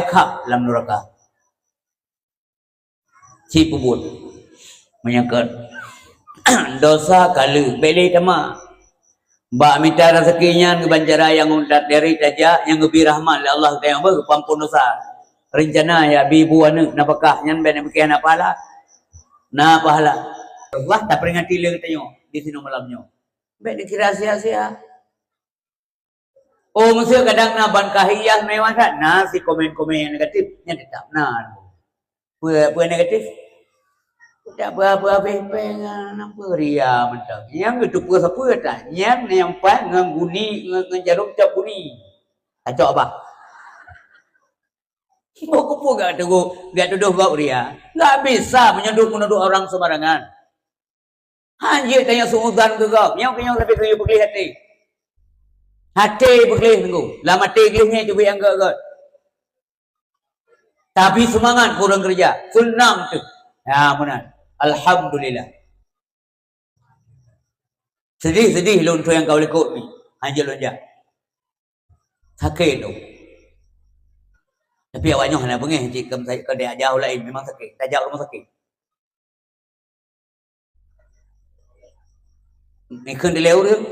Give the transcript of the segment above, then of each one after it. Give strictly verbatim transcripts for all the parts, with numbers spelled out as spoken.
khab lam nuraka. Cit peubuet. Meunyoe kon dosa ka lheueh, bék lé tamah. Bak mita raseuki nyan keuban cara nyang that dari tajak nyang geubri rahmat lé Allah keu geutanyoe beuh geupeuampon dosa. Reuncana jak bi bu aneuëk nafakah nyan bék neupike hana pahala. Na pahala. Allah taperingati lé geutanyoe di sinoe malam nyoe. Bék neukira sia-sia. Oh, meuseu kadang na ban kahiyah meuwah that, na si komen-komen nyang negatif, nyan teutap na. Peue, peue negatif? Utak beurabeh péng, na peue ria mantong. Nyang geuteupeue sapeue that, nyang nyampai ngon guni, ngon, ngon jaroe cap guni. Kacok bah. Mau kupeue gak teugok, gak tudoh bak ria. Gak bisa meunyoe duek meunuduek orang sembarangan. Hanjeuet tanyoe suuzan keu gob. Nyoe keu nyoe sabe keu yue peugleh até. Até peugleh teungku. Lam até gleh nyan teubiet nyang gét-gét. Tapi seumangat keu ureuëng keureuja. Seunang teuh. Ya, meunan. Alhamdulillah. Sedih-sedih lôn tueng ka likot ni. Hanjeuet lôn jak. Sakét lôn. Tapi awak nyoe hana beungéh cit keu, keu tajak jak u laén, memang sakét. Tajak u rumah sakét. Ikheun dilèe ureuëng.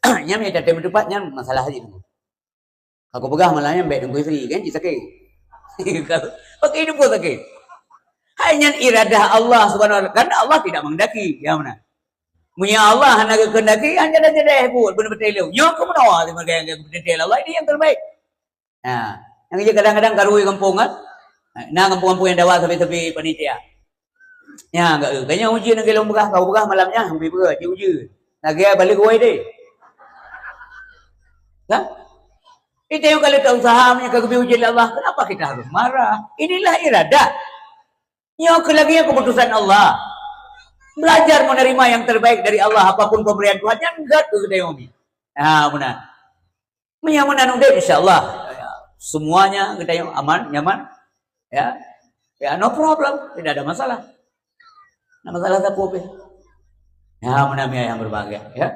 Nyan nyang tatem teumpat nyan masalah jih. Aku peugah malam nyan bèk deungon isteri, kan, cit sakét. Pakai deungon sakét. Hai nyan iradah Allah Subhanahu wa Taala. Karena Allah tidak menghendaki. Ya, mana? Meunyoe Allah hana geukeundaki, hana jadeh buet beuneupeuteulo. Nyoe keumeunyoe Allah, Allah ini yang terbaik. Ha, nyang jeuet kadang-kadang karu gampông kan. Na gampông-gampông nyang dawa sabe-sabe panitia. Nya enggak, kayaknya ujian lagèe lôn peugah, kau peugah malam nyan, sampai peugah, cit ujian. Lagèe balik wai deh. Kan? Itu yang kalau tak usaha, yang kau ujian oleh Allah, kenapa kita harus marah? Inilah iradah. Nyoe keu lagèe keputusan Allah. Belajar menerima yang terbaik dari Allah, apapun pemberian Tuhan, nyan gét keu geutanyoe mi. Ha, meunan. Meunyoe meunan udép, insya Allah, semuanya geutanyoe aman, nyaman. Ya. Ya, no problem, tidak ada masalah. Ada masalah sapeue pih. Ya, meunan mi ayah nyang berbahagia, ya.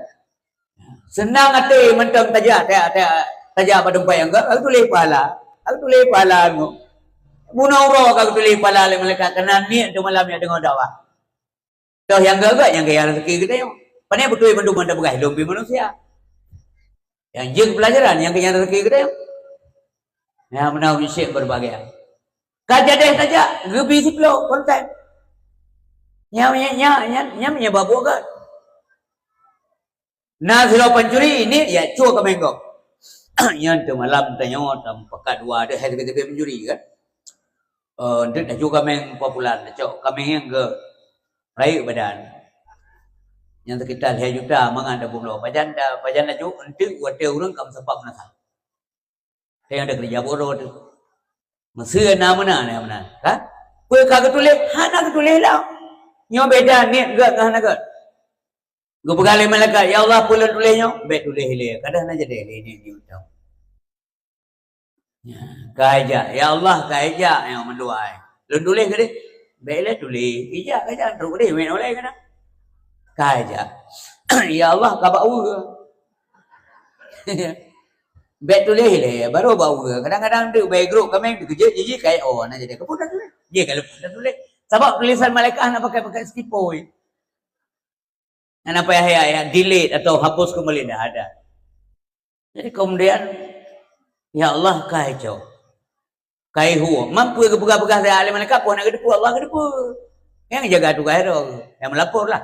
Seunang até mantong tajak, tajak, tajak, tajak bak teumpat nyang gét, ka geutuléh pahala. Ka geutuléh pahala nyoe. Bunoe uroe ka geutuléh pahala lé malaikat, keunan niet teuk malam nyan deungoe dakwah. Toh nyang gét-gét nyang gaya rezeki geutanyoe. Pane beutôi mandum anda peugah lom pih manusia. Nyang jeuet pelajaran nyang gaya rezeki geutanyoe. Nyang meunan syek berbahagia. Ka jadeh saja geubi siploh konten. Nyang, nyang, nyang, nyang, nyang meunyoe babuk gét. Na sidroe pancuri, niet jak cue kaméng gob. Nyan teumalam tanyoe tamupakat dua deuh hai sabe-sabe pancuri kan. Eh, enteuk tacue kaméng papulan, tacok kaméng nyang gét. Rayeuk badan. Nyang sekitar lhèe juta mangat tabloe. Pajan ta, pajan tacok enteuk watèe ureueng ka meusapat meunasah. Teuh nyang ada keureuja bodoh teuh. Meuseu na meunan, na meunan. Kan? Peue ka geutuléh? Hana geutuléh lom. Nyoe beda niet gét ngon hana gét. Geupeugah lé malaikat, "Ya Allah, peue lôn tuléh nyoe?" "Bèk tuléh ilèe, kadang na jadi lé niet jeuet." Ya, ka ijak. "Ya Allah, ka ijak nyang mandua." "Lôn tuléh keudéh?" "Bèk ilèe tuléh. Ijak ka ijak, trok keudéh, meu'en ulèe keunan." Ka ijak. "Ya Allah, ka bak ueh." Bèk tuléh ilèe, barô bak ueh. Kadang-kadang deuek bak grup kaméng teukeujot jih, jih ka, oh, na jadi. Keupeue ka tuléh? Jih ka leupah tuléh. Sabab tulisan malaikat hana pakai-pakai sikipoi. Hana payah ya, ya, delete atau hapus kembali, dah ada. Jadi kemudian, ya Allah, ka ijak. Ka ihue. Mampu geupeugah-peugah lé malaikat, pun hana geuteupeue, Allah geuteupeue. Nyang jaga tugaih droe, nyang melapor lah.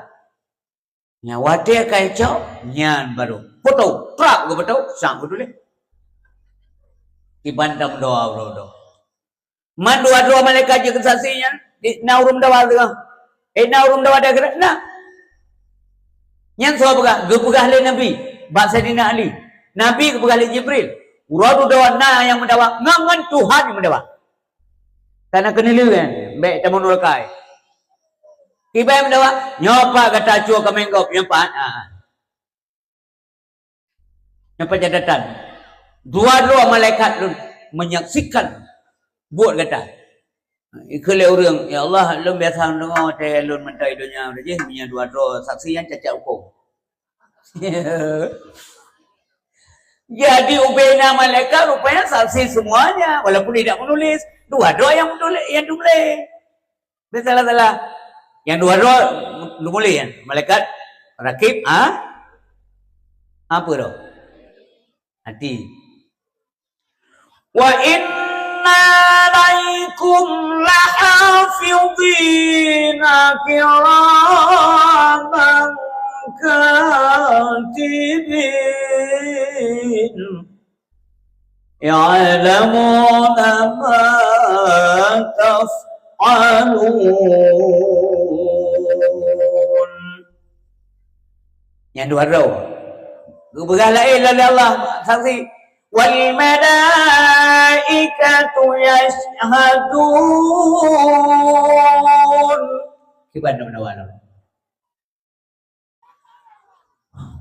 Nyan watèe ka icok, nyan barô putôh, prap geupeutôh, sang geutuléh. Iban tam doa uroe-uroe. Man dua droe malaikat jeuet keu saksi nyan, di, na ureueng meudawa teuh. Eh, na ureueng meudawa di akhirat? Na. Nyan soe peugah? Geupeugah lé Nabi bak Saidina Ali. Nabi geupeugah lé Jibril. Uroe dudoe na nyang meudawa, ngon, ngon Tuhan nyang meudawa. Kana keuneulheueh, bèk tameunurkai. Kiban meudawa, nyoe pat gata cue kaméng gob, nyoe pat. Ah. Nyoe pat catatan. Dua droe malaikat lôn menyaksikan buet gata. Ikheun lé ureueng, "Ya Allah, lôn biasa deungoe watèe lôn mantong i donya, jih meunyoe dua droe saksi nyan cacat hukôm." Jadi ubena malaikat rupanya saksi semuanya, walaupun tidak menulis. Dua droe nyang menulis, nyang tulis. Dia salah-salah. Nyang dua droe menulis kan. Malaikat rakib, ha? Apa tu? Hati. Wa inna alaikum lahafidhina kiraman katibin. Ya'lamuna ma taf'alun. Nyang dua droe. Geupeugah laén lé Allah saksi. Wal malaikatu yashhadun. Kiban dong dawa lom.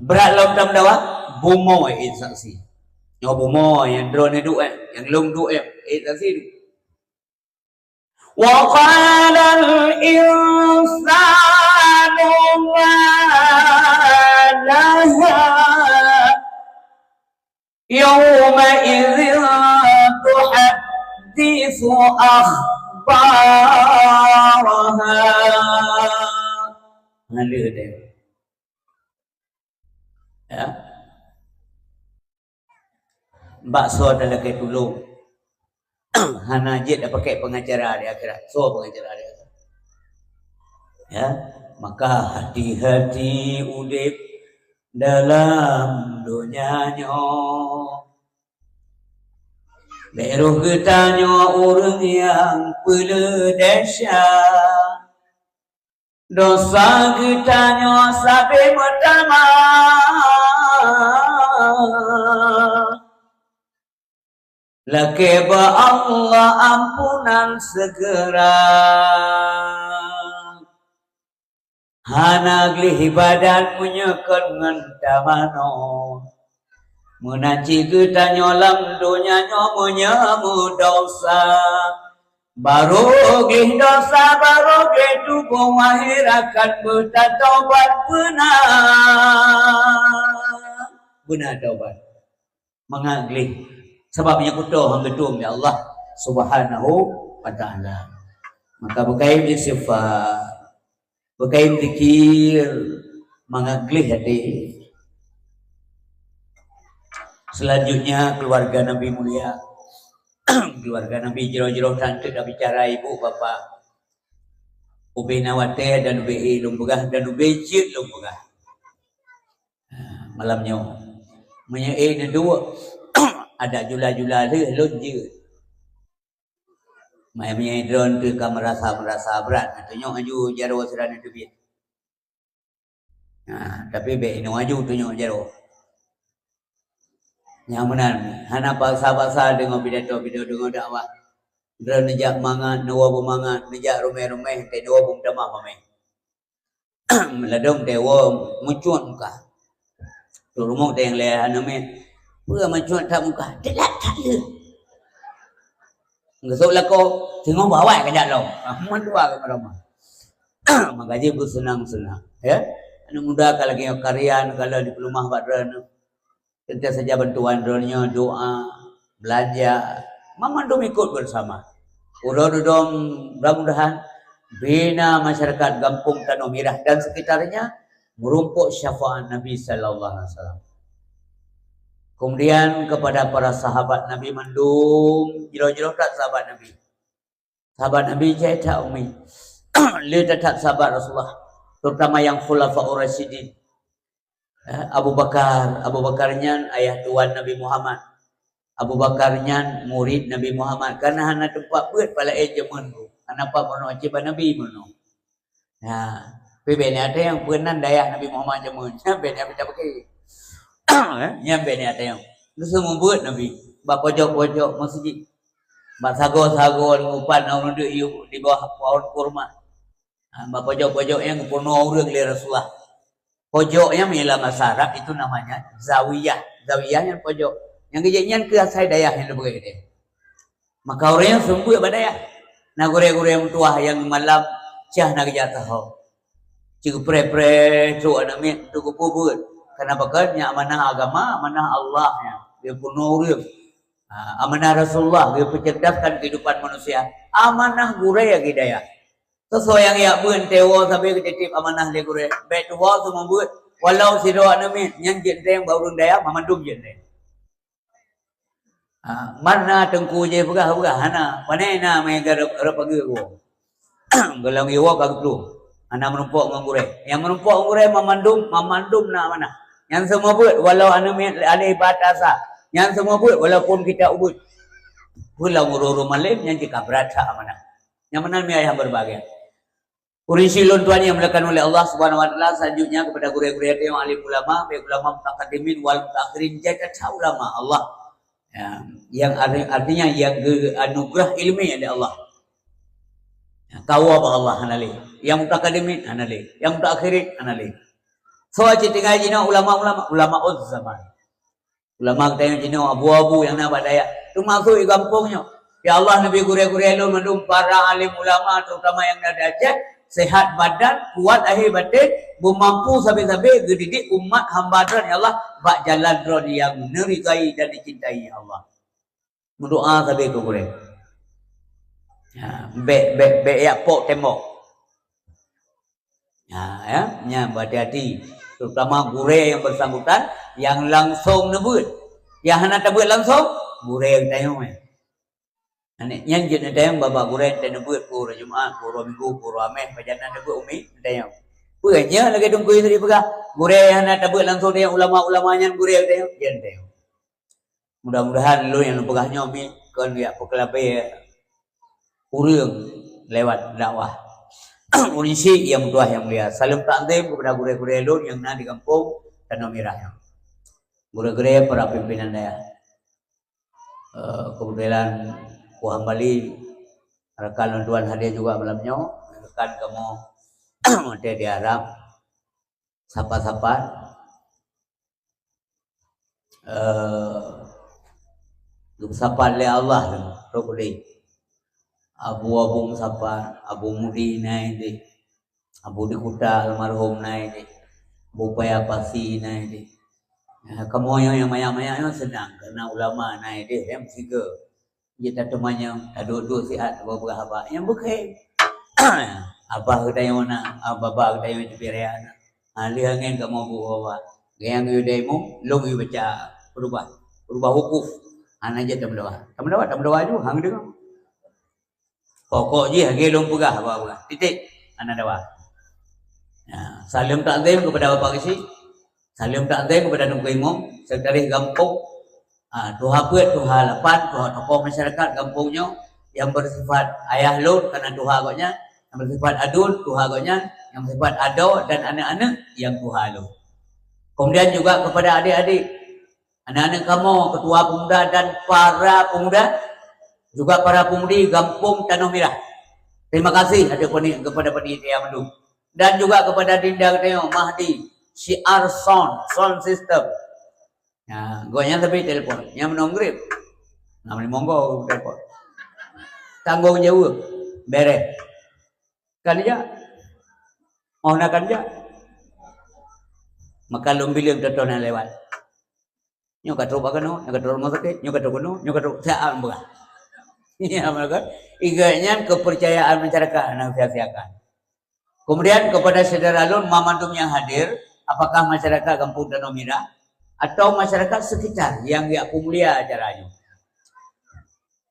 Brat lom dong dawa, bumoe ék saksi. Nyoe bumoe nyang droeneuh duek, nyang lôn duek, ék saksi. Wa qalal insanu ma laha. Yawma idzin tuhadditsu akhbaraha. Ngaleh deh. Ya. Bak soe talakée tulông. Hana jeuet tapaké pengacara di akhirat. Soe pengacara di akhirat? Ya, maka hati-hati udép dalam donya nyoe. Bék roh geutanyoe ureuëng nyang peuleueh desya. Dosa geutanyoe sabe meutamah. Lakée bak Allah ampunan seugera. Hana gleh ibadat meunyoe kon ngon tamanoe. Meunan cit geutanyoe lam donya nyoe meunyoe meudosa. Barô gleh dosa, barô gleh tuboh, akhirat kan beutatobat beuna. Beuna tobat. Mangat gleh. Sabab nyan kutoh han geutueng lé Allah Subhanahu wa Ta'ala. Maka beukayém istighfar. Beukayém zikir, mangat gleh até. Selanjutnya, keluarga Nabi mulia. Keluarga Nabi jroh-jroh tanteuk tabicara ibu bapak. Ubé na watée dan ubé ék lôn peugah dan ubé jeuet lôn peugah. Malam nyoe. Meunyoe ék neuduek, adak jula-jula lheueh lôn jeuet. Meunyoe droeneuh ka meurasa-meurasa brat, tunyok aju jaroe sira neuteubiet. Nah, tapi bék inoe aju tunyok jaroe. Nyang meunan, hana paksa-paksa deungoe pidato, pidato deungoe dakwah. Droeneuh jak mangat, neuwoe beumangat, neujak ruméh-ruméh, teuh neuwoe beumeutamah mamèh. Meuladôm teuwoe meucuat muka. Trok rumoh teuh nyang lhèe aneuk miet. Peue meucuat that muka? Teulat that lé. Geusok lakoe, singoh bawai ka jak lom. Ah, mandua ka meurama. Maka jih beuseunang-seunang, ya. Aneuk muda ka lagèe nyoe karya, ka lheueh dipeuleumah bak droeneuh. Teuntèe saja bantuan droeneuh nyoe, doa, beulanja, banmandum ikot beusama. Uroe dudoe mudah-mudahan bina masyarakat Gampông Tanoh Mirah dan sekitarnya meurumpok syafaat Nabi sallallahu alaihi wasallam. Kemudian kepada para sahabat Nabi mandum, jroh-jroh that sahabat Nabi. Sahabat Nabi jai that umi. Le that-that sahabat Rasulullah, terutama yang Khulafaur Rasyidin. Eh, Abu Bakar, Abu Bakar nyan ayah tuan Nabi Muhammad. Abu Bakar nyan murid Nabi Muhammad. Karena hana teumpat beuet palaén jameun tu. Hana pat meurunoe cit bak Nabi meurunoe. Nah, tapi bèk nyan teuh nyang peunan dayah Nabi Muhammad jameun. Nyan bèk nyan pita beuki. Eh, nyan bèk nyan teuh nyang. Geuseumeubeuet Nabi. Bak pojok-pojok masjid. Bak sagoe-sagoe upat na ureueng deuek yue di bawah pohon kurma. Ha, bak pojok-pojok nyan geupeurunoe ureueng lé Rasulullah. Pojok nyan meunyoe lam basa Arab itu namanya zawiyah. Zawiyah nyan pojok. Nyang geujak nyan keuh asai dayah nyang leubeh deh. Maka ureueng nyan seumeubeuet bak dayah. Na gurèe-gurèe meutuwah nyang malam cah na geujak taho. Cit geupreh-preh trok aneuk miet untuk geupeubuet. Karena pakon nyan amanah agama, amanah Allah nyan. geupeurunoe ureuëng. Ha, amanah Rasulullah geupeucerdaskan kehidupan manusia. Amanah gurée hidayah. Soe-soe nyang jak beuet teuwoe sabe geutitip amanah lé gurée. Bék tuwoe seumeubeuet, walau sidroe aneuk miet, nyan jeuet teuh bak ureuëng dayah, mamandum jeuet teuh. Ha, mana teungku jih peugah-peugah hana. Pane na meugarap rap pageue geuwoe. Golom iwoe ka geuplueng. Hana meurumpok ngon gurée. Nyang meurumpok ngon gurée mamandum, mamandum na amanah. Nyang seumeubeuet walau aneuk miet alih batasa. Nyang seumeubeuet walaupun kita ubeuet. Pulang ureuëng-ureuëng malém nyang jih ka brat that amanah. Nyang meunan mi ayah berbahagia. Ureuëng syik lôn tuan yang dimuliakan oleh Allah Subhanahu wa Taala, selanjutnya kepada gurée-gurée teuh nyang alim ulama, baik ulama mutaqaddimin wal mutaakhirin, jaga that ulama Allah. Ya, yang arti-, artinya yang geuanugerah ilmu oleh Allah. Ya, kawa bak Allah hana lé. Yang mutaqaddimin hana lé. Yang mutaakhirin hana lé. Soe cit tinggai jinoe ulama-ulama, ulama uz zaman. Ulama geutanyoe jinoe abu-abu nyang na bak dayah, teumasuk di gampông nyoe. Ya Allah, neubi gurée-gurée lôn mandum para alim ulama, terutama nyang na di Aceh, sehat badan, kuat lahé batin, beumampu sabe-sabe geudidik umat hamba Droe, ya Allah, bak jalan Droe nyang neuridai dan dicintai, ya Allah. Meudoa sabe keu gurée. Ha, bék, bék, bék jak pok tembok. Ha, ya, nyan berhati-hati. Terutama gurée nyang bersangkutan, nyang langsong neubeuet. Nyang hana tabeuet langsong, gurée geutanyoe. Aneuk nyan jeuet neutanyong bak gurée teuh neubeuet, peue uroe Jumat, peue uroe Minggu, peue uroe Hamèh, pajan na neubeuet umi neutanyong. Peue nyan lagée Teungku Yusri peugah, gurée nyang hana tabeuet langsong tanyong ulama-ulama nyan gurée tanyong, jeuet tanyong. Mudah-mudahan lôn nyang lôn peugah nyoe mi kon jak peukeulabée ureuëng lewat dakwah. Ureuëng syik nyang meutuah nyang mulia, saleuem takzim kepada gurée-gurée lôn nyang na di gampông Tanoh Mirah nyoe. Gurée-gurée, para pimpinan dayah. Eh, kebetulan Ku Hambali, rakan lôn tuan hadir juga malam nyoe, rakan kamoe watée di Arab, sapat-sapat, eh, geusapat lé Allah, rot udeb. Abu, Abu Musapat, Abu Mudi na ideh, Abu di Kuta almarhum na ideh, Abu Paya Pasi na ideh. Ya, kamoe nyang manyak-manyak nyoe seunang, karena ulama na ideh, ya, meusigoe. Jeuet tateumanyong, taduek-duek siat, tapeugah haba nyang beuke. Abah geutanyoe na, ah, baba geutanyoe Jibirian na. Ah, lheueh nyan kamoe bu baba. Gayang yue dai mu, lôn yue baca peurubah. Peurubah wukuf. Hana jeuet tameudawa. Tameudawa, tameudawa ju, hang deungoe. Pokok jih lagée lôn peugah, haba peugah. Titik. Hana dawa. Ya, saleuem takzim kepada Bapak Geuchik. Saleuem takzim kepada Teungku Imum, sekretaris gampông, ah, tuha peuet, tuha lapan, tuha tokoh masyarakat gampông nyoe nyang bersifat ayah lôn karena tuha gobnyan, nyang bersifat aduen tuha gobnyan, nyang bersifat adoe dan aneuk-aneuk nyang tuha lôn. Kemudian juga kepada adik-adik, aneuk-aneuk kamoe, ketua pemuda dan para pemuda, juga para pemudi gampông Tanoh Mirah. Terima kasih ada pani-, kepada panitia mandum. Dan juga kepada Dinda geutanyoe, Mahdi, Syiar Sound, Sound System. Ya, gobnyan sabe telepon. Nyang meunong grip. Nama monggo telepon. Tanggong jaweueb. Bereh. Kan jak? Oh, na kan jak? Maka lôn bileueng teuteuh na lewat. Nyoe ka trok bak keunoe, nyoe ka trok rumoh sakét, nyoe ka trok keunoe, nyoe ka trok siat beurah. Ya, maka ingat nyan kepercayaan masyarakat hana sia-siakan. Kemudian kepada syedara lôn mamandum nyang hadir, apakah masyarakat Gampông Tanoh Mirah atau masyarakat sekitar nyang geujak peumulia acara nyoe.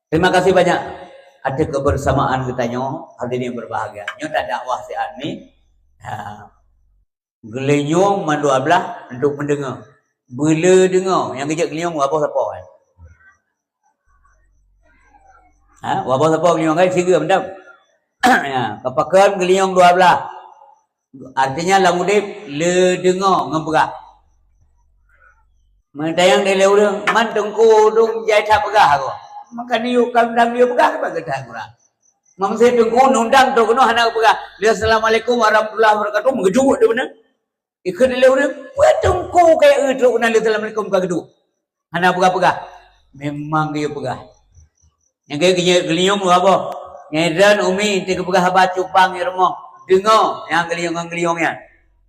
Terima kasih banyak atas kebersamaan geutanyoe, hadirin yang berbahagia. Nyoe that dakwah siat ni. Ha. Geulinyueng mandua blah untuk mendengar. Beule deungoe, nyang geujak geulinyueng waboh sapo kan? Ha, waboh sapo geulinyueng kan sigeue mantong. Ya, kapakon geulinyueng dua blah. Artinya lam udeb le deungoe ngon peugah. Meutanyong dilée ureuëng, "Man teungku dong jai that peugah aku." Maka niyueb kandang dia peugah bak geudah kurang. Manusia teungku nundang trok keunoe hana peugah, "Assalamualaikum warahmatullahi wabarakatuh," meugeujok dia beuna. Ikheun lé ureuëng, "Peue teungku kaya eu trok keunoe lé assalamualaikum ka geuduek?" Hana peugah-peugah. Memang geuyue peugah. Nyang geuyue geulinyueng dua boh. Nyang idroen umi teuka peugah haba cupang nyang rumoh. Deungoe nyang geulinyueng ngon geulinyueng nyan.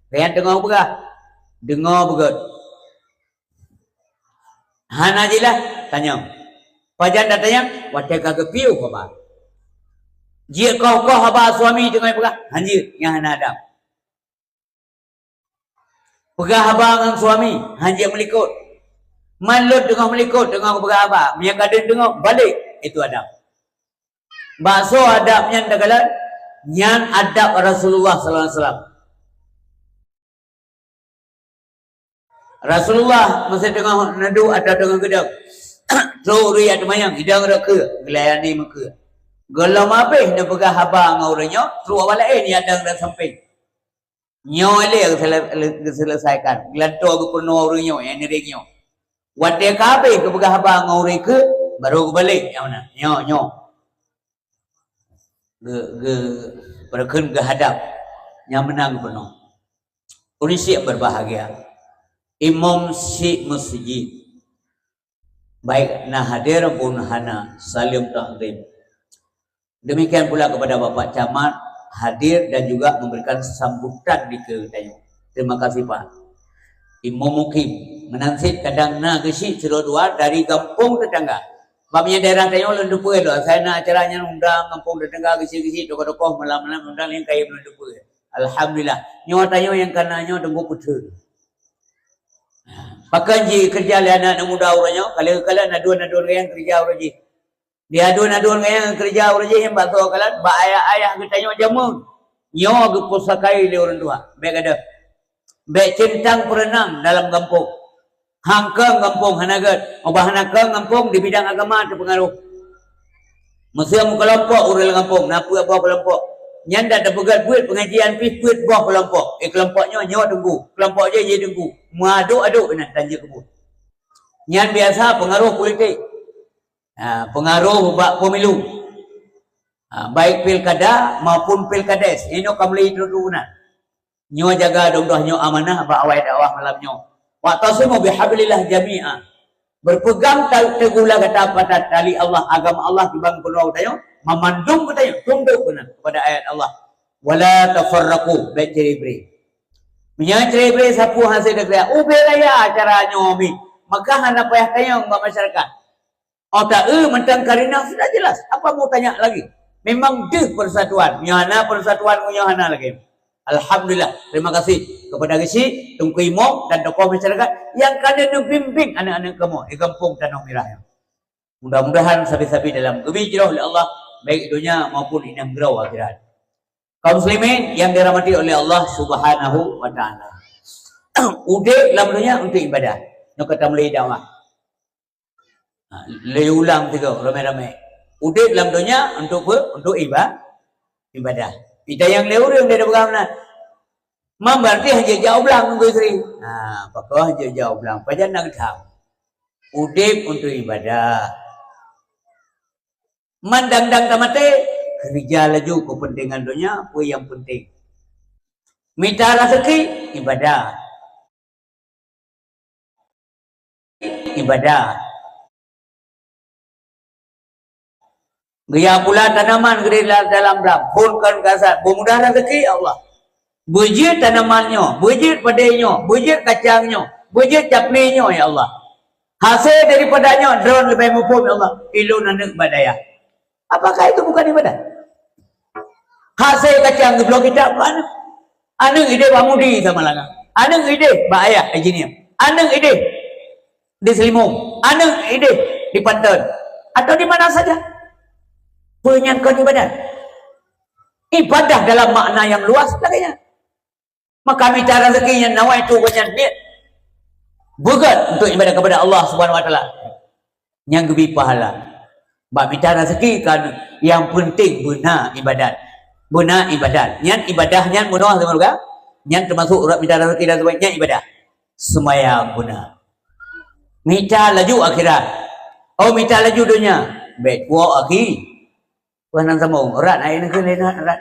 Kayang teungoh peugah. Deungoe beugét. Hana jeulaih, tanyong. Pajan tatanyong, watée ka geupiôh haba. Jeuet koh-koh haba suami teungoh peugah, hanjeuet, nyan hana adab. Peugah haba ngon suami, hanjeuet meulikot. Man lôn teungoh meulikot, teungoh peugah haba, meunyo ka deuh teungoh, balek, itu adab. Bak soe adab nyan takalon? Nyan adab Rasulullah sallallahu alaihi wasallam. Rasulullah meuseue teungoh neuduek atau teungoh geudong, trok ureuëng jak teumanyong, idong rot keue, geulayani meukeue. Gohlom habéh neupeugah haba ngon ureuëng nyoe, trok awak laén nyang dong lam sampéng. Nyoe lé geusele-, geuseuleusaikan, geulantoe geupeurunoe ureuëng nyoe nyang ngiréng nyoe. Watée ka habéh geupeugah haba ngon ureuëng keue, barô geubalek nyang meunan. Nyoe, nyoe. Ge-, ge-, beureukheun geuhadab nyang meunan geubunoe. Ureuëng syiek berbahagia, imum syiek meuseujid, baik na hadir pun hana, saleuem takzim. Demikian pula kepada Bapak Camat hadir dan juga memberikan sambutan di keu tanyoe. Terima kasih, Pak. Imum Mukim, meunan cit kadang na geusyik sidroe dua dari gampông tetangga. Bak meunyo daerah tanyoe lôn teupeue lom, asai na acara nyan undang gampông tetangga geusyik-geusyik, tokoh-tokoh malam-malam undang nyang kayém lôn teupeue. Alhamdulillah. Nyoe tanyoe nyang kana nyoe teungku peuteun. Pakon jikeureuja lé aneuëk muda uroe nyoe, ka lheueh kalon aduen-aduen nyang keureuja uroe jih. Di aduen-aduen nyang keureuja uroe jih nyang bak soe kalon, bak ayah-ayah geutanyoe jameun. Nyoe geupeusakai lé ureuëng tuha. Bék gadôh. Bék centang peureunang dalam gampông. Han kong gampông hana gét. Ubak hana kong gampông di bidang agama teupeungaroh. Meuseu meukelompok ureuëng lam gampông, na peuet boh kelompok. Nyan dak teupeugét buet pengajian pih peuet boh kelompok. Eh, kelompok nyoe, nyoe teungku. Kelompok jih, jih teungku. Meuaduk-aduk inan tan jeuet keu buet. Nyan biasa pengaroh politik. Ha, pengaroh bak pemilu. Ha, baik pilkada maupun pilkades. Inoe ka mulai turun-turunan. Nyoe jaga dong doh nyoe amanah bak awai dakwah malam nyoe. Wa'tasimu bihablillah jami'a. Berpegang ta-, teguhlah gata pada tali Allah, agama Allah, kiban keunoe tanyoe, mamandum geutanyoe tundok beuna kepada ayat Allah. Wala tafarraqu, bék cerai-berai. Meunyoe cerai-berai sapeue hase deuh, ubé raya acara nyoe mi, maka hana payah tanyong bak masyarakat. Oh, ta-, eh, mantong karinah sudah jelas. Apa mau tanya lagi? Memang deuh persatuan. Nyoe hana persatuan, nyoe hana lagi. Alhamdulillah. Terima kasih kepada geusyik, teungku imum dan tokoh masyarakat nyang ka neubimbing aneuk-aneuk kamoe di gampông Tanoh Mirah nyoe. Mudah-mudahan sabe-sabe dalam geubi jroh lé Allah, baik donya maupun inong groe akhirat. Kaum muslimin yang dirahmati oleh Allah Subhanahu wa Ta'ala. Udeb lam donya untuk ibadah. Nyoe ka tamulai dakwah. Ha, lé ulang tiga, ramai-ramai. Udeb lam donya untuk pe-, untuk iba-, ibadah. Ita nyang lé ureuëng dia peugah meunan. Mam berarti hana jak u blang nunggu isteri. Ha, pakon hana jak u blang? Pajan na geutham. Udeb untuk ibadah. Man dang-dang tamaté, keureuja laju keupeuntengan donya, peue nyang peunteng. Mita raseuki, ibadah. Ibadah. Geuya pula tanaman geude la-, dalam blang, phon kon gasat, beumudah raseuki Allah. Beujeuet tanaman nyoe, beujeuet padé nyoe, beujeuet kacang nyoe, beujeuet capli nyoe, ya Allah. Hase daripada nyoe, droen leubeh muphom, ya Allah, ilôn aneuk bak dayah. Apakah itu bukan ibadah? Hase kacang geubloe kitab keu aneuk. Aneuk ideh bak mudi sama langa. Aneuk ideh bak ayah engineer. Aneuk ideh di Selimong. Aneuk ideh di Panton. Atau di mana saja. Peue nyan kon ibadah? Ibadah dalam makna yang luas lagèe nyan. Maka mita raseuki nyang nawaitu gobnyan niet beugét untuk ibadah kepada Allah Subhanahu wa Taala, nyang geubri pahala. Bak mita raseuki kan nyang peunteng beuna ibadat. Beuna ibadat. Nyan ibadah nyan bunoe, nyan teumasuk urat mita raseuki dan sebagainya, nyan ibadah. Seumayang beuna. Mita laju akhirat. Oh, mita laju donya. Bèk tuwoe akhi. Wah, nan sambông, rat na ie neukheun lé, rat.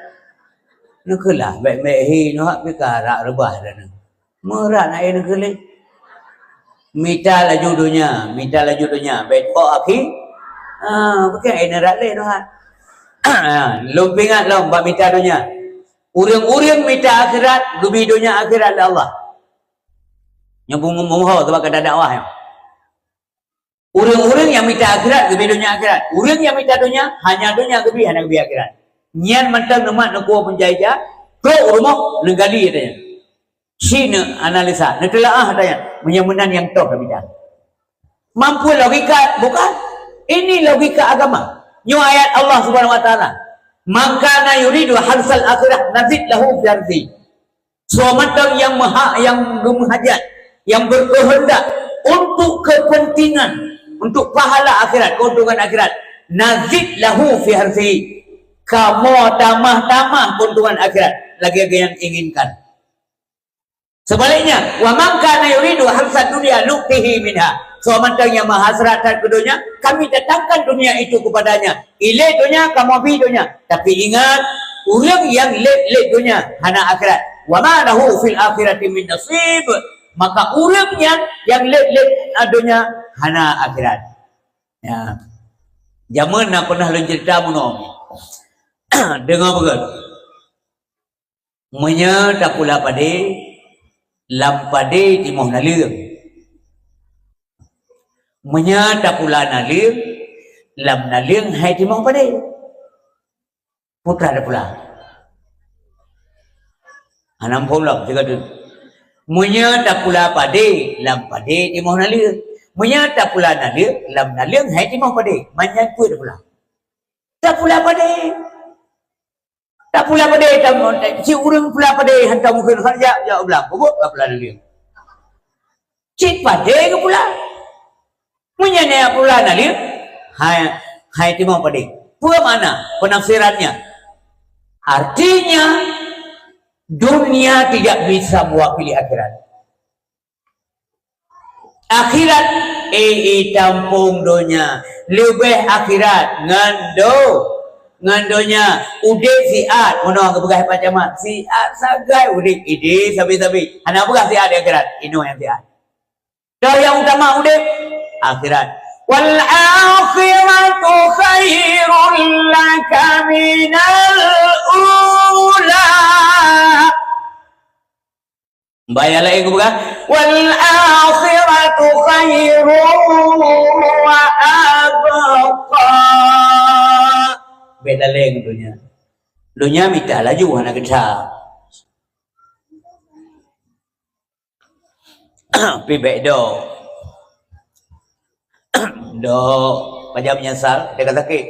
Neukheun lah, bèk-bèk hi neuh, pih ka rak reubah dah neuh. Meurat na ie neukheun lé. Mita laju donya, mita laju donya, bèk tuwoe akhi. Ah, bukon ie neuh rat lé neuh. Lôn peuingat lom bak mita donya. Ureueng-ureueng mita akhirat, geubri donya akhirat lé Allah. Nyoe beu-, beumoho sabab ka dakwah nyoe. Ureuëng-ureuëng nyang mita akhirat geubri donya akhirat. Ureuëng nyang mita donya, hanya donya geubri, hana geubri akhirat. Nyan mantong neumat neuko peunjai-jai, trok rumoh neugali katanya. Sineuk analisa, neuteulah katanya, meunyoe meunan nyang toh tamita. Mampu logika, bukan? Ini logika agama. Nyoe ayat Allah Subhanahu wa Taala. "Man kana yuridu harsal akhirah nazid lahu fi harsi." Soe mantong nyang meuha-, nyang geumeuhajat, nyang berkehendak untuk kepentingan, untuk pahala akhirat, keuntungan akhirat, nazid lahu fi harsi. Kamoe tamah-tamah keuntungan akhirat lagée nyang inginkan. Sebaliknya, "Wa man kana yuridu harsad dunya nu'tihi minha." Soe mantong nyang meuhasrat that keu donya, kami datangkan dunia itu kepadanya. Ilée donya, kamoe bri donya. Tapi ingat, ureuëng nyang lét-lét donya hana akhirat. "Wa ma lahu fil akhirati min nasib." Maka ureuëng nyan nyang lét-lét donya hana akhirat. Ya. Jameun na pernah lôn cerita meunoe. Deungoe beugét. Meunyoe tapula padé, lam padé timoh naleueng. Meunyoe tapula naleueng, lam naleueng hai timoh padé. Peue tapula? Hana muphom lom, sigoe teuk. Meunyoe tapula padé, lam padé timoh naleueng. Meunyoe tapula naleueng, lam naleueng hai timoh padé. Manyang peue tapula? Tapula padé. Tapula padé, tam-, si ureuëng pula padé, hantom mungken kharja, jak u blang, peubuet ka pula naleueng. Cit padé geupula. Meunyoe nyan pula naleueng, hai, hai timoh padé. Peue makna penafsirannya? Artinya, dunia tidak bisa mewakili akhirat. Akhirat, eh, eh, tampông donya. Leubeh akhirat ngon do-, ngon donya. Udeb siat, meunoe geupeugah Pak Camat, siat sagai udeb ideh sabe-sabe. Hana peugah siat di akhirat, inoe nyang siat. Toh nyang utama udeb akhirat. "Wal akhiratu khairul laka minal ula." Bak nyang laén geupeugah, "Wal akhiratu khairun wa abqa." Bék laleng donya. Donya mita laju hana geusa. Pi bék do. Do, pajan meunyeusal, teuka sakét.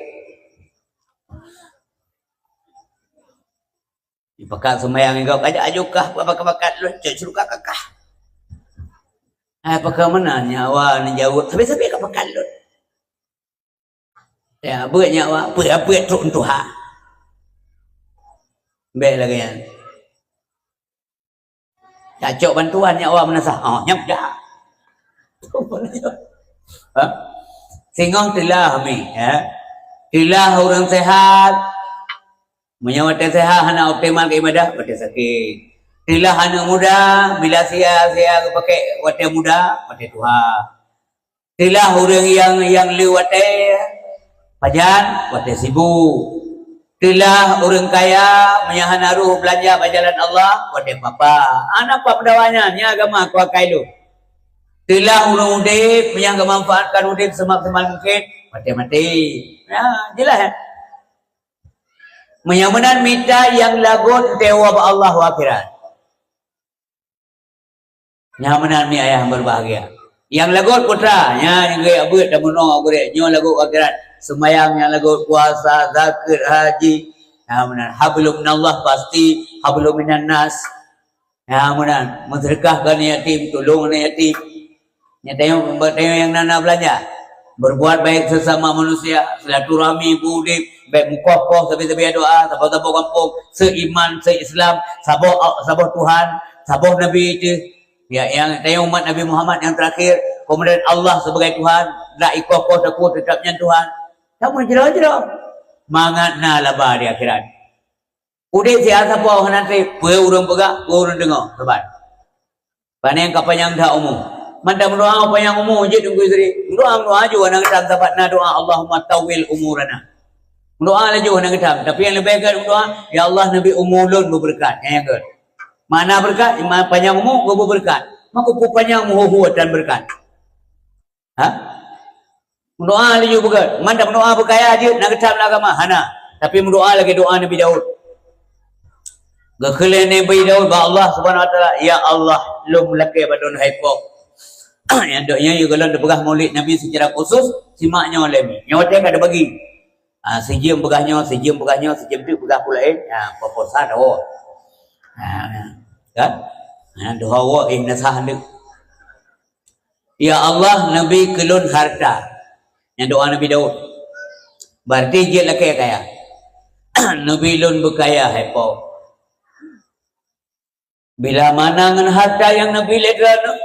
Dipakat seumayang ngon gob, "Ajak aju kah, pakat-pakat lôn, cok syeuruga ka kah." Hai, pakon meunan nyawa neujaweueb, sabe-sabe ka pakat lôn. Ya, beuet nyawa, beuet, beuet trok tuha. Bék lagée nyan. Tacok bantuan nyawa meunasah. Oh, nyang dah. Ha? Singoh teulah mi, ya. Teulah ureuëng sehat. Meunyoe watée sehat hana optimal keu ibadah, watée sakét. Teulah aneuëk muda, bila sia-sia geupaké watée muda, watée tuha. Teulah ureuëng nyang, nyang le watée pajan, watée sibuk. Teulah ureuëng kaya, meunyoe hana rôh beulanja bak jalan Allah, watée papa. Hana peue meudawa nyan, nyan agama keu akai lôn. Teulah ureuëng udeb, meunyoe geumanfaatkan udeb seumaksimal mungken, watée maté. Ya, jeulaih, ya. Meunyoe meunan mita nyang lagot teuwoe bak Allah u akhirat. Nyan meunan mi ayah nyang berbahagia. Nyang lagot putra, nyan nyang geujak beuet dan meunoe gurée, nyoe lagot akhirat. Seumayang nyang lagot, puasa, zakeuet, haji. Nyan meunan. Hablum minallah pasti, hablum minan nas. Nyan meunan. Meuseudeukah keu aneuk yatim, tulông aneuk yatim. Nyan tanyoe, bak tanyoe nyang na, na beulanja. Berbuat baik sesama manusia, silaturahmi, beu udeb, bék meukoh-koh sabe-sabe doa, saboh-saboh gampông, seiman, seislam, saboh, saboh Tuhan, saboh Nabi teuh. Ya, nyang tanyoe umat Nabi Muhammad nyang terakhir, kemudian Allah sebagai Tuhan, dak ikoh-koh takot, teutap nyan Tuhan. Kamoe jroh-jroh. Mangat na laba di akhirat. Udeb siat sapoe hana treb, peue ureuëng peugah, peue ureuëng deungoe, saban. Pane nyang ka panyang that umu. Mantong meudoa panyang umu jeuet Teungku Yusri. Meudoa, meudoa aju hana geutam, sabat na doa, "Allahumma tawwil umurana." Meudoa laju hana geutam, tapi nyang leubeh gét meudoa, "Ya Allah, neubi umu lôn beubeureukat." Nyan nyang gét. Makna beureukat, ma-, panyang umu, geubeureukat. Maka peue panyang umu, hu-hu dan beureukat. Ha? Meudoa laju beugét, mantap meudoa beukaya jeuet na geutam lam agama, hana. Tapi meudoa lagée doa Nabi Daud. Geukheun lé Nabi Daud bak Allah Subhanahu wa Taala, "Ya Allah, lôn lakée bak droeneuh hai Po." Nyang dok nyan yue gohlom teupeugah Maulid Nabi secara khusus, simak nyoe lé mi. Nyoe watée ka teubagi. Ah, sijeuem peugah nyoe, sijeuem peugah nyoe, sijeuem teuk peugah peue laén. Ah, peue-peue sa tawoe. Ah, kan? Ah, doa woe, eh, na sa deuk. "Ya Allah, neubi keu lôn harta." Nyan doa Nabi Daud. Berarti jeuet lakée kaya. "Neubi lôn beukaya, hai Po. Bila mana ngon harta nyang neubi lé Droeneuh,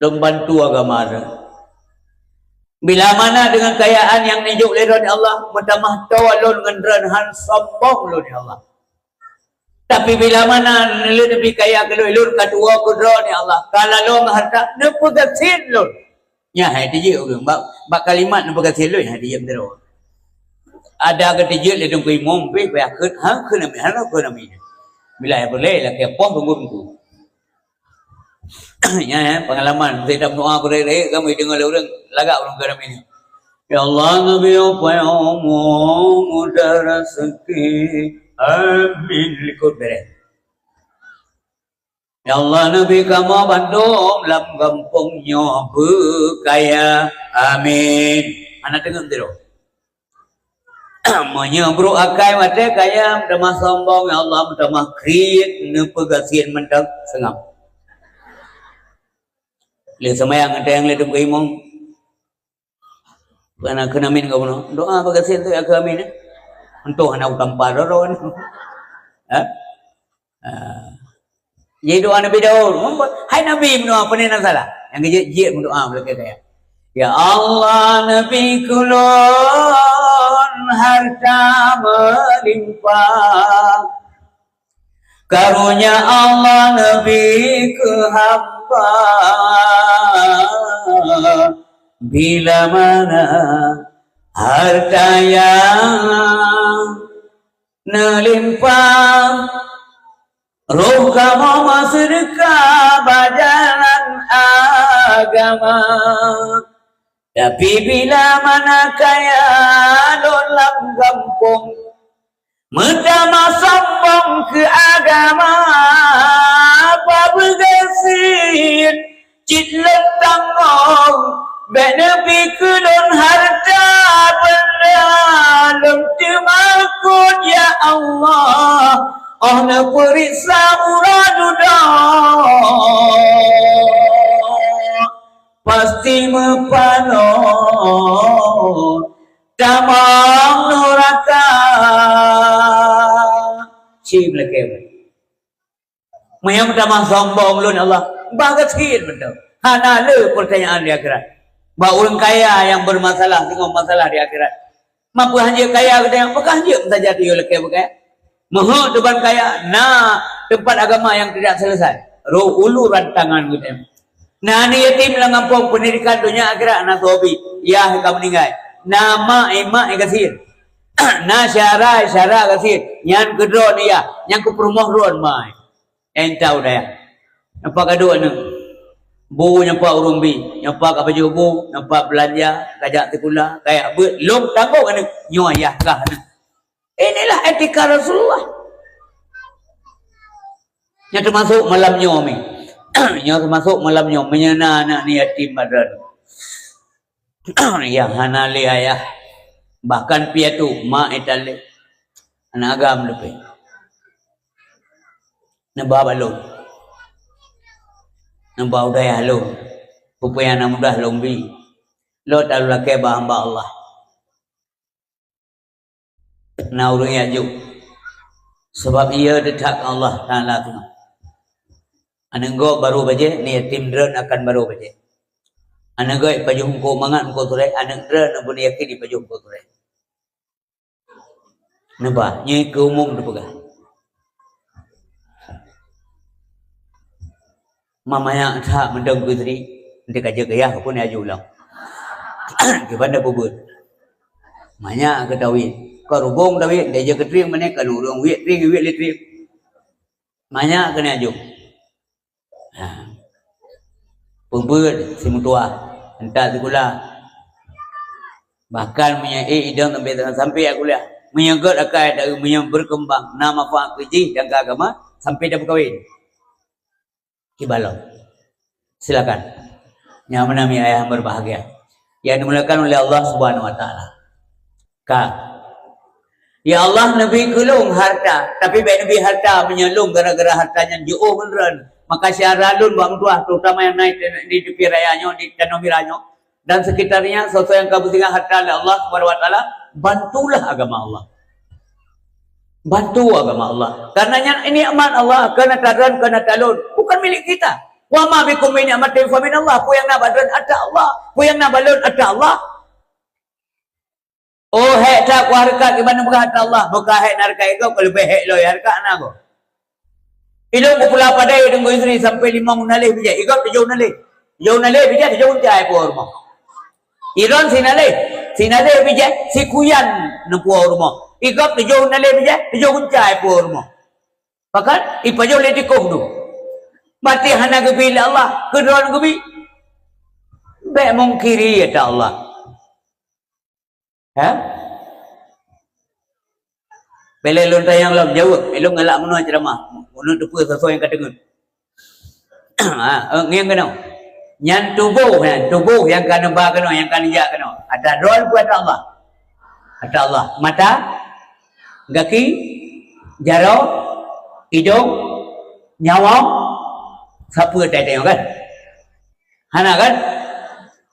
lôn bantu agama Droeneuh. Bila mana deungon kayaan nyang neujok lé Droeneuh, ya Allah, meutamah toe lôn ngon Droeneuh, han sombong lôn, ya Allah. Tapi bila mana lôn neubi kaya keu lôn, lôn ka tuwoe keu Droeneuh, ya Allah, ka lalong harta, neupeugasien lôn." Nyan hai teujeuet ureuëng bak, bak kalimat neupeugasien lôn, hai teujeuet meudroe. Ada geuteujeuet lé Teungku Imum pih, payah kheun, ha, kheun amin, hana kheun amin. Bila ya boleh lakée poh tunggu-tunggu. Nyan, eh, pengalaman. Saya dah meudoa beuraya-raya, kamu deungoe lé ureuëng, lagak ureuëng keu amin. "Ya Allah, neubi upaya umu, mudah rezeki. Amin." Likot bereh. "Ya Allah, neubi kamoe bandum lam gampông nyoe beukaya. Amin." Hana teungeut sidroe. Meunyoe brok akai watée kaya, meutamah sombong, ya Allah, meutamah kriet, neupeugasien mantong seungab. Lé seumayang, teueng lé Teungku Imum. Kana keunamin ka bunoe. Doa bak gasien tu ya keu amin, eh. Untuk hana utampa roro. Ha? Ah. Jadi doa Nabi Daud, hai Nabi meudoa, pane na salah? Nyang geujeuet-jeuet meudoa meulakée kaya. "Ya Allah, neubi keu lôn harta meulimpah. Karunia Allah neubi keu hamba. Bila mana harta nyang neulimpah, roh kamoe meuseudeukah bak jalan agama. Tapi bila mana kaya lôn lam gampông, meutamah sombong keu agama, babeugasien cit lôn tanggong, bék neubi keu lôn harta beunda, lôn teumakot, ya Allah, oh neupeuriksa uroe dudoe, pasti meupanoe tamong nuraka." Ci meulakée. Meunyoe meutamah sombong lôn, Allah, bah gasien mantong. Hana le peurtanyaan di akhirat. Bak ureuëng kaya nyang beurmasalah singoh masalah di akhirat. Mapeue hanjeuet kaya geutanyoe, pakon hanjeuet meusajan yue lakée beukaya? Meuheuet teuban kaya, na teumpat agama nyang tidak selesai. Roh ulu rantangan geutanyoe. Na aneuk yatim lam gampông, pendidikan donya akhirat hana soe bi, yah ka meuninggai. Na mak, eh, mak, eh, gasien. Na syara, eh, syara gasien. Nyan keu droeneuh yah, nyan keu peurumoh droeneuh mai. Nyang tau dayah. Nampak gadôh aneuk. Bu nyampak ureuëng bi, nyampak ka pajoh bu, nyampak beulanja, ka jak sikula, ka jak beuet, lôn tanggong aneuk. Nyoe yah kah aneuk. Inilah etika Rasulullah. Nyoe teumasok malam nyoe mi. Nyoe teumasok malam nyoe, meunyoe na aneuk yatim madrasah. Nyang hana lé ayah, bahkan piatu mak italek, aneuk agam leubeh. Neuba bak lôn. Neuba u dayah lôn. Peue-peue nyang na mudah lôn bi. Lôn talakée bak hamba Allah. Na ureuëng jak jok. Sabab ia teutak keu Allah Taala teuma. Aneuk gob barô bajée, ni yatim droen akan barô bajée. Aneuk gob pajoh eungkôt mangat eungkôt surée, aneuk droen pun yakin jipajoh eungkôt surée. Neuba, nyoe keu umum teupeugah. Mamaya that mantong keu istri, nanti ka jeuet keu yah pun aju lom. Kiban dah bubut. Maya keu tawit. Kau rubung tawit, dah jeuet keu tring, mana kan ureuëng wiet tring, wiet lé tring. Maya keu ni aju. Ha. Peubuet simeutuah, entat sikula. Bahkan meunyoe ék idong sampai, sampai kuliah. Meunyoe göt akai taeu, meunyoe berkembang, na manfaat keu jih dan keu agama, sampai tapeukawen. Kiban lom. Silakan. Nyang meunan mi ayah berbahagia. Yang dimuliakan oleh Allah Subhanahu wa Taala. Ka. Ya Allah, neubi keu lôn harta, tapi bèk neubi harta meunyoe lôn gara-gara harta nyan jiôh ngon droen. Maka syedara lôn bak meutuah, terutama nyang na di tepi raya nyoe, di Tanoh Mira nyoe, dan sekitarnya, soe-soe nyang ka beusinggah harta lé Allah Subhanahu wa Taala, bantulah agama Allah. Bantu agama Allah. Karena nyan nikmat Allah, keu na tadroen, keu na talôn. Bukan milik kita. Wa ma bikum min ni'matin fa min Allah. Peue nyang na bak droen atra Allah. Peue nyang na bak lôn atra Allah. Oh, hék that ku hareukat, kiban peugah atra Allah. Bukan hék na hareukat, igob ka leubeh hék lom hareukat, hana gob. Ilôn kupula padé deungon istri sampai limong unaleh bijèh, igob tujoh unaleh. Tujoh unaleh bijèh, tujoh gunca ipuwoe u rumoh. Ilôn sinaleh, sinaleh bijèh, sikuyan neupuwoe u rumoh. Igob tujoh unaleh bijèh, tujoh gunca ipuwoe u rumoh. Pakat, ipajoh lé tikôh dum. Berarti hana geubi lé Allah, keu droen geubi. Bèk mungkiri atra Allah. Ha? Bèk lé lôn tanyong lom, jaweueb. Ilôn galak meunoe ceuramah. Meunoe teupeue soe-soe nyang ka deungö. Ha, eh, ngieng keunoe. Nyan tuboh nyan, tuboh nyang ka neuba keunoe, nyang ka neujak keunoe. Atra droen peue atra Allah? Atra Allah. Mata, gaki, jaroe, idong, nyawöng, sapeue teuntèe kan? Hana kan?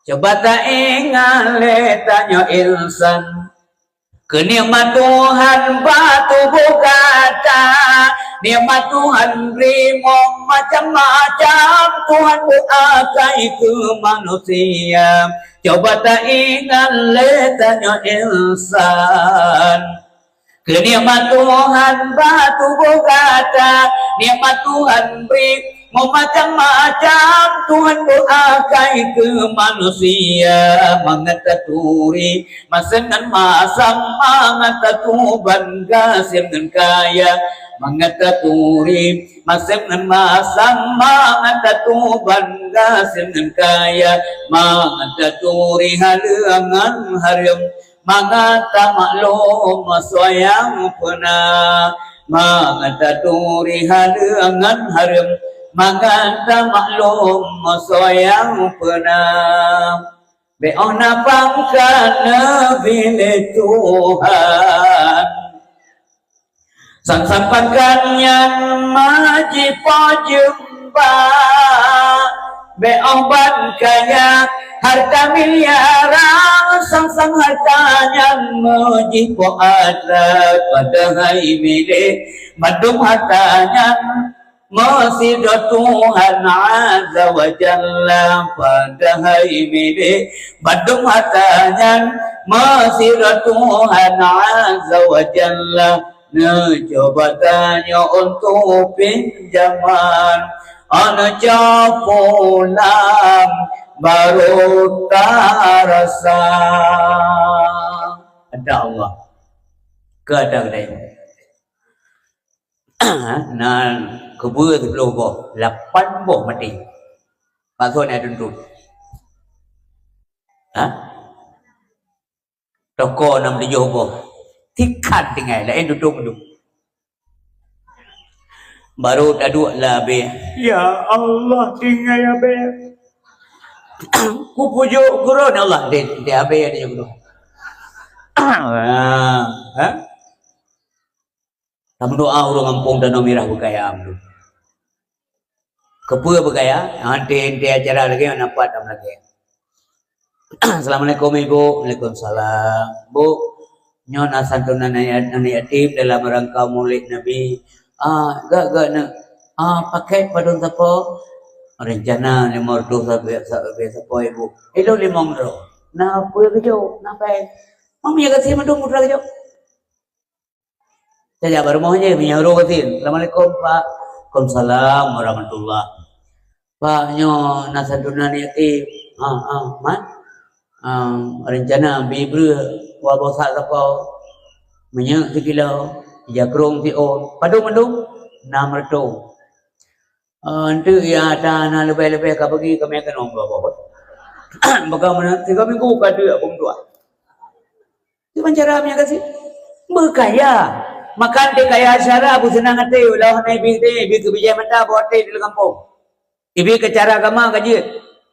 Cuba taingat lé tanyoe insan. Keu nikmat Tuhan bak tuboh gata, nikmat Tuhan bri meumacam-macam, Tuhan beuakai keu manusia. Cuba taingat lé tanyoe insan. Keu nikmat Tuhan bak tuboh gata, nikmat Tuhan bri meumacam-macam, Tuhan beuakai keu manusia. Mangat taturi maséng ngon masam, mangat tatuban gasien ngon kaya. Mangat taturi maséng ngon masam, mangat tatuban gasien ngon kaya. Mangat taturi haleueng ngon hareuem, mangat tamaklum soe nyang peuna. Mangat taturi haleueng ngon hareuem, mangat tamaklum soe nyang peuna. Bèk óh na pangkat neubi lé Tuhan. Sang-sang pangkat nyan meujipo jeumba. Bèk óh ban kaya harta miliaran, sang-sang harta nyan meujipo atra, padahai milék mandum harta nyan meusidroe Tuhan Azza wa Jalla. Padahai milék mandum harta nyan meusidroe Tuhan Azza wa Jalla. Neucuba tanyoe untuk pinjaman, neucok pulang baru tarasa. Ada Allah. Keu ada geutanyoe. Na keubeue siplôh boh, lapan boh maté. Pakon na tuntot? Ha? Toko nam tujoh boh. Tikan tinggai, laén tutong tu. Baru taduek lam abéh. Ya Allah, tinggai abéh. Kupujok gurôn Allah, deh, deh abéh ada gurôn. Ha? Tameudoa ureueng gampông Danau Mirah beukaya meunurot. Keupeue beukaya? Hana teuntèe acara lagèe nyan pat tam lagèe. Assalamualaikum Ibu. Waalaikumsalam. Bu, nyoe na santunan aneuk yatim dalam rangka Maulid Nabi. Ah, gak-gak neuk. Ah, paket padum sapo? Rencana lima ratus sabe-, sabe sapo Ibu. Ilôn limong droe. Na peue geujok? Na paket? Mam ya kasih mandum putra geujok. Tajak bak rumoh jih, meunyoe uroe gasien. "Assalamualaikum, Pak." "Waalaikumsalam warahmatullah." "Pak, nyoe na santunan yatim." "Ah, ah, man?" "Ah, rencana bi breueh dua boh sak sapo, minyeuk sikilo, jakrong siôn." "Padum mandum?" "Nam reutôh." "Ah, enteuk ya, ata na leubeh-leubeh ka bagi kami keunoe dua boh." Baka meunan, tiga minggu ka deuek bak meutuah. Kiban cara meunyo gasien. Beukaya. Makan teuh kaya syara, beuseunang até, ulah hana ibi teuh, ibi keu bijéh mata, bak até di gampông. Ibi keu cara agama ka jeuet.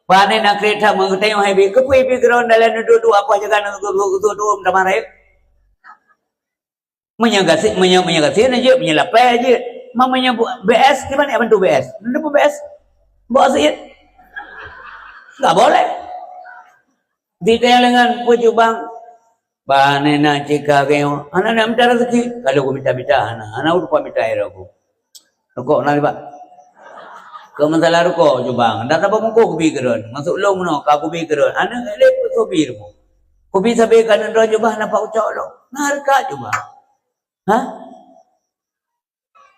Pane na kreta meugeutanyoe hai ibi, keupeue ibi keu droen dalam duek-duek apa jaga na duek-duek tamah rayeuk. Meunyo gasien, meunyo, meunyo gasien jeuet, meunyo lapée jeuet. Ma meunyo bu-, B S, kiban jak bantu B S? Nda pun B S. Bak sien. Enggak boleh. Di tengah lengan peujubang. Pane na cika geo. Hana nak minta rezeki. Kalau ku minta-minta, hana. Hana rupa minta air aku. Rukok na, Pak. Keu masalah rukok, cubang. Dak saboh bungkôh kubi keudroe. Masuk lôn meunoe, ka kubi keudroe. Aneuk lé kubi rumoh. Kubi sabe ka aneuk droe, cubang, nampak ucok lôn. Na hareukat, cubang. Ha?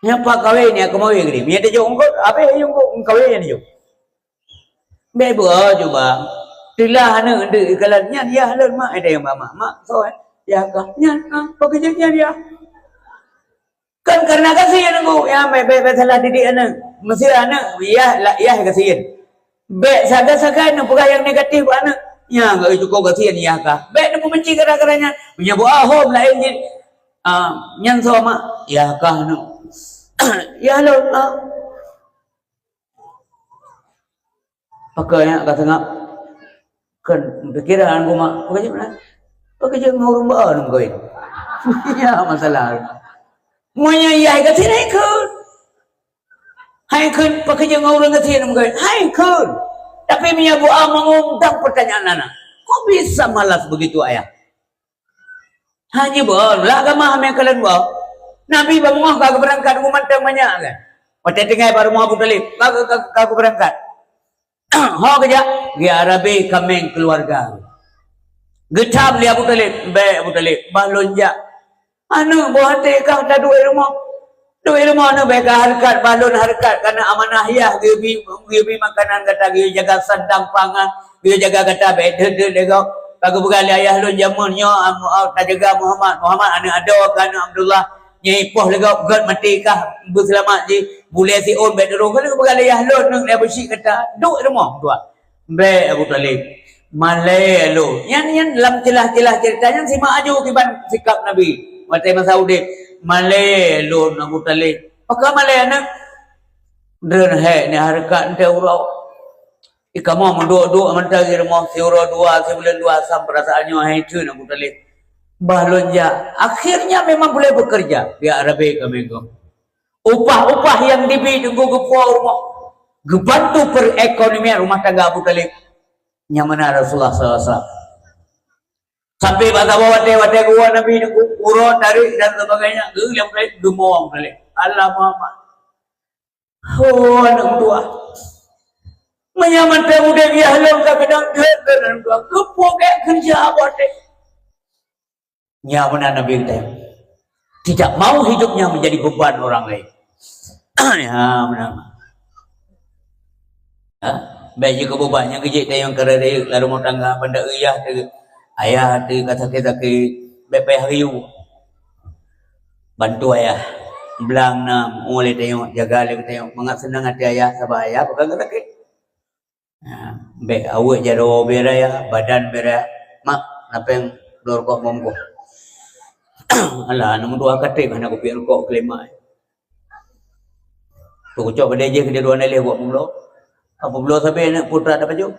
Nyan pat kawé nyan, keumawe geude. Meunyo teujoh eungkôt, habéh yue eungkôt, kawé nyan teujoh. Bèk beuo, cubang. Teulah aneuk deuek ikalon nyan, yah lôn mak, eh, mak, mak, mak, soe, eh? Yah kah? Nyan, ah, peukeujeut nyan yah. Kan karena gasien, Teungku. Ya, bèk, bèk, bèk salah didik aneuk. Meusti aneuk, yah, la-, yah gasien. Bèk sagai-sagai neupeugah nyang negatif bak aneuk. Nyan, geuh cukôp gasien, yah kah. Bèk neupeubenci gara-gara nyan. Meunyoe beuo hom laén jih. Ah, nyan soe mak? Yah kah aneuk. Yah lôn, ah. Pakon nyak ka seungab. Kan pikiran ku mak, peukeujeut meunan. Peukeujeut ngon ureueng beuo meukawen. Ya, masalah. Meunyoe yah gasien hai kheun. Hai kheun, peukeujeut ngon ureueng gasien meukawen. Hai kheun. Tapi meunyoe beuo mengundang pertanyaan aneuk. Kok bisa malas begitu, ayah? Hana beuo, lah agama hamé kalon beuo. Nabi bangoh ka geubeurangkat ureueng mantong banyak kan. Watèe tinggai bak rumoh Abu Thalib, ka, ka, ka, ka geubeurangkat. Ho geujak, geujak rabe kaméng keuluwarga. Geutham lé Abu Thalib, "Bèk Abu Thalib, bah lôn jak. Aneuk boh até kah taduek di rumoh." Duek di rumoh nyoe bèk kah hareukat, bah lôn hareukat, kareuna amanah yah geuyue bi, geuyue bi makanan gata, geuyue jaga sandang pangan, geuyue jaga gata bèk deuet-deuet lé gob. Ka geupeugah lé ayah lôn jameun nyoe, am, am, tajaga Muhammad. Muhammad aneuk adoe keu aneuk Abdullah. Nyang ipoh lé gob, göt maté kah beuseulamat jih. Bulèe siôn bèk teuroh. Ka geupeugah lé ayah lôn, nyoe lé Abu Syik gata, duek di rumoh, tuan. Bèk Abu Thalib. Malèe lôn. Nyan, nyan lam celah-celah cerita nyan simak aju kiban sikap Nabi watèe masa udép. Malèe lôn Abu Thalib. Pakon malèe aneuk? Droeneuh hék nyan hareukat eunteuk uroe. Ih, kamoe meuduek-duek mantong di rumoh siuroe dua, sibuleuen dua, asam peurasaan nyoe hai theun Abu Thalib. Bah lôn jak. Akhirnya memang boleh bekerja. Pihak rabe kami tu. Upah-upah nyang dibi teungku geupuwoe u rumoh, geubantu perekonomian rumah tangga Abu Thalib. Nyang meunan Rasulullah sallallahu alaihi wasallam. Sampai bak saboh watèe, watèe geuwoe Nabi teungku, uroe, tarikh dan sebagainya, geuh lé Abu Thalib, geumoe Abu Thalib. Allah Muhammad. Ho, aneuk meutuah. Meunyo mantong udép yah lôn ka keudang deuet keu aneuk meutuah. Keupeue gèt keureuja watèe? Nyan meunan Nabi geutanyoe. Tidak mau hidupnya menjadi beban orang lain. Nyan meunan. Ha? Bèk jikeu beban nyang geujek tayong keu rayeuk lam rumoh tangga, banda ayah teuh, ayah teuh ka sakét-sakét, bèk payah geuyue. Bantu ayah. Blang na, mu'ue lé tayong, jaga lé tayong. Mangat seunang até ayah, sabab ayah peugah sakét. Ha, bèk aweuek jaroe bèk raya, badan bèk raya. Mak, na pèng bloe rukok bak mukoh. Alah, aneuk meutuah ka trép hana kupiep rukok keu lé mak. Peukucok bak dèjeuh keu dua na lhèe buet peubloe. Ka peubloe sabe aneuk putra tapajoh.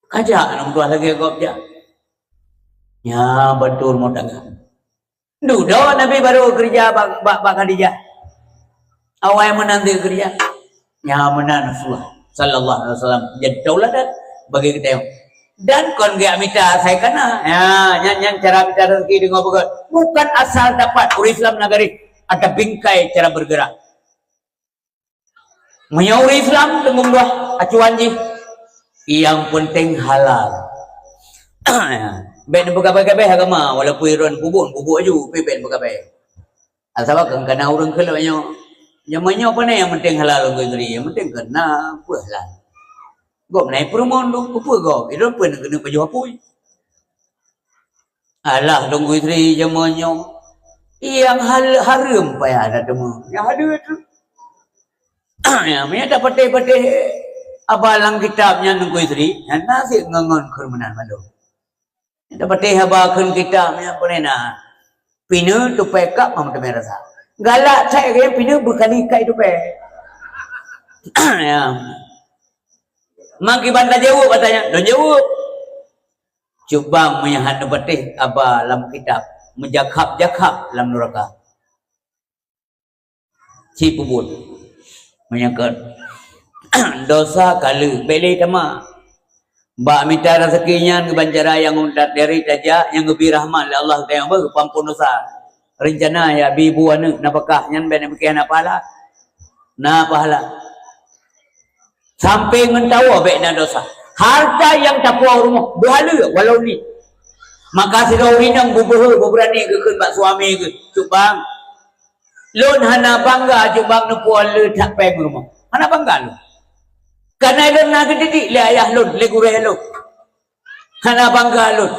Ka jak aneuk meutuah lagèe gob jak. Nyan bantu rumoh tangga. Dudoe Nabi barô keureuja bak, bak, bak Khadijah. Awai meunan lé keureuja. Nyan meunan Rasulullah sallallahu alaihi wasallam jadi tauladan bagi geutanyoe. Dan kon geujak mita asai kana. Ya, nyan, nyan cara mita rezeki deungoe beugöt. Bukan asal dapat, ureueng Islam na garéh, ada bingkai cara bergerak. Meunyoe ureueng Islam teungoh dua acuan jih, yang penting halal. Bèk neupeugabai-gabai agama, walaupun droen bubuk, bubuk aju, tapi bèk neupeugabai. Sabab kan kana ureueng kheun lagèe nyoe. Jameun nyoe pane nyang penting halal lôn kheun tadi, nyang penting keu na peue halal. Gob na ipeureumeun tu, keupeue gob? Idong peue keuneuk pajoh apui. Alah, Teungku Yusri jameun nyoe. Nyang hal-, hareuem payah tateumé. Nyang hadeue tu. Ya, meunyo tapatéh-patéh haba lam kitab nyan Teungku Yusri, nyan na cit ngon-ngon kheun meunan mandum. Tapatéh haba kheun kitab nyan peue na. Pineue tupée kab mam teumé rasa. Galak that lagée pineue beukali kai tupée. Ya. Mang kiban tajaweueb ata nyan, lôn jaweueb. Cut bang meunyo hana neupatéh haba lam kitab, meujakhab-jakhab lam nuraka. Ci peubuet. Meunyo kon dosa ka lheueh, bék lé tamah. Bak mita raseuki nyan keuban cara nyang utat dari tajak nyang geubri rahmat lé Allah teuh beuh peuampôn dosa. Reuncana ya bi bu aneuëk nafakah nyan bék neupiké hana pahala. Na pahala. Sampai ngon tawoe bék na dosa. Harta nyang tapuwoe rumoh beuhaleue walau ni. Maka sidroe ureuëng nyang beubeuhe beubeurani geukheun bak suami geuh, "Cut bang, lôn hana bangga cut bang neupuwoe le that péng rumoh. Hana bangga lôn. Kareuna lôn na geudidik lé ayah lôn, lé gurée lôn. Hana bangga lôn.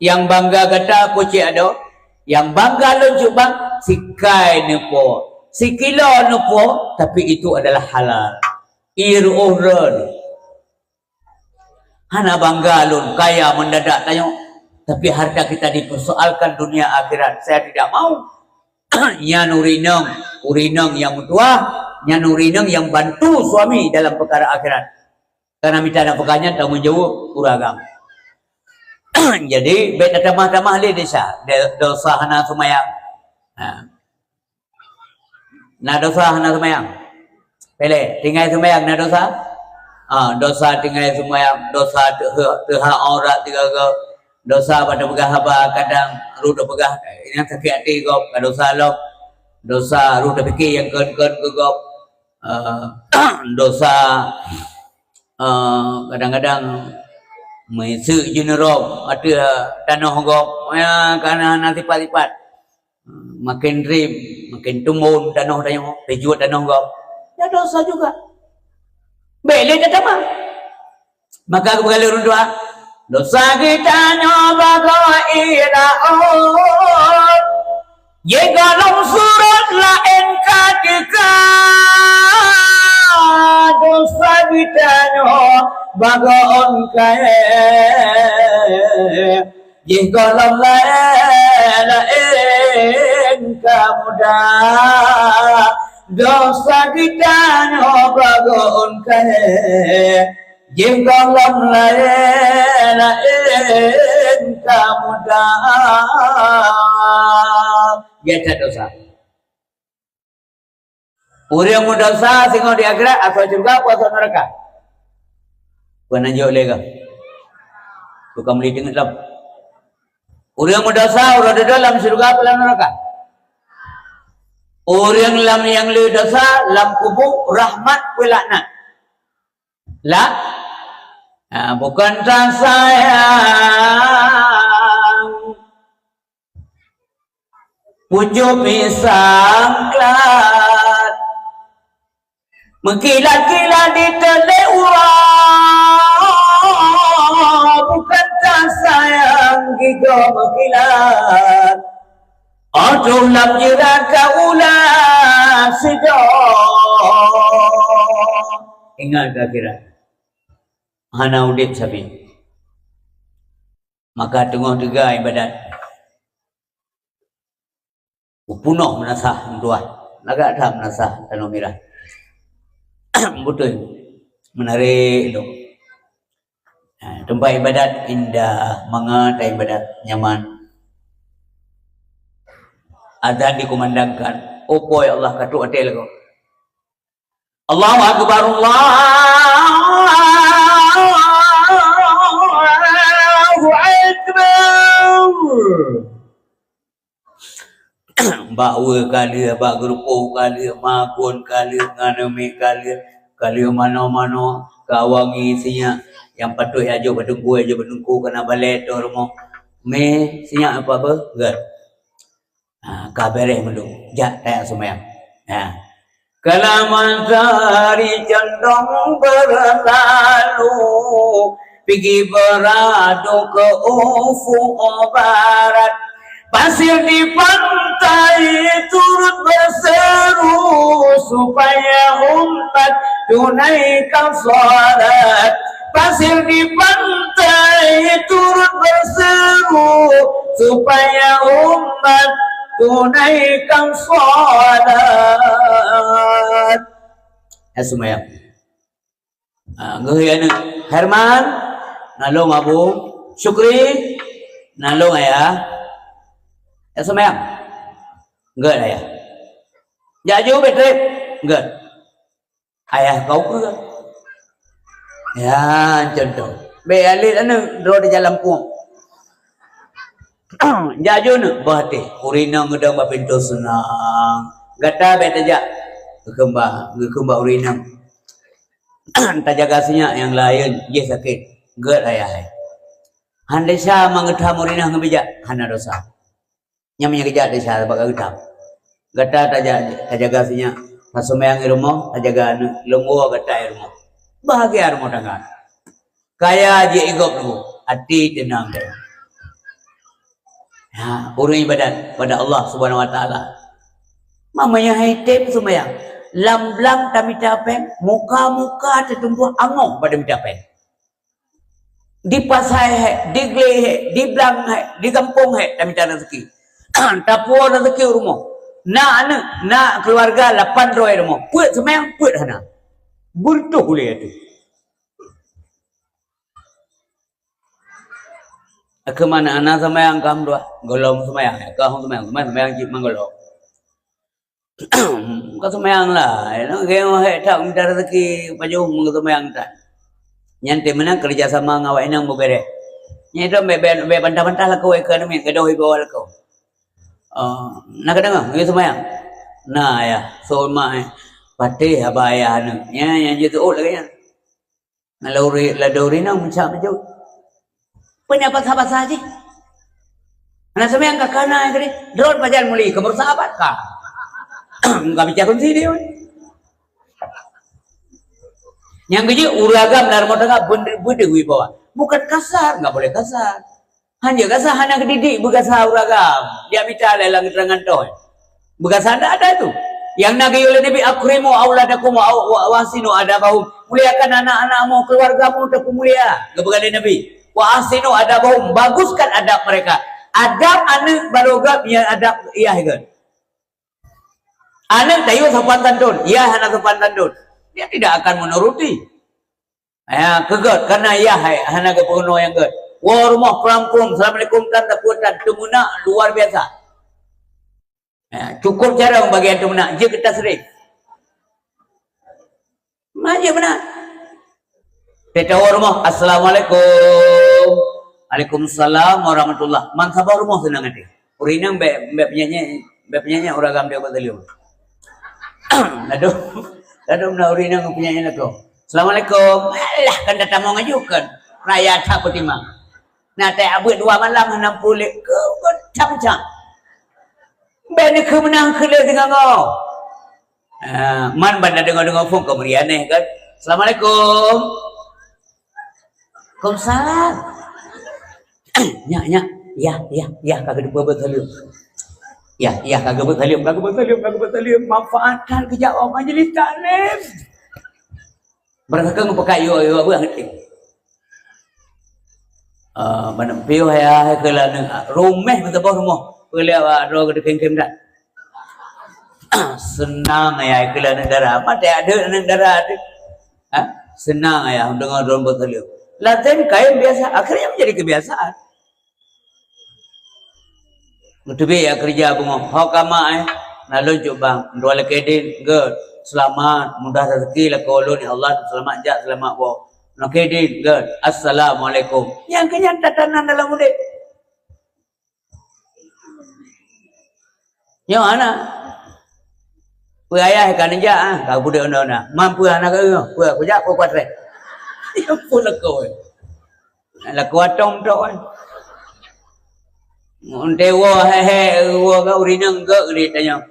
Nyang bangga gata kucék adoe. Nyang bangga lôn cut bang, sikai neupuwoe, sikilo neupuwoe, tapi itu adalah halal. Ie reuôh droe." Hana bangga lôn kaya mendadak tanyoe, tapi harta kita dipersoalkan dunia akhirat. Saya tidak mau. Nyan ureuëng inong, ureuëng inong nyang meutuah, nyan ureuëng inong nyang bantu suami dalam perkara akhirat. Karena mita nafakah nyan tanggung jaweueb ureuëng agam. Jadi bék tatamah-tamah lé desya, de-, dosa hana seumayang. Ha. Na dosa hana seumayang? Pilih, tinggai seumayang na dosa? Ah, dosa tinggai seumayang, dosa teuha-, teuhah aurat sigoe-goe, dosa bak tapeugah haba kadang rot tapeugah nyang sakét até gob, ka dosa lom. Dosa rot tapiké nyang kon-kon keu gob. Ah, dosa, ah, kadang-kadang meuseuk jeuneurong ateueh tanoh gob, ya, ka na, na sifat-sifat. Makin rem, makin tumbon tanoh tanyoe, teujuet tanoh gob. Ya dosa juga. Bék lé tatamah. Maka geupeugah lé ureuëng tuha, "Dosa geutanyoe bagoe ie laôt. Jih gohlom surot laén ka teuka. Dosa geutanyoe bagoe ôn kayée." Jih gohlom laén-laén ka muda, dosa geutanyoe bagoe ôn kayée. Jih gohlom laén-laén ka muda. Gét that dosa. Ureuëng meudosa singoh di akhirat, asoe syeuruga peue asoe neuraka? Peue nan jaweueb lé gob? Tukang meuli teungeut lom. Ureuëng meudosa uroe dudoe lam syeuruga peue lam neuraka? Ureuëng lam nyang le dosa lam kubu rahmat peue laknat? Lah? Ha, bukan tasayang. Pucuk pisang klat, meukilat-kilat diteulé uroe, bukan tasayang gigoe meukilat. Óh troh lam jeurat ka ulah sidroe. Ingat keu akhirat. Hana udeb sabe. Maka teungoh teuga iébadat. Peupunoh meunasah meutuah. Lagak that meunasah Tanoh Mirah. Beutôi. Meunarek lom. Ha, teumpat iébadat indah, mangat iébadat, nyaman. Azan dikumandangkan. Oh, po ya Allah, ka trok até lagoe. Allahu Akbar, Allahu Akbar. Bak weue ka lheueh, bak geurupoh ka lheueh, magun ka lheueh, ngon aneuk miet ka lheueh, ka lheueh manoe-manoe, ka wangi sinyak. Nyang patut jak jok bak teungku, jak jok bak teungku, kana balée toh rumoh. Mé sinyak apa beuh? Gét. Ha, ka beureh mandum. Jak tajak seumayang. Ha. Kala matahari condong berlalu, pigi beradu ke ufuk barat. Pasir di pantai turut berseru, supaya umat tunaikan salat. Pasir di pantai turut berseru supaya umat tunaikan salat. Ya, semuanya. Ha, geuh ya aneuk. Herman, nalong Abu. Syukri, nalong ayah. Ya, semuanya. Enggak, ayah. Jaju, Betrip. Enggak. Ayah kau ke? Ya, contoh. Bek alit aneuk, droe di jalan puang. Jaju neuk, bah teh. Ureueng inong geudong bak pintoe seunang. Gata bek tajak. Geukheun bak, geukheun bak ureueng inong. Tajaga sinyak nyang laén, jih sakét. Gét ayah hai. Han desya meungeut tham ureueng inong ngon bijak, hana desya. Nyang meunyoe geujak desya bak geutam. Gata taja-, tajaga sinyak, taseumayang i rumoh, tajaga aneuk, lôn woe gata i rumoh. Bahagia rumoh tangga. Kaya jih i gob lôn, até teunang deh. Ha, ureueng ibadat pada Allah Subhanahu Wa Taala. Mamanya hai tem seumayang. Lam blang tamita péng, muka-muka teutumpôh angoh bak tamita péng. Di pasai hai, di glé hai, di blang hai, di gampông hai, tamita rezeki. Tapuwoe rezeki u rumoh. Na aneuk, na keuluwarga lapan droe rumoh. Peuet seumayang, peuet hana. Beureutoh ulée tu. Keu mana na seumayang kam dua? Golom seumayang, ka hong seumayang, seumayang, seumayang cit mangolom. Ka seumayang lah, ya, nang geng wahai tak minta rezeki pajoh meuseumbayang tak. Nyan teuh meunan kerja sama ngon awak inong beubeureh. Nyan itu bek, bek, bek bantah-bantah lakoe keu aneuk miet, gadoh ibawa lakoe. Oh, na keudeueng, ngon seumayang. Na ya, so mak eh. Patéh haba ayah aneuk. Nya, nya jeuet lagée nyan. Lalu ri-, ladom rinong meucak meucut. Peue nyan basa-basa jih. Hana seumayang ka kana keudeh. Droe pajan muli keu meusahabat ka. Ka bicara kunci dia. Nyang keujeuet ureueng agam dalam rumah tangga beudeuh, beudeuh wibawa. Bukan kasar, enggak boleh kasar. Hanjeuet gasa hana geudidik beugasa ureueng agam. Dia mita lé lam keterangan toh. Beugasa ndak ada tu. Yang na geuyue lé Nabi, "Akrimu auladakum wa, wa, wa ahsinu adabahum." Muliakan anak-anakmu, keluargamu, teupeumulia. Geupeugah lé Nabi, "Wa ahsinu adabahum." Baguskan adab mereka. Adab aneuk baroe geuh nyan adab ayah geuh. Aneuk tayue sopan santun, ayah hana sopan santun. Dia tidak akan menuruti. Ya, keu gét, karena ayah hai, hana geupeurunoe nyang gét. Woe rumoh krum-krum, assalamualaikum tan, tapeuet tan, teumeunak luar biasa. Ya, cukup carông bagian teumeunak, jeuet keu tasrif. Ma jeuet meunan. Teuka woe rumoh, "Assalamualaikum." "Waalaikumsalam warahmatullah." Man saboh rumoh seunang até. Ureueng inong bèk, bèk peunyanyèk, bèk peunyanyèk ureueng agam dia bak saleuem. Ladôm, ladôm na ureueng inong peunyanyèk lakoe. "Assalamualaikum." Alah, kan tatamong aju kan. Raya that peutimang. Na tai abeuet dua malam hana pulek. Keu, keu, cam-cam. Bèk neukheun meunan keu lé singoh-ngoh. Ah, man ban na deungoe-deungoe phôn keu meuriah neh kan. "Assalamualaikum." "Waalaikumsalam." "Nyak, nyak." "Yah, yah, yah, ka geubeuet saleuem." "Yah, yah, ka geubeuet saleuem, ka geubeuet saleuem, ka geubeuet saleuem." Manfaat that geujak bak majlis taklim. Beureukat keu peugah yo, yo, beuh ngerti. Ah, ban piôh ya, hai keu laneuk. Ruméh meusaboh rumoh. Peue lé awak droe geudeukém-kém that. Seunang ya, hai keu laneuk dara. Maté adeuk aneuk dara adeuk. Ha? Seunang ya, deungoe droe beusaleuem. Lazem kain biasa, akhirnya menjadi kebiasaan. Meuteubiet ya keureuja beungoh. Ho kama, eh. Na lôn cok bang. Dua lakèe din, gét. Seulamat, mudah rezeki lakoe ulôn, ya Allah, seulamat jak, seulamat woe. Lakèe din, gét. Assalamualaikum. Nyang keu nyan tatanan dalam udép. Nyoe hana. Peue ayah ka neujak, ah, ka budek undang-undang. Man peue hana ka, peue kujak, peue kuatrek. Ya pun lakoe. Lakoe atong tok, eh. Ngon tewa, he, he, wa ka ureueng inong gét geutanyong.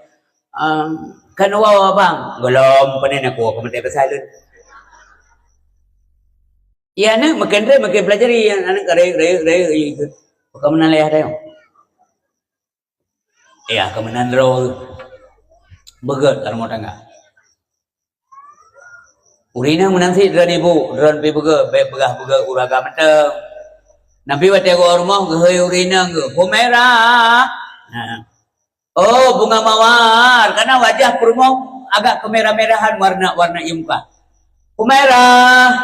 Ah, kan wa, wa bang. Golom, pane nak wa, ka meutai pasal lôn. Ya, aneuk makin ré, makin pelajari, ya, aneuk ka ré, ré, ré, ré, itu. Bukan menang ayah tayong. Ya, keumeunang droe. Beugét lam rumoh tangga. Ureueng inong meunan cit droeneuh ibu, droeneuh pih beugét, bék peugah beugét ureueng agam mantong. Nabi watée geuwoe rumoh geuhôi ureueng inong geuh, "Humairah." Ha. Oh, bunga mawar, karena wajah peurumoh agak kemerah-merahan warna-warna ié muka. "Humairah."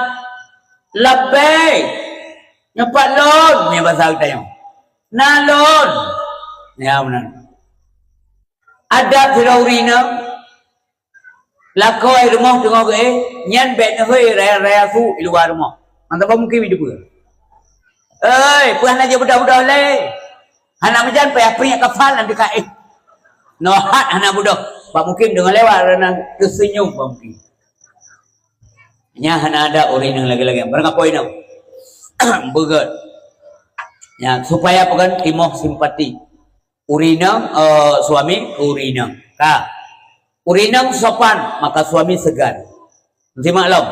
"Labbaik." "Nyoe pat lôn," nyan basa geutanyoe. "Na lôn." Ya, meunan. Adat sidroe ureueng inong, lakoe rumoh teungoh geuéh, nyan bék neuhôi raya-raya su i luwa rumoh. Mantong bah mungkin jiteupeue. "Oi, peue hana jeuet beudôh-beudôh lé? Hana meujan payah priek kafan lam teuka éh." Nyoe hat hana beudôh. Bah mungkin deungon lewat, karena teuseunyum bah mungkin. Nyan hana adat ureueng inong lagée-lagée. Barang kapoe inong. Beugét. Nyan, supaya peugah timoh simpati. Ureueng inong, eh, suami keu ureueng inong. Ka. Ureueng inong sopan, maka suami segan. Simak lom.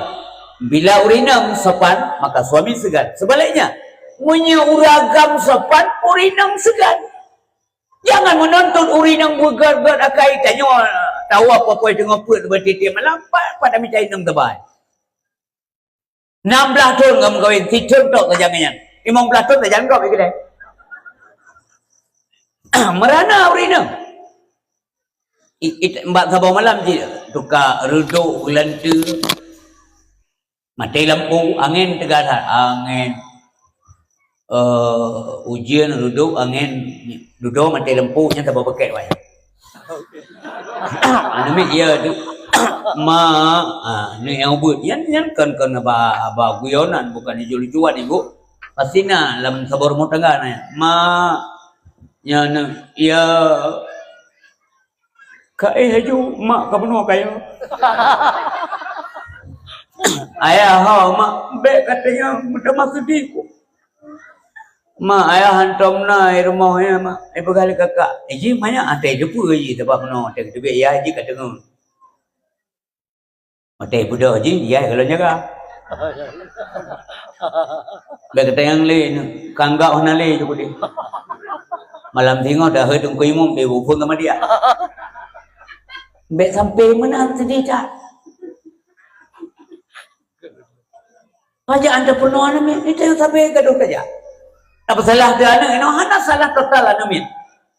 Bila ureueng inong sopan, maka suami segan. Sebaliknya, meunyoe ureueng agam sopan, ureueng inong segan. Jangan menuntut ureueng inong beugét-gét akai tanyoe, tawoe poh-poh teungoh peuet leubeh tieb-tieb malam, pat, pat mita inong teubai. Nam blaih thon ka meukawen, sithon tok sajan nyan. Limong blaih thon sajan gob di keudè. Meurana ureueng inong. I, i, bak saboh malam cit tuka reudok geulanteue. Maté lampu, angén teuga that, angén. Eh, ujeuen reudok, angén, dudoe maté lampu, nyan saboh pakét wai. Aneuk miet, "Ya, tu, Mak, ah, ni nyang ubit." Nyan, nyan kon, kon haba, haba guyonan, bukan lucu-lucuan, Ibu. Pasti na lam saboh rumoh tangga na, "Mak, nyan, ya." "Ka éh laju, Mak ka bunoe kayée." "Ayah ho, Mak, bék ka teunyang meutamah seudeh ku." "Mak, ayah hantom na i rumoh nyan, Mak. Ipeugah lé kakak." "Eh, jih manyak até deupeu jih, sabab meunoe até teubiet yah jih ka teungeut." Watée beudôh jih, yah golom jaga. Bék katanyang lé, kanggak hana lé jih udeh. Malam singoh dah heuet teungku imum, bék bubeng sama dia. Bék sampai meunan seudeh that. Raja anda peunoh aneuk miet, itu yang sampai gadoh raja. Tapi salah dia aneuk, inoe hana salah total aneuk miet.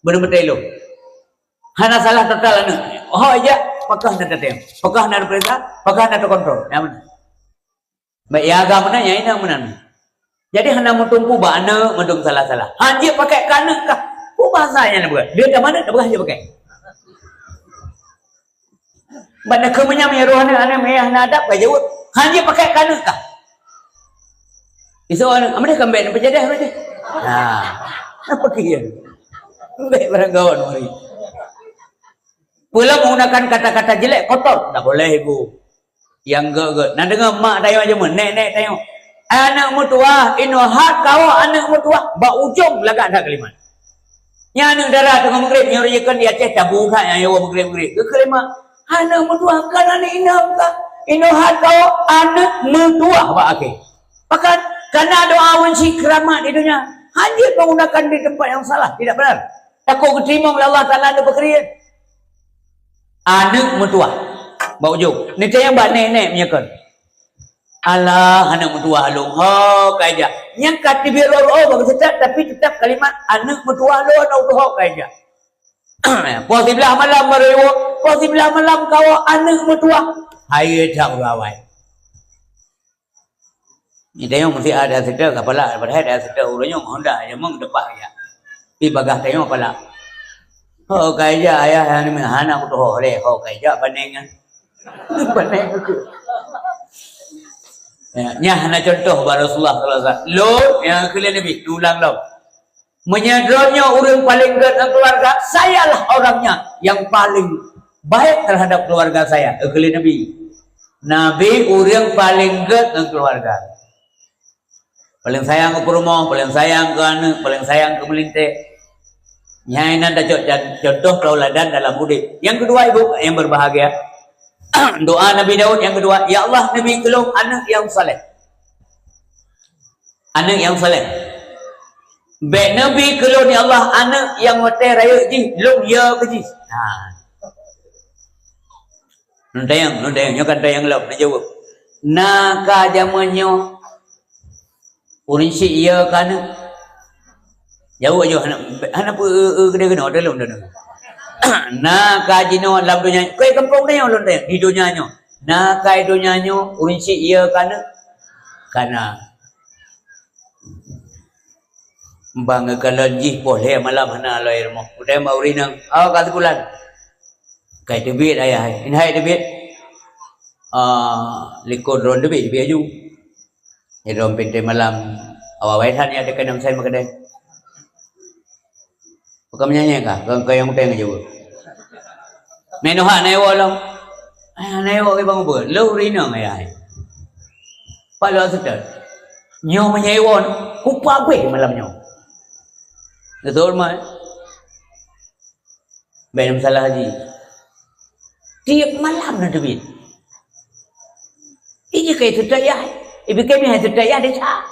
Beuna meuteulông. Hana salah total aneuk. Ho ijak, pakah na tatém. Pakah na diperiksa, pakah na takontrol. Nyang meunan. Baik, ya agam meunan, ya inong meunan. Jadi hana meutumpu bak aneuk mandum salah-salah. Hanjeuet pakai keu aneuk kah? Peue bahasa nyan na peugah? Dia ka aneuk na peugah hanjeuet pakai. Ban na keu meunyam ya roh aneuk, aneuk meu'ah na adab ka jaweueb. Hanjeuet pakai keu aneuk kah? Isoe aneuk, "Amadeh ka mbek neupeujadeh amadeh." Nah, apa kian? Mbek barang gaon mari. Pula menggunakan kata-kata jelek, kotor, tak boleh, Ibu. Nyang gét-gét. Na deungoe mak tanyoe jameun, nek-nek tanyoe. Aneuk meutuwah, inoe hat kawoe aneuk meutuwah, bak ujong lagak that kalimat. Nyan aneuk dara teungoh meugreb, nyoe reujeukon di Aceh tabu that nyang yoe meugreb-greb. Geukheun lé mak, "Aneuk meutuwah kon aneuk inong kah? Inoe hat kawoe aneuk meutuwah bak akhé." Bahkan, kana doa wan cit keuramat di dunia, hanjeuet menggunakan di tempat yang salah, tidak benar. Takot geuteurimong lé Allah Taala neupeukriet. Aneuk meutuwah. Bak ujong. Neutanyong bak nek-nek meunyoe kon. "Alah, aneuk meutuwah lôn, ho ka ijak." Nyang ka teubiet roh-roh bak geuseutôt, tapi teutap kalimat, "Aneuk meutuwah lôn, aneuk meutuwah ho ka ijak." Poh siblaih malam baru iwoe, poh siblaih malam kawoe aneuk meutuwah. Hai that ureueng awai. Nyan tanyoe meusti ada seutôt kapala, padahai ada seutôt ureueng nyoe honda nyang meudepak ijak. Di bagah tanyoe pala. Ho ka ijak ayah, hana kutuho lé, ho ka ijak paneng nyan. Paneng aku. Ya, nyan hana contoh bak Rasulullah sallallahu alaihi wasallam. Lôn, ya, keu lé Nabi, ulang lom. Meunyoe droeneuh ureueng paleng gét ngon keuluwarga, sayalah orangnya yang paling baik terhadap keluarga saya, keu lé Nabi. Nabi ureueng paleng gét ngon keuluwarga. Paleng sayang keu peurumoh, paleng sayang keu aneuk, paleng sayang keu meulintèe. Nyan inan tacok contoh tauladan dalam udeb. Nyang keudua, Ibu yang berbahagia, doa Nabi Daud nyang keudua, "Ya Allah, neubi keu lôn aneuk nyang saleh." Aneuk nyang saleh. Bék neubi keu lôn, ya Allah, aneuk nyang watèe rayeuk jih lôn yö keu jih. Nah. Lôn tanyong, lôn tanyong, nyoe kan tanyong lom, neujaweueb. Na ka jameun nyoe, ureueng syiek ya ka neuk. Jaweueb ajoh hana, hana peu-, eu-, eu-, keudeh keunoe, dalam, dalam. Na ka jinoe lam donya, keu gampông tanyoe lôn tanyong, di donya nyoe. Na ka donya nyoe, ureueng syiek ya ka neuk. Ka na. Bang geukalon jih poh lhèe malam hana lom rumoh. Utai mak ureueng inong, "Oh, ka seukulan." "Kai teubiet, ayah hai." "Hai teubiet?" "Ah, likot droen teubiet, teubiet aju." Di droen pintée malam, awai-awai that nyan teuka nam sai meukeudeh. Bukan meunyanyi kah? Bukan kau yang utang aja. Menoha na iwoe lom. Ayah na iwoe ke bang ubeut. Lo ureueng inong ayah hai. Pak lo seutôt. Nyoe meunyoe iwoe, kupa abéh malam nyoe. Betul, Mak? Bèk na masalah haji. Tiep malam na teubiet. Iji kai seutôt yah. Ibi kami hai seutôt yah desya.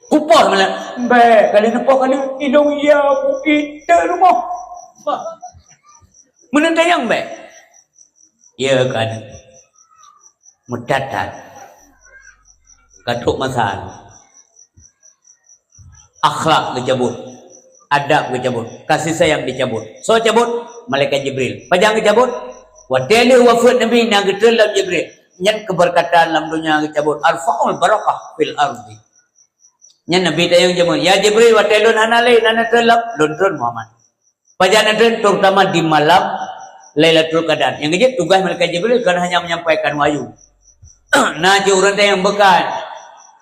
Kupa malam. Bèk, kali neupa kali inong ya bukit rumoh. Meuneutanyong bèk. Ya kan. Meutat-tat. Ka trok masa. Akhlak geucabut. Adab geucabut. Kasih sayang dicabut. Soe cabut? Malaikat Jibril. Pajan geucabut? Watèe lheueh wafeuet Nabi na geutreun lom Jibril. Nyan keubeurkatan lam donya geucabut. Arfa'ul barakah fil ardi. Nyan Nabi tanyong jameun, "Ya Jibril, watèe lôn hana lé, na neutreun lom?" "Lôn treun Muhammad." Pajan neutreun, terutama di malam Lailatul Qadar. Nyang keujeuet tugaih malaikat Jibril kon hanya menyampaikan wahyu. Na cit ureueng teuh nyang bukan,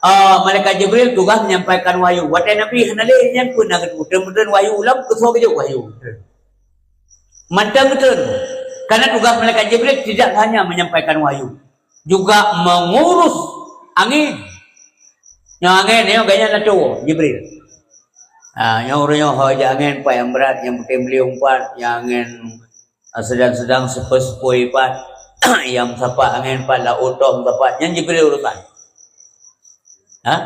ah, malaikat Jibril tugaih menyampaikan wahyu. Watèe Nabi hana lé nyan pun na geutreun-treun wahyu lom, keu soe geujok wahyu. Mantong geutreun. Karena tugas malaikat Jibril tidak hanya menyampaikan wahyu, juga mengurus angin. Nyang angin nyoe gobnyan na tuwoe, Jibril. Ha, nyang ureueng nyoe ho jak angin pat nyang brat, nyang putéh beuliong pat, nyang angin, ah, sedang-sedang sepoi-sepoi pat, nyang sapat angin pat, laôt toh sapat, nyan Jibril urusan. Ha?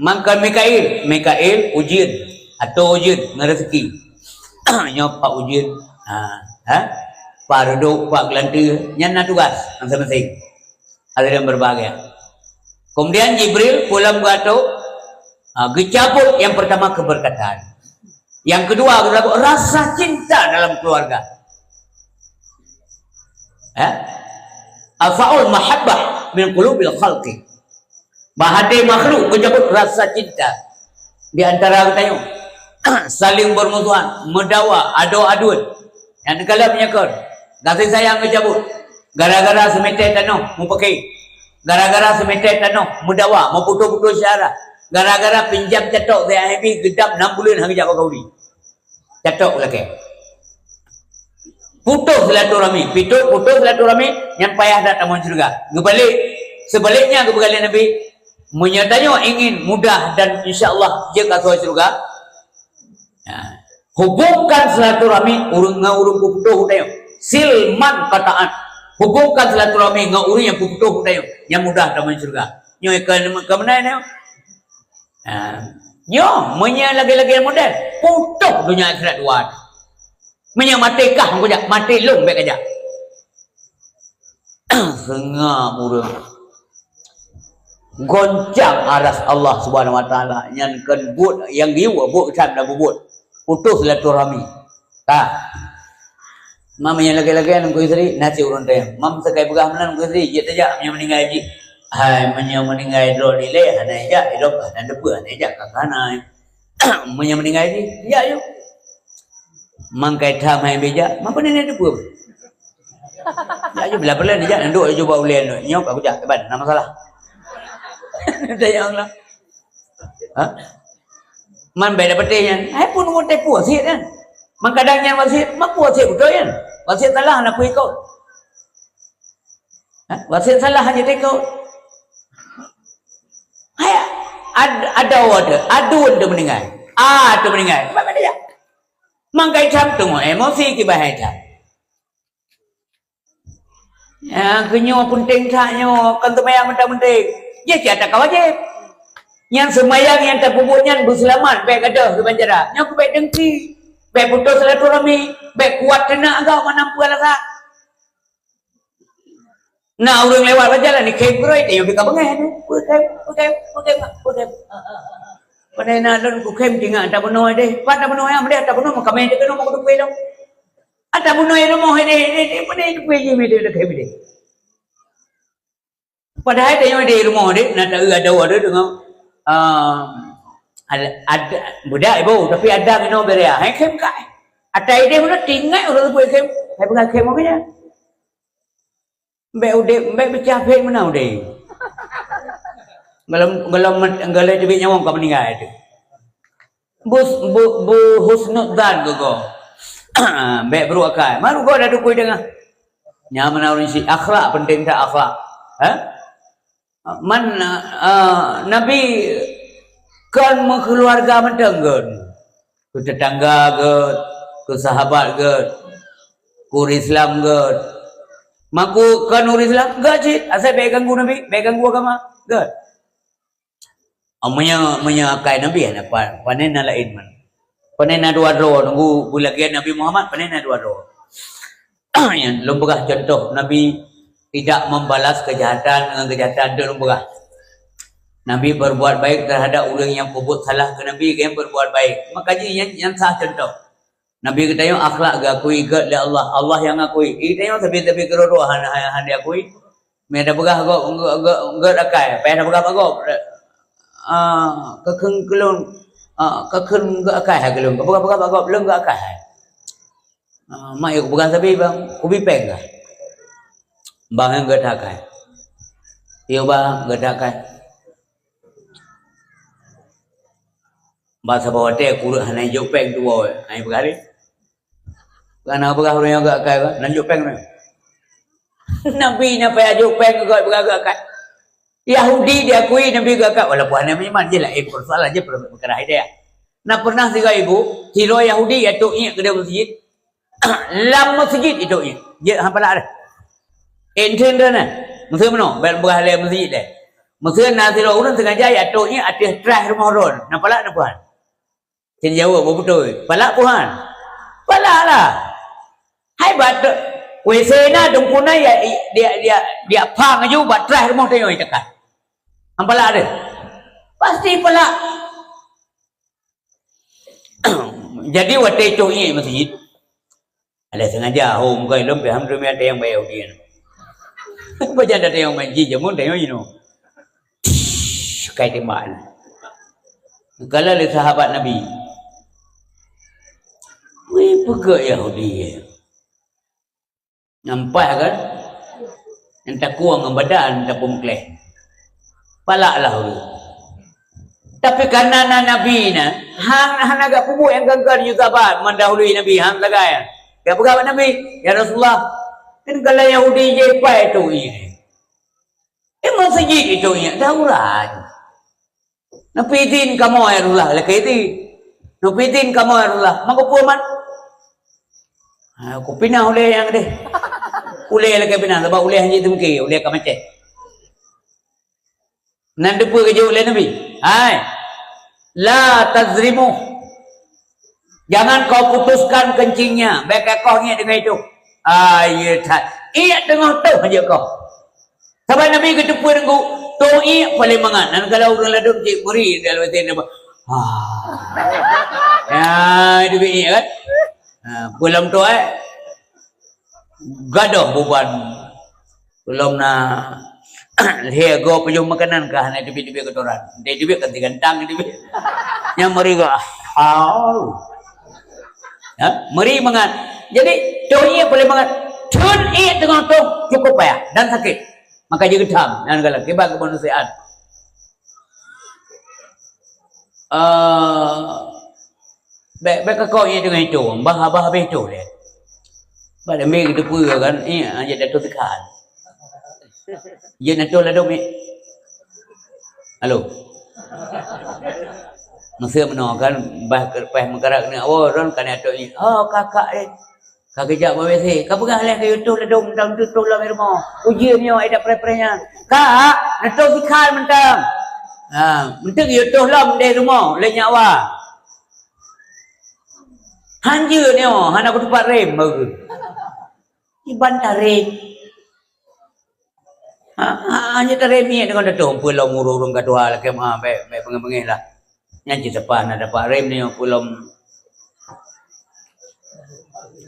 Mangkon Mikail, Mikail ujeuen, atô ujeuen ngon rezeki. Nyoe pat ujeuen, ha, ha? Pat reudôk, pat geulanteue, nyan na tugas masing-masing. Hadirin berbahagia. Kemudian Jibril pulang geuatô, ha, geucabut yang pertama keberkatan. Yang kedua, geucabut rasa cinta dalam keluarga. Ya? Arfa'ul mahabbah min qulubil khalqi. Bak até makhluk geucabut rasa cinta di antara geutanyoe. Saling bermusuhan, meudawa, adoe-adoe. Nyang teukalon meunyoe kon, kasih sayang geucabut. Gara-gara seumeter tanoh meupaké. Gara-gara seumeter tanoh meudawa, meuputôh-putôh syara. Gara-gara pinjam catok si Habi geudam nam buleuen han geujak bak Saudi. Catok lakée. Putôh silaturahmi, putôh, putôh silaturahmi, nyan payah that tamong syeuruga. Geubalek, seubaliknya geupeugah lé Nabi, meunyoe tanyoe ingin mudah dan insya Allah jeuet keu syeuruga, nah, hubungkan silaturahmi ureueng ngon ureueng putôh tanyoe. Sil man qata'an. Hubungkan silaturahmi ngon ureueng nyang putôh tanyoe, nyang mudah tamong syeuruga. Nyoe ka, ka meunan nyoe. Ha, nyoe, meunyoe lagèe-lagèe model, putôh donya akhirat dua. Meunyoe maté kah, meukeujak, maté lôn bèk kajak. Seungab ureueng. Goncang aras Allah Subhanahu Wa Taala, nyan kon buet nyang geuyue buet geutam dan bubuet. Putôh silaturahmi. Ka. Mam nyang lagèe-lagèe Teungku Yusri, na cit ureueng teuh. Mam sakai peugah meunan Teungku Yusri, jeuet tajak meunyoe meuninggai jih. Hai, meunyoe meuninggai droeneuh ilèe, hana jak, idop hana teupeu, hana jak, ka hana. Meunyoe meuninggai jih, jak ju. Mangkai tham hai bèk jak, ma peue neujak teupeu. Jak ju, bila peue neujak, neudok ju bak ulèe nyoe, nyoe ka kujak, kiban, na masalah. Tanya Allah. Ha? Man bèk tapatéh nyan. Hai pun watèe peue wasiet nyan. Man kadang nyan wasiet, ma peue wasiet beutôi nyan. Wasiet salah na peue ikot. Ha? Wasiet salah hana ikot. Hai ad-, ada wada, adun tu meuninggai. Ah, tu meuninggai. Bak mana ya? Mangkai tham tu emosi kibai hai tham. Ya, keu nyoe peunteng that nyoe, kon seumayang mantong peunteng. Jih cit ata ka wajéb. Nyang seumayang nyang tapeubuet nyan beuseulamat, bèk gadôh keu banjara. Nyoe keu bèk dengki, bèk putôh silaturahmi, bèk kuat keuneuk agam meunan peue alasan. Na ureuëng lewat bak jalan, ni khém keurôi, tengok pih ka beungéh tu. Peukhém, peukhém, peukhém, peukhém. Padahai na lôn kukhém tingak ata bunoe deh. Pat ata bunoe, ah, deh ata bunoe, maka mé teuh keunoe, maka teupeue lom. Ata bunoe rumoh deh, deh, deh, padahai teupeue jih mé teuh khém deh. Padahai tengok di rumoh deh, na taeu ada deh deungon, ah, ada, ada, budak ibu, tapi ada keunoe berea. Hai khém kai. Ata ideh bunoe tinggai ureuëng teupeue khém. Hai peugah khém apa nya? Bék udeb, bék peucah phét meunan udeb. Golom, golom, golom teubiet nyawöng ka meuninggai teuh. Bu, bu, bu husnudzan geuh goe. Bék buruk akai. Maru goe dah dukui teungoh. Nyan meunan ureuëng syiek. Akhlak penting that, akhlak. Ha? Man, ah, Nabi kon meukeuluwarga mantong geuh. Keu teutangga geuh, keu sahabat geuh, keu ureuëng Islam geuh. Mangku kon ureuëng Islam, geuh cit, asai bék ganggu Nabi, bék ganggu agama, geuh. Oh, meunyoe, meunyoe akai Nabi, hana pa-, pane na laén man. Pane na dua droe, nunggu beulagian Nabi Muhammad, pane na dua droe. Nyan, lôn peugah contoh, Nabi tidak membalas kejahatan dengan kejahatan, tu lôn peugah. Nabi berbuat baik terhadap ureuëng nyang peubuet salah keu Nabi, nyang berbuat baik. Maka jih nyan, nyan sah contoh. Nabi geutanyoe akhlak geuakui gét lé Allah, Allah nyang akui. Geutanyoe sabe-sabe keudroe-droe hana, hana, hana diakui. Meunan tapeugah gob, gét, gét, gét akai, payah tapeugah bak gob. Ah, kakheun keu lôn, ah, kakheun gét akai hai keu lôn. Kapeugah-peugah bak gob, lôn gét akai hai. Ah, mak yuk peugah sabe bang, kubi péng kah? Bang nyang gét akai. Yo bang, gét akai. Bak saboh watée kureueng hana jok péng tuwoe, hana peugah lé. Kana peugah ureuëng nyang gét akai, hana jok péng nyan. Nabi na payah jok péng keu gét peugah gét akai. Yahudi diakui Nabi gét akai, walaupun hana meuiman, jih laén persoalan, jih per-, peukara hidayah. Na pernah sigoe ibu, sidroe Yahudi ya tok iék keudeh meuseujid. Lam meuseujid itok iék. Jeuet han palak deh. Entrance deh na. Meuseu meunoe, bèk peugah lé meuseujid deh. Meuseu na sidroe ureuëng sengaja ya tok iék ateueh traih rumoh droen. Na palak na peue han? Cen jaweueb beutôi. Palak peue han? Palak lah. Hai bat, W C na teungku na ya, dia, dia, dia phang aju bat traih rumoh tanyoe itekan. Han palak deh. Pasti palak. Jadi watée tok iék meuseujid, ada sengaja ho muka ilong pih alhamdulillah ada nyang bayar ujian. Baca ada nyang main ji jamun ada nyang inoe. Kai tembak. Kala lé sahabat Nabi. Wih, peugah Yahudi. Nampak kan? Nyang takueng ngon badan tapeumeukléh. Palaklah ureuëng. Tapi karena na Nabi na, han, hana gak peubuet nyang ganggan yue sabat meundahului Nabi, han sagai. Gak peugah bak Nabi, "Ya Rasulullah, kan kala Yahudi jih pai tu ié. Di meuseujid itu ié, dah urat." Neupeuidhin kamoe ya Rasulullah, lakée idhin. Neupeuidhin kamoe ya Rasulullah, meukeue peue man? Ha, kupinah ulée nyang deh. Ulée lakée pinah, sabab ulée hanjeuet teumeuke, ulée ka macet. Nan teupeu geujaweueb lé Nabi, "Hai, la tazrimu. Jangan kau putuskan kencingnya, bèk kah koh iék teungoh itoh." Ah, iya that. Iék teungoh toh hanjeuet koh. Saban Nabi geuteupeue deungon, toh iék paléng mangat. Nan kalau ureuëng ladôm cit meuri dalam hati dia. Ah. Ya, itu iék kan? Ha, peue lom toh, eh? Gadoh buban. Peue lom na lhée go peujeuem makanan ka hana teubiet-teubiet keutoran. Teubiet kan tigantang teubiet. Nyang meuri go, hau. Ha? Meuri mangat. Jadi, toh iék paléng mangat. Thon iék teungoh toh cukup payah dan sakét. Maka jeuet geutham, nyan galak kiban keumanusiaan. Eh, bèk, bèk kakoe iék teungoh itoh, bah, bah habéh itoh lé. Bah, demi geuteupeue kan, iék, ah, jeuet atoh sikhan. Jeuet atoh ladôm iék. Halo. Meuseu meunoe kan, bah, leupah meukarat keuneuk awoe, ron kan atoh iék. Oh, kakak, eh. Ka geujak bak W C, ka peugah lé keu yue toh ladôm, mantong teutoh lom di rumoh. Ujeuen nyoe, ai dak preh-preh nyan. Kak, neutoh sikhan mantong. Ha, mantong yue toh lom di rumoh, lé nyak wa. Hanjeuet nyoe, hana kutupat rem bagoe. Iban tarek. Ha, ha, hanya tarem miet dengan datum, peulom ureueng-ureueng ka tuha lakée meu'ah, bèk, bèk beungéh-beungéh lah. Nyan cit seupah na dapat rem nyoe peulom.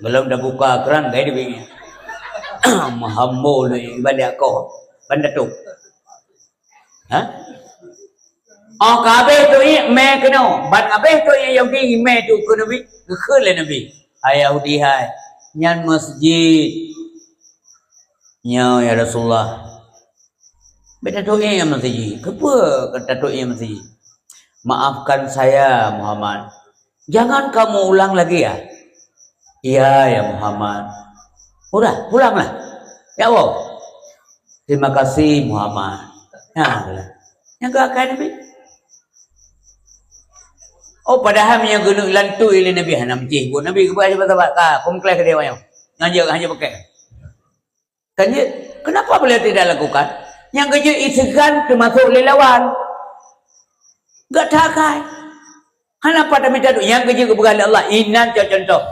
Belom tabuka kran, gai dibingung. Meuhambo lé iban dak koh, ban datum. Ha? Oh, ka abéh tu ié mè keunoe. Ban abéh tu ié Yahudi mè tu keu Nabi, geukheun lé Nabi. Hai Yahudi hai, nyan masjid. Nyoe ya Rasulullah. Bèk tatu'ék masjid. Keupeue ka tatu'ék masjid? Maafkan saya, Muhammad. Jangan kamu ulang lagi ya? Iya ya Muhammad. Udah, pulanglah. Ya Allah. Terima kasih Muhammad. Nah, lah. Nyang keu akai Nabi. Oh, padahal meunyoe geuneuk lantui lé Nabi hana meucih pun. Nabi geupeugah bak sahabat, "Ka, peumeukleh keudéh awaknyoe. Nyan jeuet, hana jeuet pakai." Kan jeuet, kenapa beliau tidak lakukan? Nyang geujeuet iseugan teumasok lé lawan. Gata akai. Hana pat tamita duek nyang geujeuet geupeugah lé Allah. Inan cok contoh.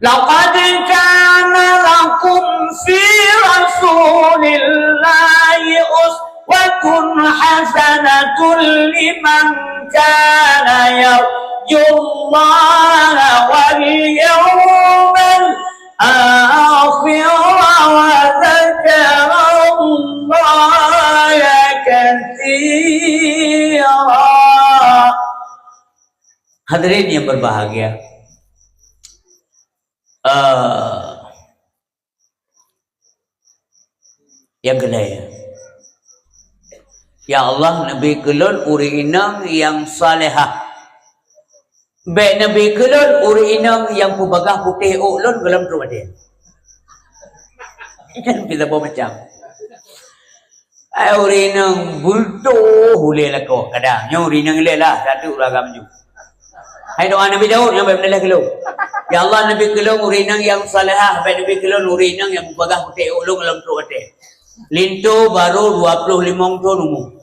Laqad kana lakum fi Rasulillahi uswatun hasanatun liman kana yarjullaha wal yawmal akhir wa dzakarallaha katsira. Hadirin yang berbahagia, eh, nyang keulhèe, ya Allah, neubi keu lôn ureueng inong nyang salehah. Bèk neubi keu lôn ureueng inong nyang peubagaih putéh ôk lôn gohlom trok até. Nyan pih saboh macam. Ai ureueng inong bultoh ulèe lakoe kadang. Nyoe ureueng inong ilèe lah, satu ureueng agam ju. Hai doa Nabi Daud nyang bèk meunalèe keu lôn. Ya Allah, neubi keu lôn ureueng inong nyang salehah, bèk neubi keu lôn ureueng inong nyang peubagaih putéh ôk lôn gohlom trok até. Linto barô dua ploh limong thôn umu.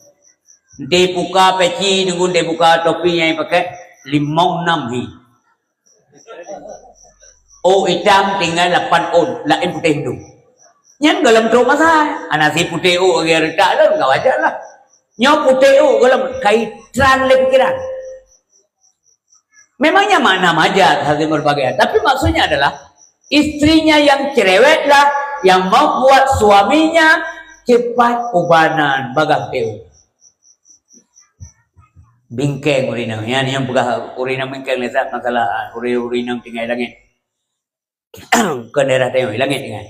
Di buka peci deungon di buka topi nyang ipakai limong nam hi. Ôk itam tinggai lapan ôn, laén putéh mantong. Nyan gohlom trok masa, hana si putéh ôk lagèe reutak lôn, ka wajar lah. Nyoe putéh ôk gohlom ka itran lé pikeran. Memangnya makna majaz hadirin berbahagia, tapi maksudnya adalah istrinya yang cerewetlah yang membuat suaminya cepat ubanan bagaih teu. Bingkeng ureueng inong, nyan nyang peugah ureueng inong bingkeng lé that masalah ureueng-ureueng inong tinggai langét. Kon daerah tanyoe, langét tinggai.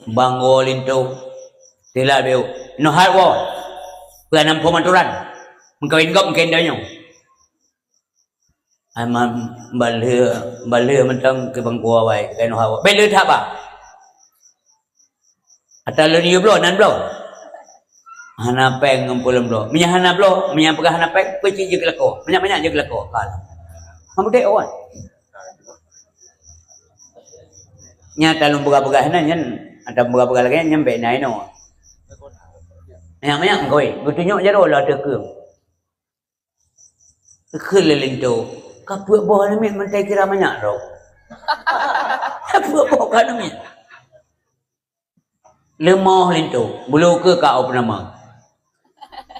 Bang woe linto, teulat beu. Noh hat woe. Peue hana muphom atoran. Meukawen gob mungken donya. Ai man baleue, baleue mantong keu bang kuah wai, keu noh hat woe. Bèk le that ba. Ata lôn yue bloe, nan bloe. Hana péng ngon peue lôn bloe. Meunyo hana bloe, meunyo peugah hana péng, peucit jeuet keu lakoe. Banyak-banyak jeuet keu lakoe. Ka. Hana udép awai. Nyan ata lôn peugah-peugah nyan, nyan ata peugah-peugah lagèe nyan bèk na inoe. Manyak-manyak meukawen, geutunyok jaroe lam ateueh keueng. Kheun lé linto, ka peuet boh aneuk miet mantong kira manyak droe. Ka peuet boh ka aneuk miet. Leumoh linto, bulu keu ka opname.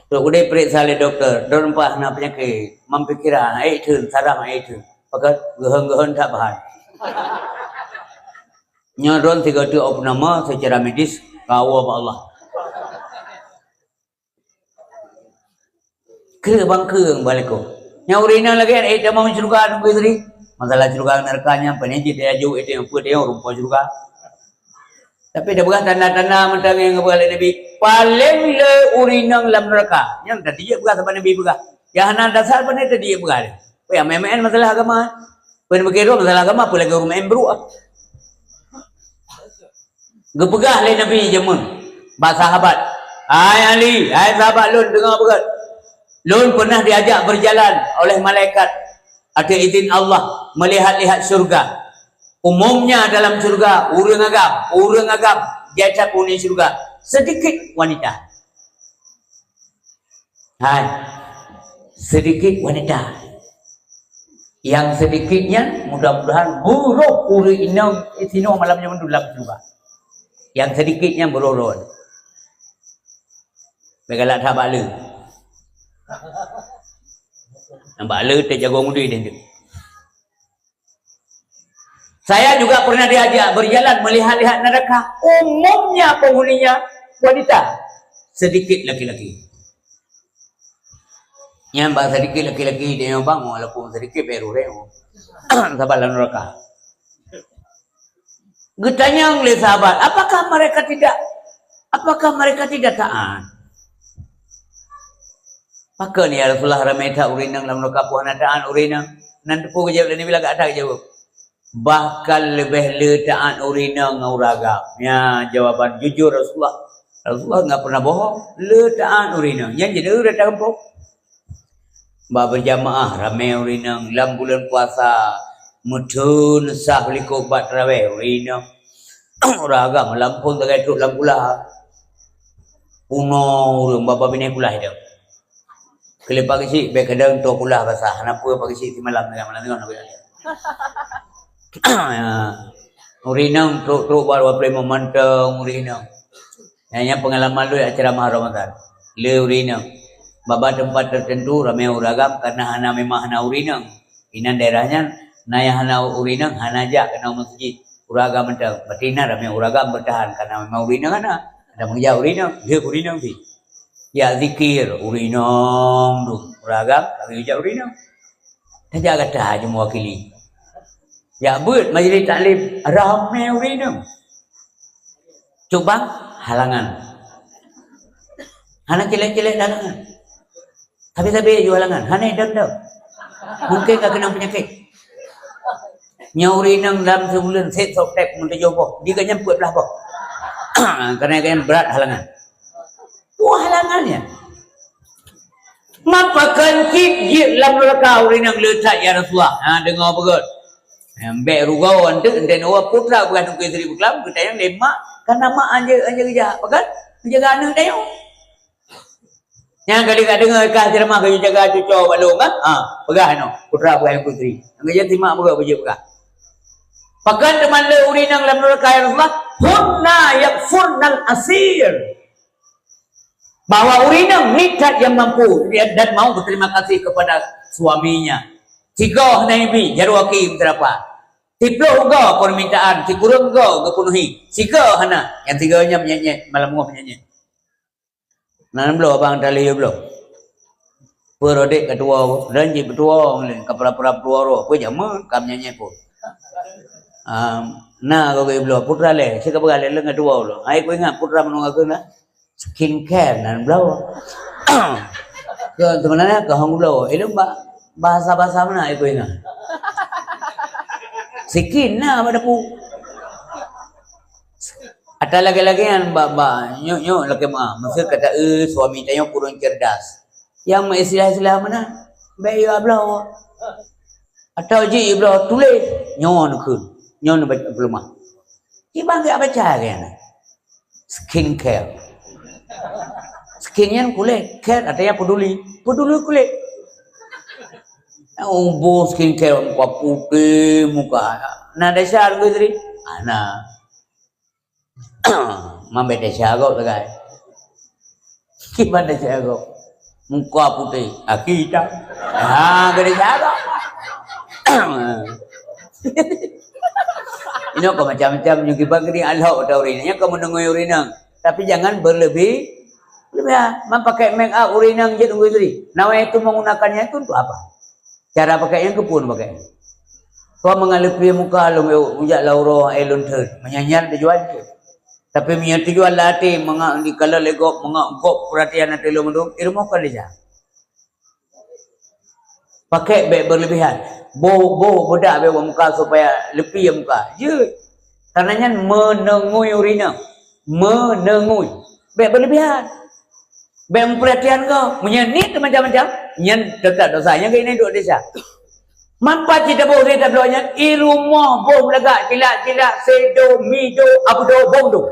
Trok udép peuriksa lé dokto, droeneuh paih na peunyakét, mam pikiran, ék theun, sarah ék theun. Pakat geuhon-geuhon that bahan. Nyoe droeneuh sigoe teuk opname secara medis, ka woe bak Allah. Keu bang keueng bak lakoe. Nyang ureueng inong lagèe nyan, eh, tamong syeuruga nunggu istri. Masalah syeuruga ngon neuraka nyan, pane jeuet tajok, eh, teuh peue teuh rumpok syeuruga. Tapi tapeugah tanda-tanda mantong nyang geupeugah lé Nabi, paleng le ureueng inong lam neuraka. Nyan tadi jeuet peugah saban Nabi peugah. Nyang hana dasar pane tadi jeuet peugah lé. Weh, maén-maén masalah agama. Pane meukeurong masalah agama, apalagi ureueng maén brok ah. Geupeugah lé Nabi jameun bak sahabat, "Hai Ali, hai sahabat lôn, deungoe beugèt. Lôn peunah diajak beujalan oleh malaikat ateueh idhin Allah meulihat-lihat syeuruga. Umumnya dalam syeuruga ureueng agam, ureueng agam jai that uni syeuruga, seudikit wanita." Hai, seudikit wanita. Nyang seudikit nyan mudah-mudahan beurôh ureueng inong sinoe malam nyoe mandum lam syeuruga. Nyang seudikit nyan beurôh-rôh. Galak that bak le. Bak le teuh jago ngudi deh tu. Saya juga pernah diajak berjalan melihat-lihat neraka. Umumnya penghuninya wanita, sedikit laki-laki. Nyan bak sedikit laki-laki dia nyoe bang, walaupun sedikit baru reo. Saban lam neraka. Geutanyong lé sahabat, apakah mereka tidak, apakah mereka tidak taat? Pakon ya Rasulullah ramé that ureueng inong lam neraka, peue hana taat ureueng inong? Nan teupeu geujaweueb lé Nabi, lagak that geujaweueb. Bahkan leubeh le taat ureueng inong ngon ureueng agam. Nyan jawaban jujur Rasulullah. Rasulullah enggak pernah bohong. Le taat ureueng inong. Nyan jadi ureueng datang kampung. Bak berjamaah ramé ureueng inong lam buleuen puasa. Meutheun saf likot bak taraweh ureueng inong. Ureueng agam lampôh sagai trok lam kulah. Unoe ureueng bak-bak binéh kulah itu. Keu lé pageusyik bèk keudong toe kulah basah, hana peue pageusyik simalam dengan malam nyoe na beugalak. Ya. Ureueng inong trok-trok bak dua ploh limong mantong ureueng inong. Nyan, nyan peungalaman lôn ceramah Ramadan. Le ureueng inong. Bak-bak teumpat teuteuntu ramé ureueng agam karena hana memang hana ureueng inong. Inan daerah nyan na nyang hana ureueng inong hana jak keunoe meuseujid. Ureueng agam mantong. Berarti inan ramé ureueng agam beutahan karena memang ureueng inong hana. Ada meungeujak ureueng inong, jeuet ureueng inong pih. Jak zikir, ureueng inong dum. Ureueng agam, tapi jak ureueng inong. Tajak gata je mewakili. Jak beuet majlis taklim, ramé ureueng inong. Cubang, halangan. Hana cilek-cilek halangan. Tapi-tapi ju halangan, hana dam-dam. Mungkin ka keunong peunyakét. Nyoe ureueng inong dalam sibuleuen seb sôk tép meutujôh boh, di gobnyan peuet blah boh. Karena gobnyan brat halangan. Peue halangan nyan? Mapa kon cit jeuet lam neuraka ureueng inong le that ya Rasulullah? Ha, deungoe beugöt. Bèk rugoe anteuk, enten awak putra beugah Teungku Sri Beuklam, geutanyong lé mak, kana mak anjeuk, anjeuk geujak, pakon? Geujaga aneuk tanyoe. Nyan kali ka deungoe kah ceramah ka jaga cucoe bak lôn kan? Ha, peugah inoe, putra peugah nyang putri. Nyang keujeut simak beugöt beujeuet peugah. Pakon teuma le ureueng inong lam neuraka ya Rasulullah? Hunna yakfurnal asir. Bahwa ureueng inong ni that nyang mampu dan mau berterima kasih kepada suaminya. Sigoe hana ibi, jaroe aki meuteurapa. Siploh goe permintaan, sikureueng goe geupenuhi. Sigoe hana, nyang sigoe nyan meunyeut-nyeut, malam nyoe meunyeut-nyeut. Nan bloe bang tali bloe. Peurodek ka tuwoe, dan jih peutuwoe lé, ka pura-pura peutuwoe roh, peue jameun ka meunyeut-nyeut pun. Am, na goe bloe, putra lé, si ka peugah lé, leueng ka tuwoe bloe. Ai ku ingat putra meunungga keu na, skincare nan bloe. Ke sebenarnya ke hong bloe, ilong ba-, bahasa-bahasa mana ai ku ingat. Skin na bak dapu. Ata lagèe-lagèe nyan bak, bak, nyok-nyok lakèe meuah. Maksud kata, eh, suami tanyoe kurang cerdas. Nyang meuistilah-istilah meunan, bèk yue bloe. Atau jih yue bloe tuléh, nyoe neukheun, nyoe neubaca peuleumah. Kiban geubaca lagèe nyan. Skincare. Skin nyan kulét, care artinya peduli. Peduli kulét. Ubu skincare muka putih, muka. Na desya lagèe tadi? Ana. Mambet desya gok sagai. Kiban desya gok. Muka putih, aki itam. Ha, gede jago. Inoe ka macam-macam nyoe kiban geuring alhok atau ureueng inong. Nyan ka meunungui ureueng inong. Tapi jangan berlebih, lebihan. Man pakai make up ureueng inong jeuet ngon isteri. Nawaitu menggunakannya itu untuk apa? Cara pakai nyan keupeue pakai? Kau mengalap muka lom eu, ujak lauro, eh, lon thon. Meunyan nyan tujuan tu. Tapi meunyoe tujuan lam até, mangat dikalon lé gob, mangat gob perhatian ateueh lôn mandum, ilmu ka lé jak. Pakai bèk berlebihan. Boh, boh bedak bèk bak muka supaya leupie muka. Jeuet. Karena nyan meunungui ureueng inong. Meunungui. Bèk berlebihan. Bèk meupeuratian gob. Meunyoe niet teuh macam-macam, nyan teutap dosa. Nyan keuh inan duek desya. Man pat cit taboh ureueng tabloe nyan, i rumoh boh lagak cilak-cilak, sedo, mido, abdo, bong do.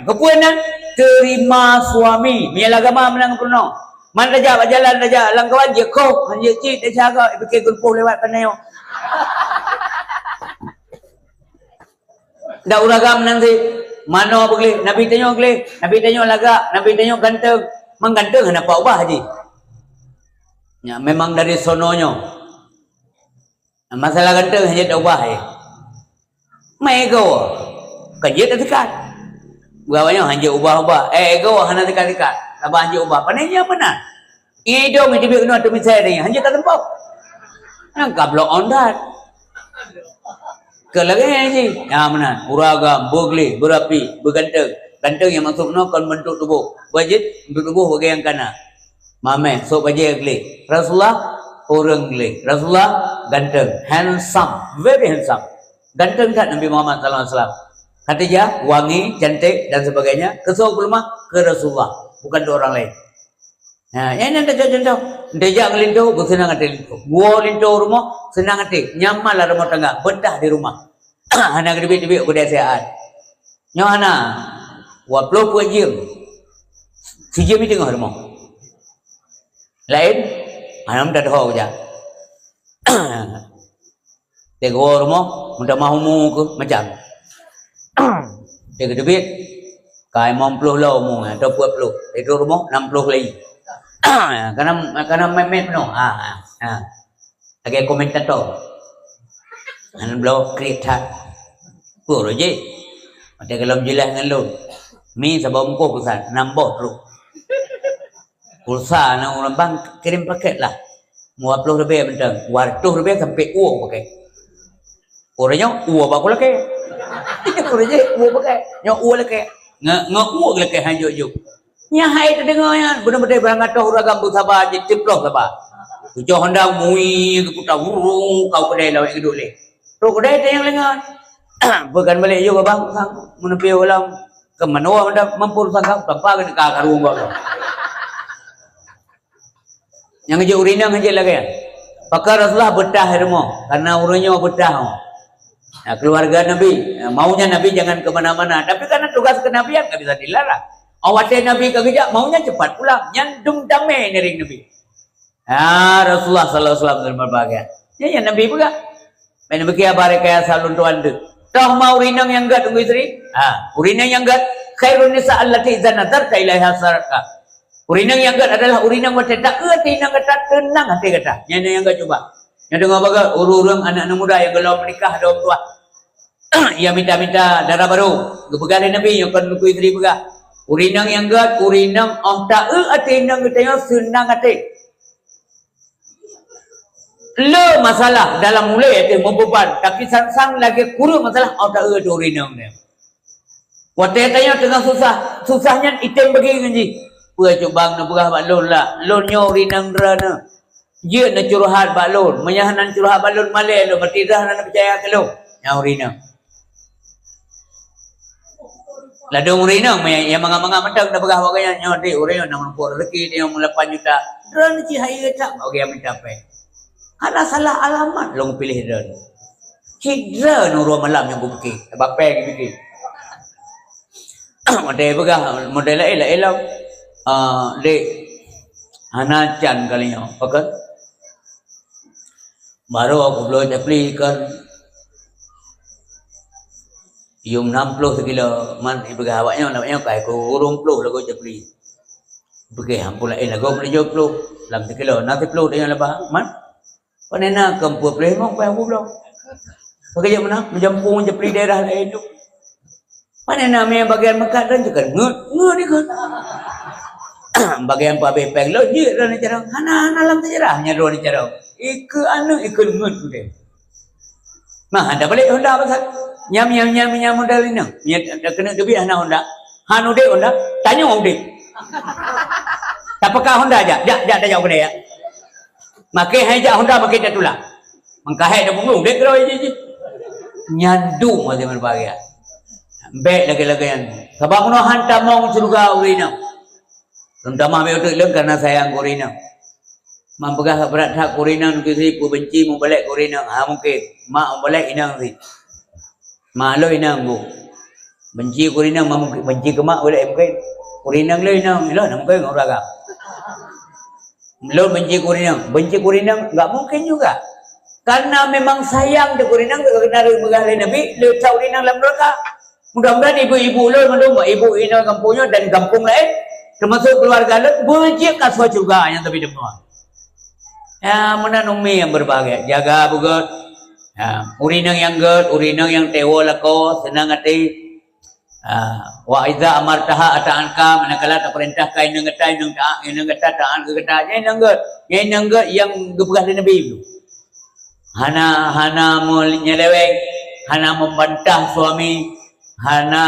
Keupeue nyan? Terima suami. Meunyoe lam agama meunan peurunoe. Man tajak bak jalan, tajak lam kawan, jeuet koh, han jeuet cit, desya gob, ipike geureupoh lewat panai nyoe. Dak uragam nan sit. Manoe beugleh, Nabi tanyoe gleh, Nabi tanyoe lagak, Nabi tanyoe ganteng. Mang ganteng hana pat ubah jih. Nyan memang dari sono nyoe. Masalah ganteng hana ubah, eh. Meuego. Kan jeuet teukat. Bukan awaknyan hana ubah-ubah. Eh, ego hana teukat-teukat. Saban hana ubah. Pane nyan meunan. Idong teubiet keunoe teumisai tadi. Hana ka teumpok. Nyan ka block on that. Keu lagèe nyan jih. Nyan meunan. Uragam, beugleh, beurapi, beuganteng. Ganteng nyang maksud keunoe kon bentuk tuboh. Bukan jih, bentuk tuboh bagi nyang kana. Mamèh, sôk bajèe gleh. Rasulullah, ureueng gleh. Rasulullah, ganteng. Handsome. Very handsome. Ganteng that Nabi Muhammad sallallahu alaihi wasallam. Khadijah, wangi, cantik, dan sebagainya. Keu soe geuleumah? Keu Rasulullah. Bukan keu orang lain. Ha, nyan, nyan contoh-contoh. Dijak ngon linto, beuseunang até linto. Woe linto rumoh, seunang até. Nyaman lam rumoh tangga. Beutah di rumah. Hana geuteubiet-teubiet keu desya. Nyoe hana. Dua ploh peuet jeuem. Sijeuem i teungoh rumoh. Laén, hana meutateuho keu jak. Teuk woe rumoh, meutamah umu keuh macam. Teuk geuteubiet, ka limong ploh lom umu, atau peuet ploh. Teuk rumoh, nam ploh lagi. Kana, kana mèt-mèt peunoh. Ha, ha, ha. Lagèe komentator. Nyan bloe kriet that. Peue roh jih? Watèe gohlom jeulaih ngon lôn. Mi saboh bungkôh pulsa, nam boh trok. Pulsa na ureueng bank kirim paket lah. Dua ploh ribèe mantong. Dua ratus ribèe sampai uroe paket. Uroe nyoe uroe bak lakèe. Uroe jih uroe paket. Nyoe uroe lakèe. Nge-, nge-uroe lakèe han jok-jok. Nyan hai teudeungoe nyan, beuna-beuna barang atoh ureueng agam beusaba jih, ciploh saba. Ujoe honda mui keu puta huru kau keudè lawét geuduek lé. Trok keudè teunyang leungon. Beukan balek yôh babah sang meuneupi ulang keu manoe honda mampu sang kau tanpa keu ka karu buat kau. Nyang jeuet ureueng inong jeuet lagèe nyan. Pakon Rasulullah beutah i rumoh, karena ureueng nyoe beutah. Nah, keluarga Nabi, nah, maunya Nabi jangan ke mana-mana. Tapi karena tugas kenabian nggak bisa dilarang. Oh, watèe Nabi ka geujak, maunya cepat pulang. Nyan dum damé ngiring Nabi. Ha, Rasulullah sallallahu alaihi wasallam dalam berbahagia. Nyan, nyan Nabi peugah. Bèk neupiké haba rekayasa lôn tuan deuh. Toh ma ureueng inong nyang gèt teungku istri? Ha, ureueng inong nyang gèt, khairun nisa allati idza nazarta ilaiha sararta. Ureueng inong nyang gèt adalah ureueng inong watèe taeu ateueh inong gata, teunang até gata. Nyan nyang gèt cuba. Nyoe deungoe bagot, ureueng-ureueng aneuk-aneuk muda nyang gohlom meunikah dua tuah. Nyang mita-mita dara barô, geupeugah lé Nabi, nyoe kon teungku istri peugah. Ureueng inong nyang gèt, ureueng inong 'oh taeu ateueh inong geutanyoe seunang até. Le masalah dalam ulèe teuh meubeban, tapi sang-sang lagèe kureueng masalah 'oh taeu ateueh ureueng inong nyan. Watèe tanyoe teungoh susah, susah nyan item bagi ngon jih. Peue cubang neupeugah bak lôn lah, lôn nyoe ureueng inong droeneuh. Jeuet neucurhat bak lôn, meunyo hana neucurhat bak lôn malèe lôn, berarti droeneuh hana peucaya keu lôn. Nyan ureueng inong. Ladôm ureueng inong nyang mangat-mangat mantong tapeugah bak gobnyan, "Nyoe dek ureueng inong na meurumpok rezeki, dia meulapan juta." Droeneuh cit hayeue that bak gobnyan mita pèng. Hana salah alamat lôn piléh droeneuh. Cit droeneuh uroe malam nyang kupike, bapèe kupike. Model peugah, model laén, laén lom. Ah, dek, hana can kali nyoe, pakon? Barô aku bloe capli kon yum nam ploh sikilo, man ipeugah awak nyoe, awak nyoe kai ku ureueng ploh lagoe capli. Peugah ampôn laén lagoe peulijô ploh, lam sikilo na siploh tanyoe laba, man. Pane na keu peuet ploh limong payah peuet ploh. Peugah jak meunan, meujampung capli daerah laén tu. Pane na mé bagian meukat dan juga ngeut, ngeut ikut. Bagian pabeh pèng lôn jeuet droeneuh carông. Hana, hana lam sejarah nyan droeneuh carông. Ikeu aneuk, ikeu ngeut udeh. Nah, ada balik Honda pasal. Nyam, nyam, nyam, nyam Honda lina. Nyam, dah kena duit hana Honda. Han udeh Honda, tanyoe udeh. Tapeuka Honda jak, jak, jak, jak, jak, jak. Makin hai jak Honda, makin tak tulak. Mengkahai dah punggung, dek keroi je, je. Nyan dum masih berbahagia. Bèk lagèe-lagèe nyan. Sabab meunoe han tamong syeuruga ureueng inong. Lôn tamah bèk uteuk lôn karena sayang keu ureueng inong. Man peugah brat that keu ureueng inong, nunggu sri peubenci mubalek keu ureueng inong. Ha, mungkin. Mak mubalek inong sri. Mak lôn inong bu. Benci keu ureueng inong, mak mungkin. Benci keu mak boleh mungkin. Ureueng inong lôn inong, ilôn mungkin ngon ureueng agam. Lôn benci keu ureueng inong. Benci keu ureueng inong enggak mungkin juga. Karena memang sayang teuh keu ureueng inong, karena lôn peugah lé Nabi, lôn that ureueng inong lam neraka. Mudah-mudahan ibu-ibu lôn mandum, ibu inong gampông nyoe dan gampông laén, termasuk keluarga lôn, beujeuet ka asoe syeuruga nyang tapi deungoe. Ya, meunan umi yang berbahagia, jaga beugét. Ya, ureueng inong nyang gét, ureueng inong nyang teuwoe lakoe, seunang até. Ah, wa iza amartaha ata'atka, manakala tapeurintah ka inong gata, inong taat, inong gata taat keu gata. Nyan inong gét, nyan inong gét nyang geupeugah lé Nabi. Hana, hana meunyeleweng, hana membantah suami, hana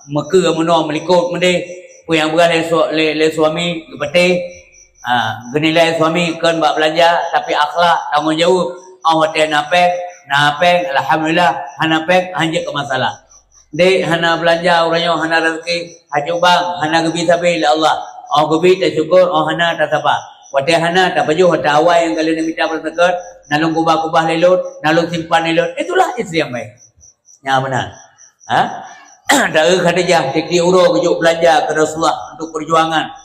meukeue meunoe meulikot meudeh. Peue nyang peugah lé su-, lé, lé suami geupatéh. Ah, geunilai suami kon bak beulanja, tapi akhlak, tanggong jaweueb. Oh, watée na péng, na péng, alhamdulillah, hana péng, hanjeuet keu masalah. Dek hana beulanja uroe nyoe, hana raseuki, hana cubang, hana geubi sabe lé Allah. Oh geubi tasyukur, oh hana tasaba. Watée hana tapajoh hareuta awai nyang ka lheueh mita beureuseukeut, na lôn kubah-kubah lé lôn, na lôn simpan lé lôn. Itulah istri yang baik. Nyan meunan. Ha? Taeu Khadijah tieb-tieb uroe geujok beulanja keu Rasulullah untuk perjuangan.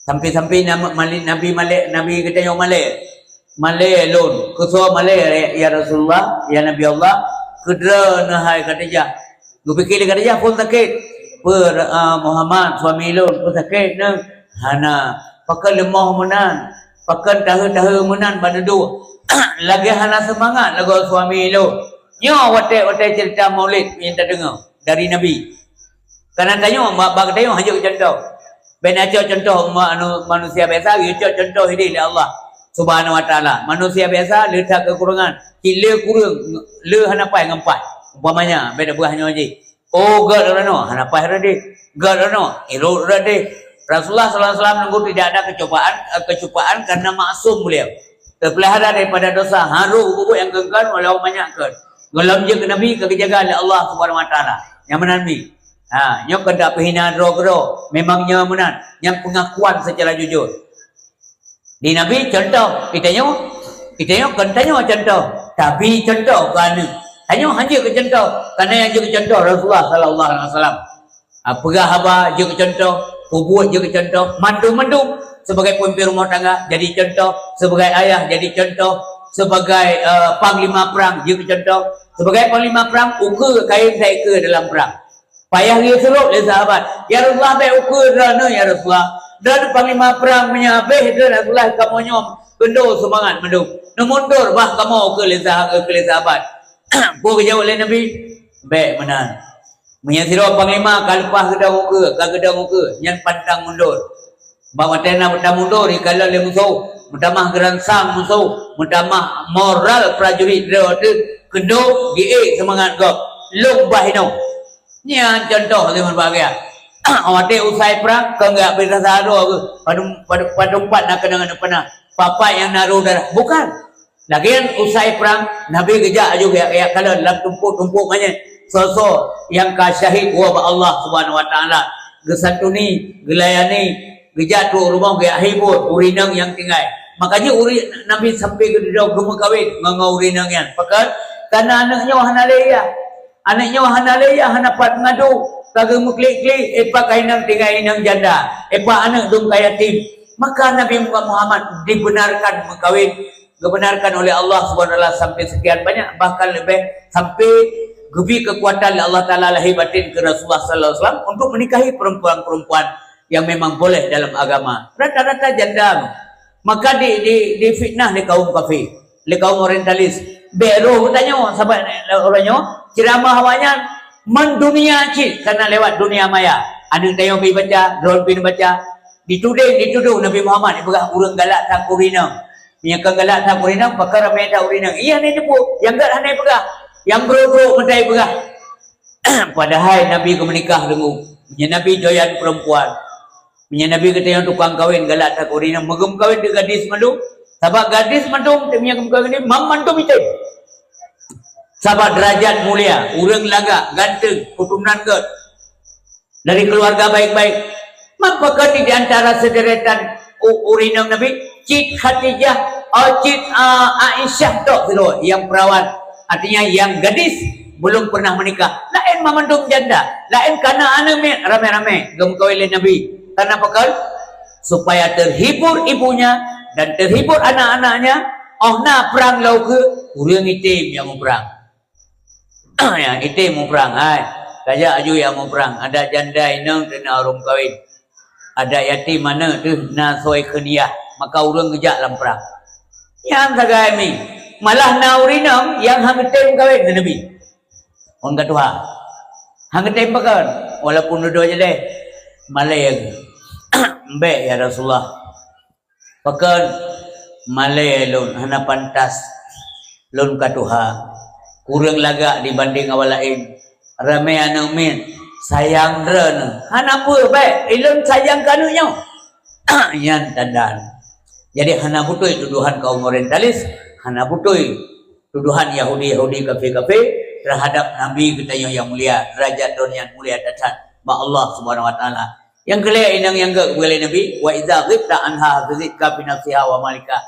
Sampai-sampai nama-, mali-, Nabi malée, Nabi geutanyoe malée. Malée lôn, keusoe malée, ya Rasulullah, ya Nabi Allah, keudroe neuh hai Khadijah. Geupike lé Khadijah phon sakét. Peue, ah, Muhammad, suami lôn, peue sakét neuh? Hana. Pakon leumoh meunan? Pakon taheu-taheu meunan bak dudoe? Lagée hana seumangat lagoe suami lôn. Nyoe watée-watée ceurita Maulid nyang tadeungoe dari Nabi. Karena tanyoe, bak, bak tanyoe hanjeuet cuntoh. Bèk na cok cuntoh ma-, anu, manusia biasa, geucok cuntoh idéh lé Allah Subhanahu wa Taala. Manusia biasa le that keukurangan. Cit le kureueng, le hana paih ngon paih. Umpamanya, bèk tapeugah nyoe jih. Oh, gét droeneuh, hana paih droeneuh. Gét droeneuh, irot droeneuh. Rasulullah sallallahu alaihi wasallam nunggu tidak ada kecobaan, eh, kecupaan karena maksum beliau. Terpelihara daripada dosa, harôh bubuet nyang keungkeuen walau manyak keuen. Gohlom jeuet keu Nabi ka geujaga lé Allah Subhanahu wa Taala. Nyang meunan mi. Ha, nyoe keuneuk peuhina droe keudroe. Memang nyoe meunan. Nyan pengakuan secara jujur. Di Nabi contoh, geutanyoe, geutanyoe kon tanyoe contoh. Tapi contoh keu aneuk. Tanyoe hanjeuet keu contoh. Karena nyang jeuet keu contoh Rasulullah sallallahu alaihi wasallam. Ha, peugah haba jeuet keu contoh, peubuet jeuet keu contoh, mandum-mandum sebagai pemimpin rumah tangga jadi contoh, sebagai ayah jadi contoh, sebagai, eh, panglima perang jeuet keu contoh, sebagai panglima perang ukeue kain taikeue dalam perang. Payah geusurok lé sahabat, "Ya Rasulullah, bèk ukeue droeneuh, ya Rasulullah. Droeneuh panglima perang, meunyo habéh droeneuh Rasulullah kamoe nyoe keundo seumangat mandum. Neumundur bah kamoe," kheun lé saha-, kheun lé sahabat. Peue geujaweueb lé Nabi? "Bèk meunan. Meunyo sidroe panglima ka leupah geudong ukeue, ka geudong ukeue, nyan pantang mundur. Bak watèe na meutamundor ikalon lé musoh, meutamah geuransang musoh, meutamah moral prajurit droe teuh keundo jiék seumangat gob. Lôn bah inoe." Nyan contoh lé meubahagia. Watèe usai prang, kon geujak bri rasa droe geuh, padum, padum, padum pat na keunong aneuk panah, papat nyang na rôh darah. Bukan. Lagèe nyan usai prang, Nabi geujak laju geujak-geujak kalon lam tumpôk-tumpôk manyét. Soe-soe nyang ka syahid woe bak Allah Subhanahu wa Taala, geusantuni, geulayani, geujak trôk rumoh geujak hibur ureueng inong nyang tinggai. Makajih ureueng Nabi sampai geududoe geumeukawen ngon, ngon ureueng inong nyan. Pakon? Karena aneuk nyoe hana lé yah. Aneuk nyoe hana lé yah, hana pat meungadu, ka geumeuklik-klik, eh, pat ka inong tinggai inong janda, eh, pat aneuk dum ka yatim. Maka Nabi Muhammad dibenarkan meukawen, geubenarkan oleh Allah Subhanahu wa Taala sampai sekian banyak, bahkan leubeh sampai geubri keukuatan lé Allah Taala lahé batin keu Rasulullah sallallahu alaihi wasallam untuk menikahi perempuan-perempuan yang memang boleh dalam agama. Rata-rata janda. Maka di, di, difitnah lé kaum kafé, lé kaum orientalis. Bèk roh geutanyoe, sabab uroe nyoe, ceramah awaknyan mendunia cit, karena lewat dunia maya. Aneuk tanyoe pih baca, droeneuh pih baca. Ditudéng, dituduh Nabi Muhammad ipeugah ureueng galak that keu ureueng inong. Meunyo kon galak that keu ureueng inong, pakon ramé that ureueng inong. Iya hana jipeubuet, nyang gèt hana jipeugah, nyang brok-brok meutai peugah. Padahai Nabi geumeunikah deungon, meunyo Nabi doyan perempuan, meunyo Nabi geutanyoe tukang kawen galak that keu ureueng inong, meugeumeukawen deungon gadis mandum. Sabab gadis mandum, meunyo geumeukawen mandum item. Sabab derajat mulia, ureueng lagak, ganteng, keuturonan gèt. Dari keluarga baik-baik. Maka di antara sederetan u-, ureueng inong Nabi, cit Khadijah, oh, cit, ah, Aisyah tok sidroe nyang perawan. Artinya nyang gadis, belum pernah menikah. Laén banmandum janda, laén kana aneuk miet ramé-ramé geumeukawen lé Nabi. Karena pakon? Supaya terhibur ibunya dan terhibur anak-anaknya, oh na prang lam ukeue, ureueng item nyang muprang. Nyang item muprang, hai. Kajak aju ya muprang, ada janda inong teuna ureueng kawin. Ada yatim aneuk teuh na soe kheun yah, maka ureueng geujak lam prang. Nyan sagai mi, malah na ureueng inong nyang han geutem kawin ngon Nabi. Ngon ka tuha. Han geutem pakon, walaupun dudoe jadeh. Malée geuh. Mbek ya Rasulullah. Pakon malée lôn hana pantas, lôn ka tuha, kureueng lagak dibandéng awak laén. Ramé aneuk miet sayang droeneuh, hana peue bék, ilôn sayang keu aneuk nyoe. Nyan tanda. Jadi hana beutôi tuduhan kaum orientalis, hana beutôi tuduhan Yahudi-Yahudi kafé-kafé terhadap Nabi geutanyoe nyang mulia, derajat droeneuh nyan mulia that-that bak Allah Subhanahu Wa Taala. Nyang keu lhèe inong nyang gèt geubri lé Nabi, "Wa idza ghibta anha hafizhatka fi nafsiha wa malika."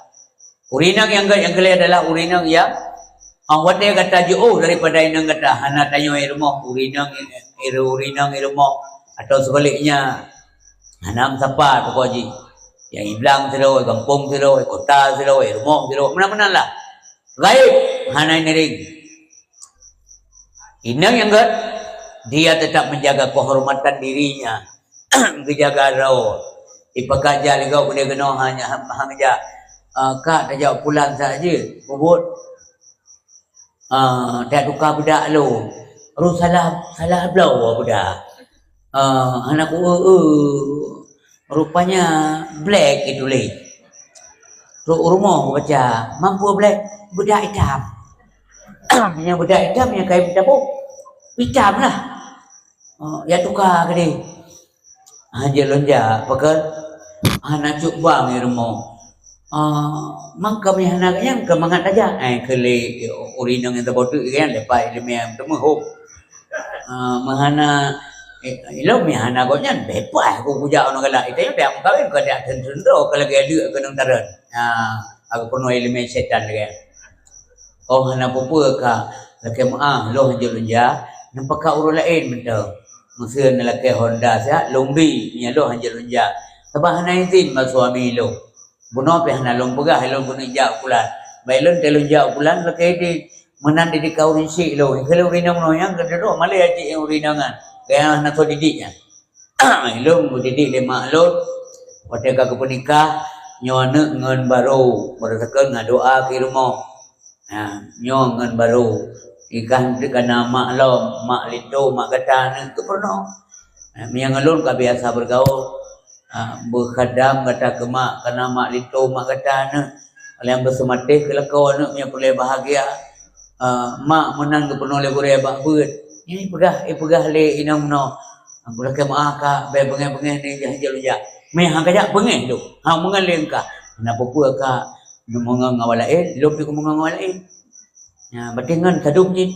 Ureueng inong nyang gèt nyang keu lhèe adalah ureueng inong nyang, ah, watèe gata jiôh daripada inong gata, hana tanyoe i rumoh, ureueng inong, ureueng inong i rumoh, atau sebaliknya, hana meusapa teuka jih. Nyang i blang sidroe, i gampông sidroe, i kota sidroe, i rumoh sidroe, meunan-meunan lah. Ghaib, hana inong. Inong nyang gèt, dia tetap menjaga kehormatan dirinya. Geujaga droe. Ipakat jak lé gob udép keunoe hana, hana jak. Ah, kak tajak pulang saja. Peubuet. Ah, dak tuka beudak lôn. Ru salah, salah bloe beudak. Ah, hana ku, eh, eh. Rupanya black ituléh. Trok u rumoh baca, "Mampu black, beudak itam." Nyang beudak itam nyang kayém tabôh, itam lah. Oh, ya tuka keudéh. Hanjeuet lôn jak, pakon? Hana cut bang i rumoh. Ah, mangkam nyang hana nyang keu mangat tajak. Eh, keu lé ureueng inong nyang saboh teuk kan, leupah ileumèe teumeuhom. Ah, meuhana, eh, ilôn meuhana gobnyan, beubaih aku kujak u nanggroe galak. Ita nyan payah meukawen, ka jak teun-teun droe, ka lagèe deuk keunong tarot. Ah, aku peunoh ileumèe syaitan lagèe. Oh, hana peue-peue ka, lakèe meu'ah, lôn hanjeuet lôn jak, neupakat ureueng laén mantong. Meuseu neulakèe Honda siat, lôn bi, meunyo lôn hanjeuet lôn jak. Sabab hana izin bak suami lôn. Bunoe pih hana lôn peugah, lôn keuneuk jak u pulan. Bak lôn, teuh lôn jak u pulan, lakèe idin. Meunan di dika ureueng syik lôn. Keu lôn ureueng inong nyoe nyang keudroe malèe jih ureueng inong nyan. Gaya hana soe didik nyan. Lôn geudidik lé mak lôn. Watèe ka geupeunikah, nyoe aneuk ngon barô. Beureusakon ngon doa keu rumoh. Ha, nyoe ngon barô. Ikah eunteuk kana mak lom, mak linto, mak gata aneuk keu peurunoe. Ha, meunyo ngon lôn ka biasa beugaul. Ha, beukhadam gata keu mak, kana mak linto, mak gata aneuk. Nyang beuseumatéh keu lakoe aneuk meunyo peureulèe bahagia. Ha, mak meunan geupeurunoe lé gurèe bak beuet. Nyan ipeugah, ipeugah lé inong meunoe. Aku lakèe meu'ah kak, bèk beungèh-beungèh nyoe jak, jak lôn jak. Meuhan kajak beungèh lôn. Ha, meungon lé kak. Hana peue-peue kak. Neumeungon ngon awak laén, lôn pih kumeungon ngon awak laén. Nyan, berarti ngon sadum jih.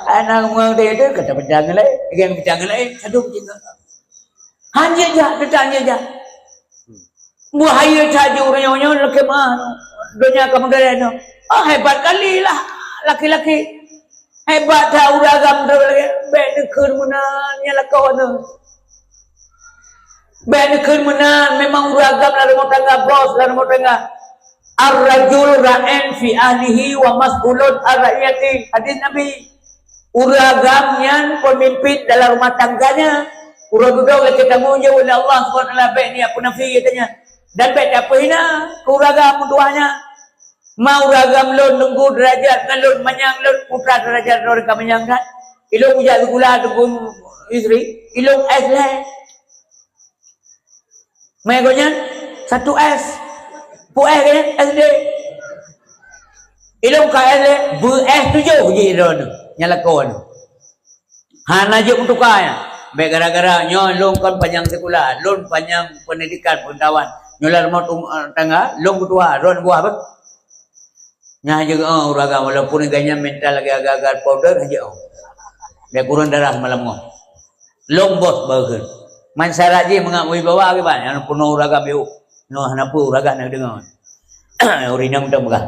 Hana meungon teuh, teuh, kata peucang ngon laén, lagèe peucang ngon laén, sadum jih ngon. Hanjeuet jak, teutap hanjeuet jak. Buhaya that jih ureueng nyoe, nyoe lakèe meu'ah nyoe. Donya ka meugalak nyoe. Ah, hebat kali lah laki-laki. Hebat that ureueng agam tu lagèe. Bèk neukheun meunan, nyan lakoe nyoe. Bèk neukheun meunan, memang ureueng agam lam rumoh tangga, bos lam rumoh tangga. "Ar-rajul ra'in fi ahlihi wa mas'ulun an ra'iyatihi." Hadis Nabi. Ureueng agam nyan peumimpin dalam rumah tangganya. Uroe dudoe geutanggong jaweueb lé Allah Subhanahu wa Taala, bèk neujak peunafi geutanyoe. Dan bèk tapeuhina keu ureueng agam meutuwah nyan. Ma ureueng agam lôn, teungku, deurajat ngon lôn manyang lôn, putra deurajat droe ka manyang that. Ilôn kujak sikula teungku istri, ilôn S lhèe. Mé gobnyan satu S. Peue S gobnyan? S D. Ilôn ka S D, beu S tujoh jih droeneuh nyang lakoe nyoe. Hana jeuet meutuka nyan. Bèk gara-gara nyoe lôn kon panyang sikula, lôn panyang peundidikan, peungeutahuan. Nyoe lam rumoh tung-, tangga, lôn meutuha, droeneuh buah beuh. Nyan hanjeuet, oh, ureueng agam, walaupun gobnyan mental lagèe agar-agar powder, hanjeuet, oh. Bèk kureueng darah malam nyoe. Lôn bos baru kheun. Man syarat jih mangat wibawa kiban, nyang peunoh ureueng agam yôh. Nyoe hana peue ureueng agam na deungoe. Ureueng inong mantong peugah.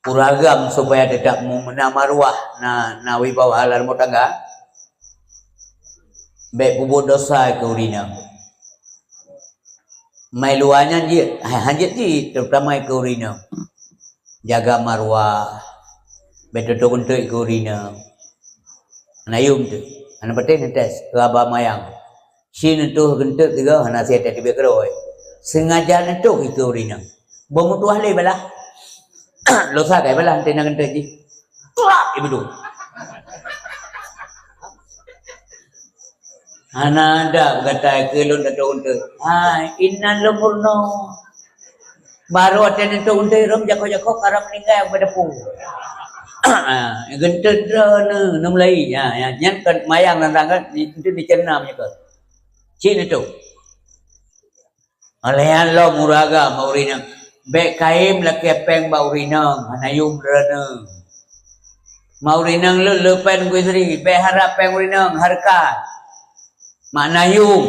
Ureueng agam supaya tetap mu-, na maruah, na, na wibawa lam rumoh tangga, bèk peubuet desya keu ureueng inong. Mai luwa nyan jeuet, ha, hanjeuet jih, terutama keu ureueng inong. Jaga maruah. Bèk teutoh keuntèt keu ureueng inong. Hana yum teuh. Hana patéh neutes keu haba mayang. Shi neutoh keuntèt tiga hana sie teubiet keudroe. Sengaja neutoh keu ureueng inong. Beu meutuah lé balah. Lo sagai balah teuh na keuntèt jih. Tuak ibeudôh. Hana ada gata keu lôn teutoh keuntèt. Hai, inan lôn meurunoe. Barô watèe neutôk untée rhom jakok-jakok karab meuninggai bak dapu. Ah, geuntôt droeneuh, neumeulai. Ya, ya, nyan kon mayang tantang kan, ni, itu dicerna meunyoe kon. Cit neutôk. Óh lheueh nyan lom ureueng agam bak ureueng inong. Bèk kayém lakèe péng bak ureueng inong, hana yum droeneuh. Bak ureueng inong lôn le péng keu istri, bèk harab péng ureueng inong, hareukat. Makna yum.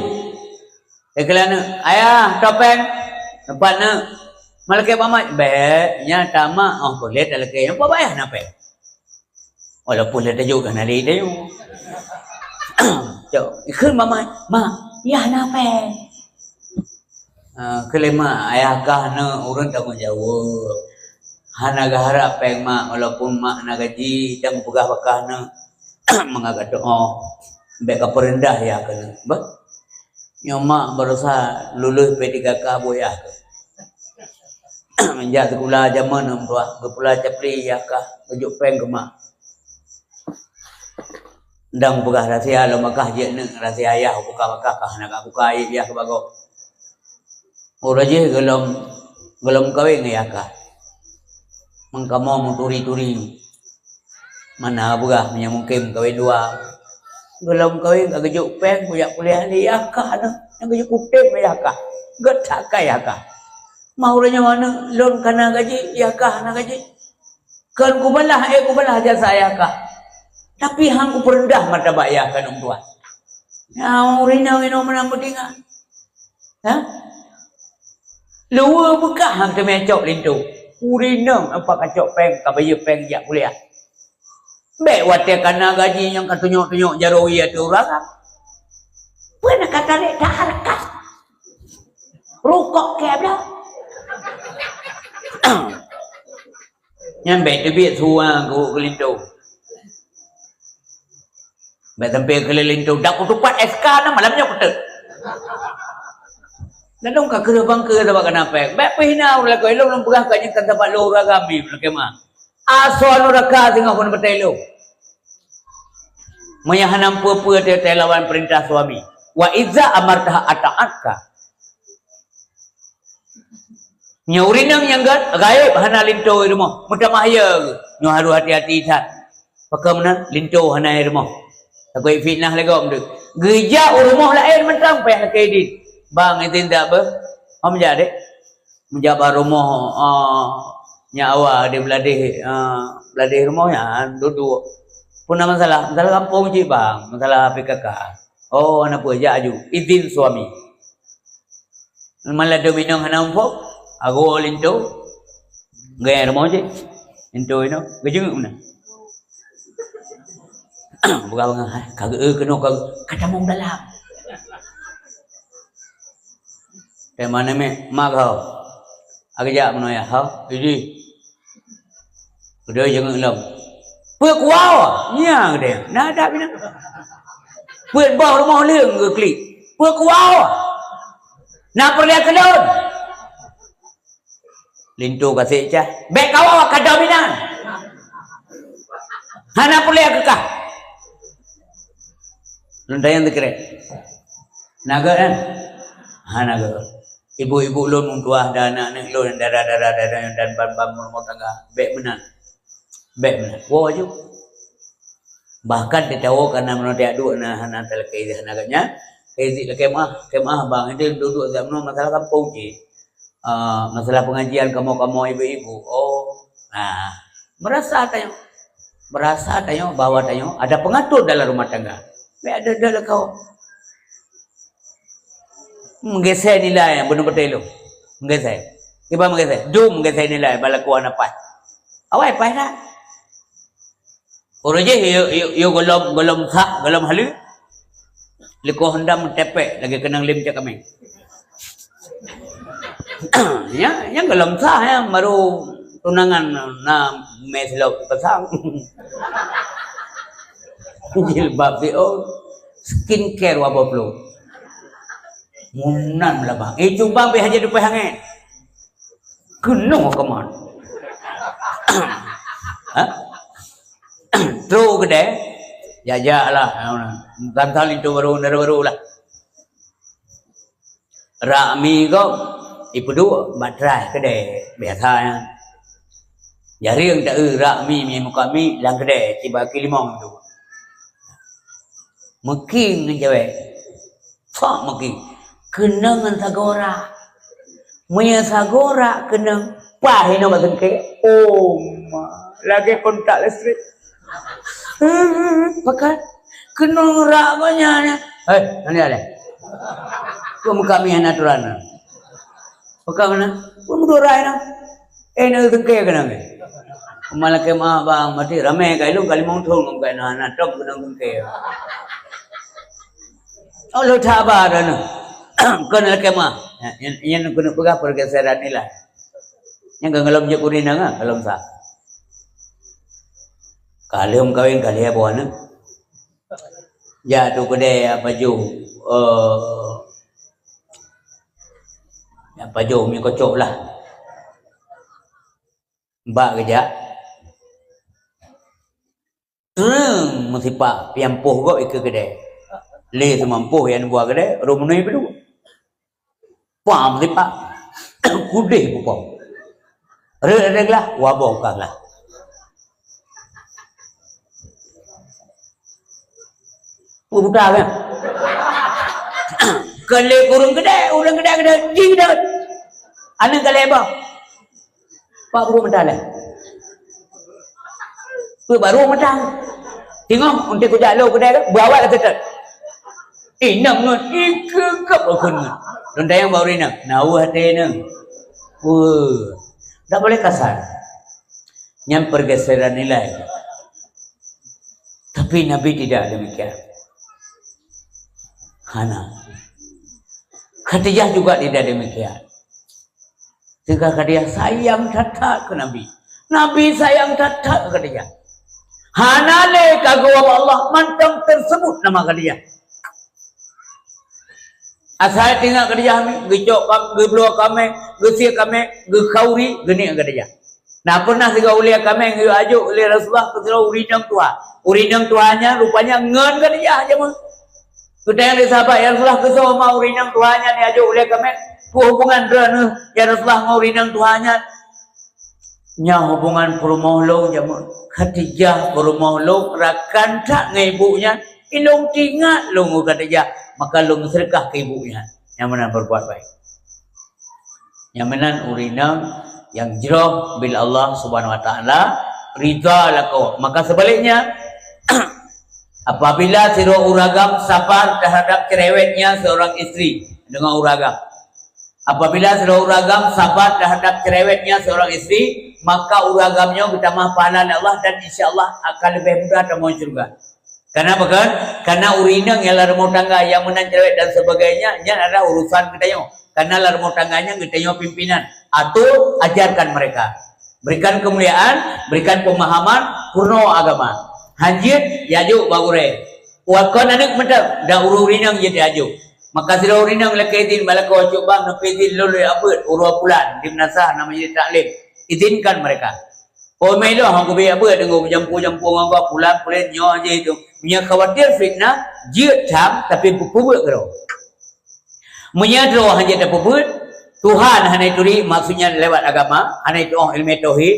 Lé keu aneuk, "Ayah, toh péng?" "Teumpat, Neuk." "Ma lakèe bak mak?" "Bèk, nyan tamak, óh, peureulèe talakèe nyan, peubayah na péng." Walaupun lé tajok ka na lé tajok. Cok, ikheun bak mak, "Mak, yah na péng." Ah, keu lé mak, ayah kah neuk ureueng tanggong jaweueb. Hana geuharab péng mak, walaupun mak na gaji, dan peugah bak kah neuk. Mangat ka teu'oh, bèk ka peureundah yah keuneuk. Bah, nyoe mak barosa lulus P tiga K buet yah keuh. Jak sikula jameun, meutuah geupula capli yah kah, geujok péng keu mak. Dan peugah rahsia lom bak kah jeuet neuk rahsia yah, buka bak kah, kah hana ka buka aib yah keu bagoe. Uroe jih gohlom, gohlom kawén ngon yah kah. Meukamoe meuturi-turi. Mana beurah meunyoe mungken kawén dua. Gohlom kawén ka geujok péng kujak kuliah lé yah kah nyoe. Nyang geujok kutem lé yah kah. Geutak ka yah kah. Mah uroe nyoe aneuk lôn ka na gaji, yah kah na gaji. Kon kubalah, eh, kubalah jasa yah kah. Tapi han kupeureundah martabat yah kah ngon tuan. Nyang ureueng inong meunan meutinggai. Ha? Luweue beukah han teumé cok linto. Ureueng inong pat kacok péng, ka bayeue péng jak kuliah. Bèk watèe ka na gaji nyang ka tunyok-tunyok jaroe ateueh ureueng agam. Peue na ka talèk that hareukat. Rukok kèe blah. Nyan bèk teubiet su keu linto. Bèk sampai keu linto, dak kutupat S K na malam nyoe kuteuk. Ladôm ka kreueh bangke sabab ka na péng. Bèk peuhina ureueng lakoe lôn, lôn peugah ka nyan kan sabab lôn ureueng agam mi lakèe meu'ah. Asoe nuraka singoh keuneuk batèe lôn. Meunyo hana peue-peue teuh lawan peurintah suami. Wa iza amartaha ata'atka. Nyoe ureueng inong nyang gèt, gaéb hana linto i rumoh, meutamah ye. Nyoe harôh hati-hati that. Pakon meunan linto hana i rumoh. Takot fitnah lé gob deuh. Geujak u rumoh laén mantong payah lakèe idin. Bang, idin dak beuh? Hom jak deh. Meujak bak rumoh, ah, nyak awak di Bladeh, ah, Bladeh rumoh nyan duek-duek. Peue na masalah? Masalah gampông cit bang, masalah P K K. Oh, hana peue, jak aju. Idin suami. Malah dum inong hana muphom, agoe linto. Gaya rumoh cit. Linto inong, geujeungeuek meunan. Buka bangai, hai, ka geu-, eh, keunoe ka, ka tamong dalam. Tema neme, mak kau. Agak jak meunoe ya, ha? Idi. Udah jangan lom. Peue kuah? Nya gede. Nah, ada bina. Peue boh rumoh leung ke klik. Peue kuah? Nak perlu kelon. Linto kasek cah. Bèk kawa ka dam inan. Hana peureulèe keukah. Lôn tanyong teukrek. Na gèt kan? Hana gèt. Ibu-ibu lôn meutuah dan aneuk-aneuk lôn, dara-dara, dara dan ban-ban rumah tangga. Bèk meunan. Bèk meunan. Woe aju. Bahkan teuh tawoe kana meunoe tajak duek na hana talakèe, hana gèt nyan. Kèe zik lakèe meu'ah, lakèe meu'ah bang, itu duek-duek jak meunoe masalah kampung cit. Ah, masalah pengajian kamoe-kamoe ibu-ibu. Oh, nah, merasa tanyoe, merasa tanyoe bahwa tanyoe ada pengatur dalam rumah tangga. Bèk ada, ada lakau. Meugeusé nilai nyang beuneuh beutôi lôn. Meugeusé. Kiban meugeusé? Dum meugeusé nilai bak lakoe hana paih. Awai paih that. Uroe jih yue, yue, yue gohlom, gohlom sah, gohlom haleue. Likoe heundam meutepek lagèe keunong lem cak kameng. Nyan, nyan gohlom sah nyan, baru Tunangan na mè silop pasang. Jilbab siôn, skincare wabah ploh. Meunan lah bang. Eh, cubang pih hana jiteupeue angén. Keunoe keuman. Ha? Trok keudè, jak-jak lah. Gantang linto barô, dara barô lah. Rak mi gob ipeuduek bak trai keudè biasa nyan. Jareung taeu rak mi, mi muka mi lam keudè, cit bak kaki limong tu. Meukieng ngon cewek. Sok meukieng. Keunong ngon sagoe rak. Meunyoe sagoe rak keunong, paih inoe bak seungkée. Oh ma, lagèe kontak listrik. Pakat. Keunong rak gobnyan. Hei, hana lé. Kok muka mi hana aturan? Pakat mana? Pun meudurai na. Eh, na seungkée keunong. Malah kemah bang, mati ramé kai lôn, ka limong thon ngon kai na, na tom keunong seungkée. Allah tabar anu. Kon lakée meuah. Nyan, nyan keuneuk peugah pergeseran nilai. Nyan ka gohlom jeuet keu inong ah, gohlom sa. Ka lheueh meukawen ka lheueh boh aneuk. Jak tu keudè apa ju, eh, apa ju mi kocok lah. Bak geujak. Treung meusipak pian poh gob ikeue keudè. Lé seumampoh nyang buah keudè, rot meunui peuduek. Pah meusipak. Kudeh pupong. Rot ada glah, waboh ka glah. Peubuta kan? Kon lé ureueng keudè, ureueng keudè, keudè, jih keudè. Aneuk ka lhèe boh. Pak guru meutalèe. Peue baru meutan. Teungoh untuk kujak lo kedai tu, bawa lah tetap. Inong ngon ikeukap rukun ngon. Lôn tanyong bak ureueng inong, na weueh até inong. Weueh. Tak boleh kasar. Nyan pergeseran nilai. Tapi Nabi tidak demikian. Hana. Khadijah juga tidak demikian. Sehingga Khadijah sayang that-that keu Nabi. Nabi sayang that-that keu Khadijah. Hana lé ka geuwoe bak Allah mantong teusebut nama Khadijah. Asai teuingat Khadijah mi, geucok kam-, geubloe kamé, geusie kamé, geukhauri, geuniet Khadijah. Nah, pernah sigoe ulée kamé geuyue ajok lé Rasulullah keu sidroe ureueng inong tuha. Ureueng inong tuha nyan rupanya ngon Khadijah jameun. Geutanyong lé sahabat, "Ya Rasulullah, keusoe ma ureueng inong tuha nyan jiajok ulée kamé? Peue hubungan droeneuh, ya Rasulullah, ngon ureueng inong tuha nyan?" "Nyan hubungan peurumoh lôn," jameun. "Khadijah peurumoh lôn, rakan that ngon ibu nyan. Ilôn teuingat lôn ngon Khadijah, maka lôn meuseudeukah keu ibu nyan." Nyang meunan berbuat baik. Nyang meunan ureueng inong nyang jroh bila Allah Subhanahu Wa Taala ridha lakoe. Maka sebaliknya, apabila sidroe ureueng agam sabar terhadap cerewetnya seorang isteri dengan ureueng agam, apabila sidroe ureueng agam sabar terhadap cerewetnya seorang isteri, maka ureueng agam nyoe geutamah pahala lé Allah dan insya Allah akan leubeh mudah tamong syeuruga. Karena apa kan? Karena ureueng inong nyang lam rumoh tangga nyang meunan cerewet dan sebagainya, nyan adalah urusan geutanyoe. Karena lam rumoh tangga nyan geutanyoe pimpinan. Atur, ajarkan mereka. Berikan kemuliaan, berikan pemahaman, peurunoe agama. Hanjeuet, jiajok bak gurée. Wakon aneuk mantong, dan ureueng inong jeuet jiajok. Maka sidroe ureueng inong lakée izin bak lakoe, "Cok bang, neupeuizin lôn lé abeuet, ureueng pulan, di meunasah na majlis taklim. Izinkan mereka." Oh, meuiloh hana geubri abeuet, deungoe beujampu-jampu ngon gob, pulan-pulan nyoe jih tu. Meunyoe khawatir fitnah, jeuet tham, tapi beupeubuet keudroe. Meunyoe droe hana tapeubuet, Tuhan hana turi, maksudnya lewat agama, hana tuoh ilmu tauhid,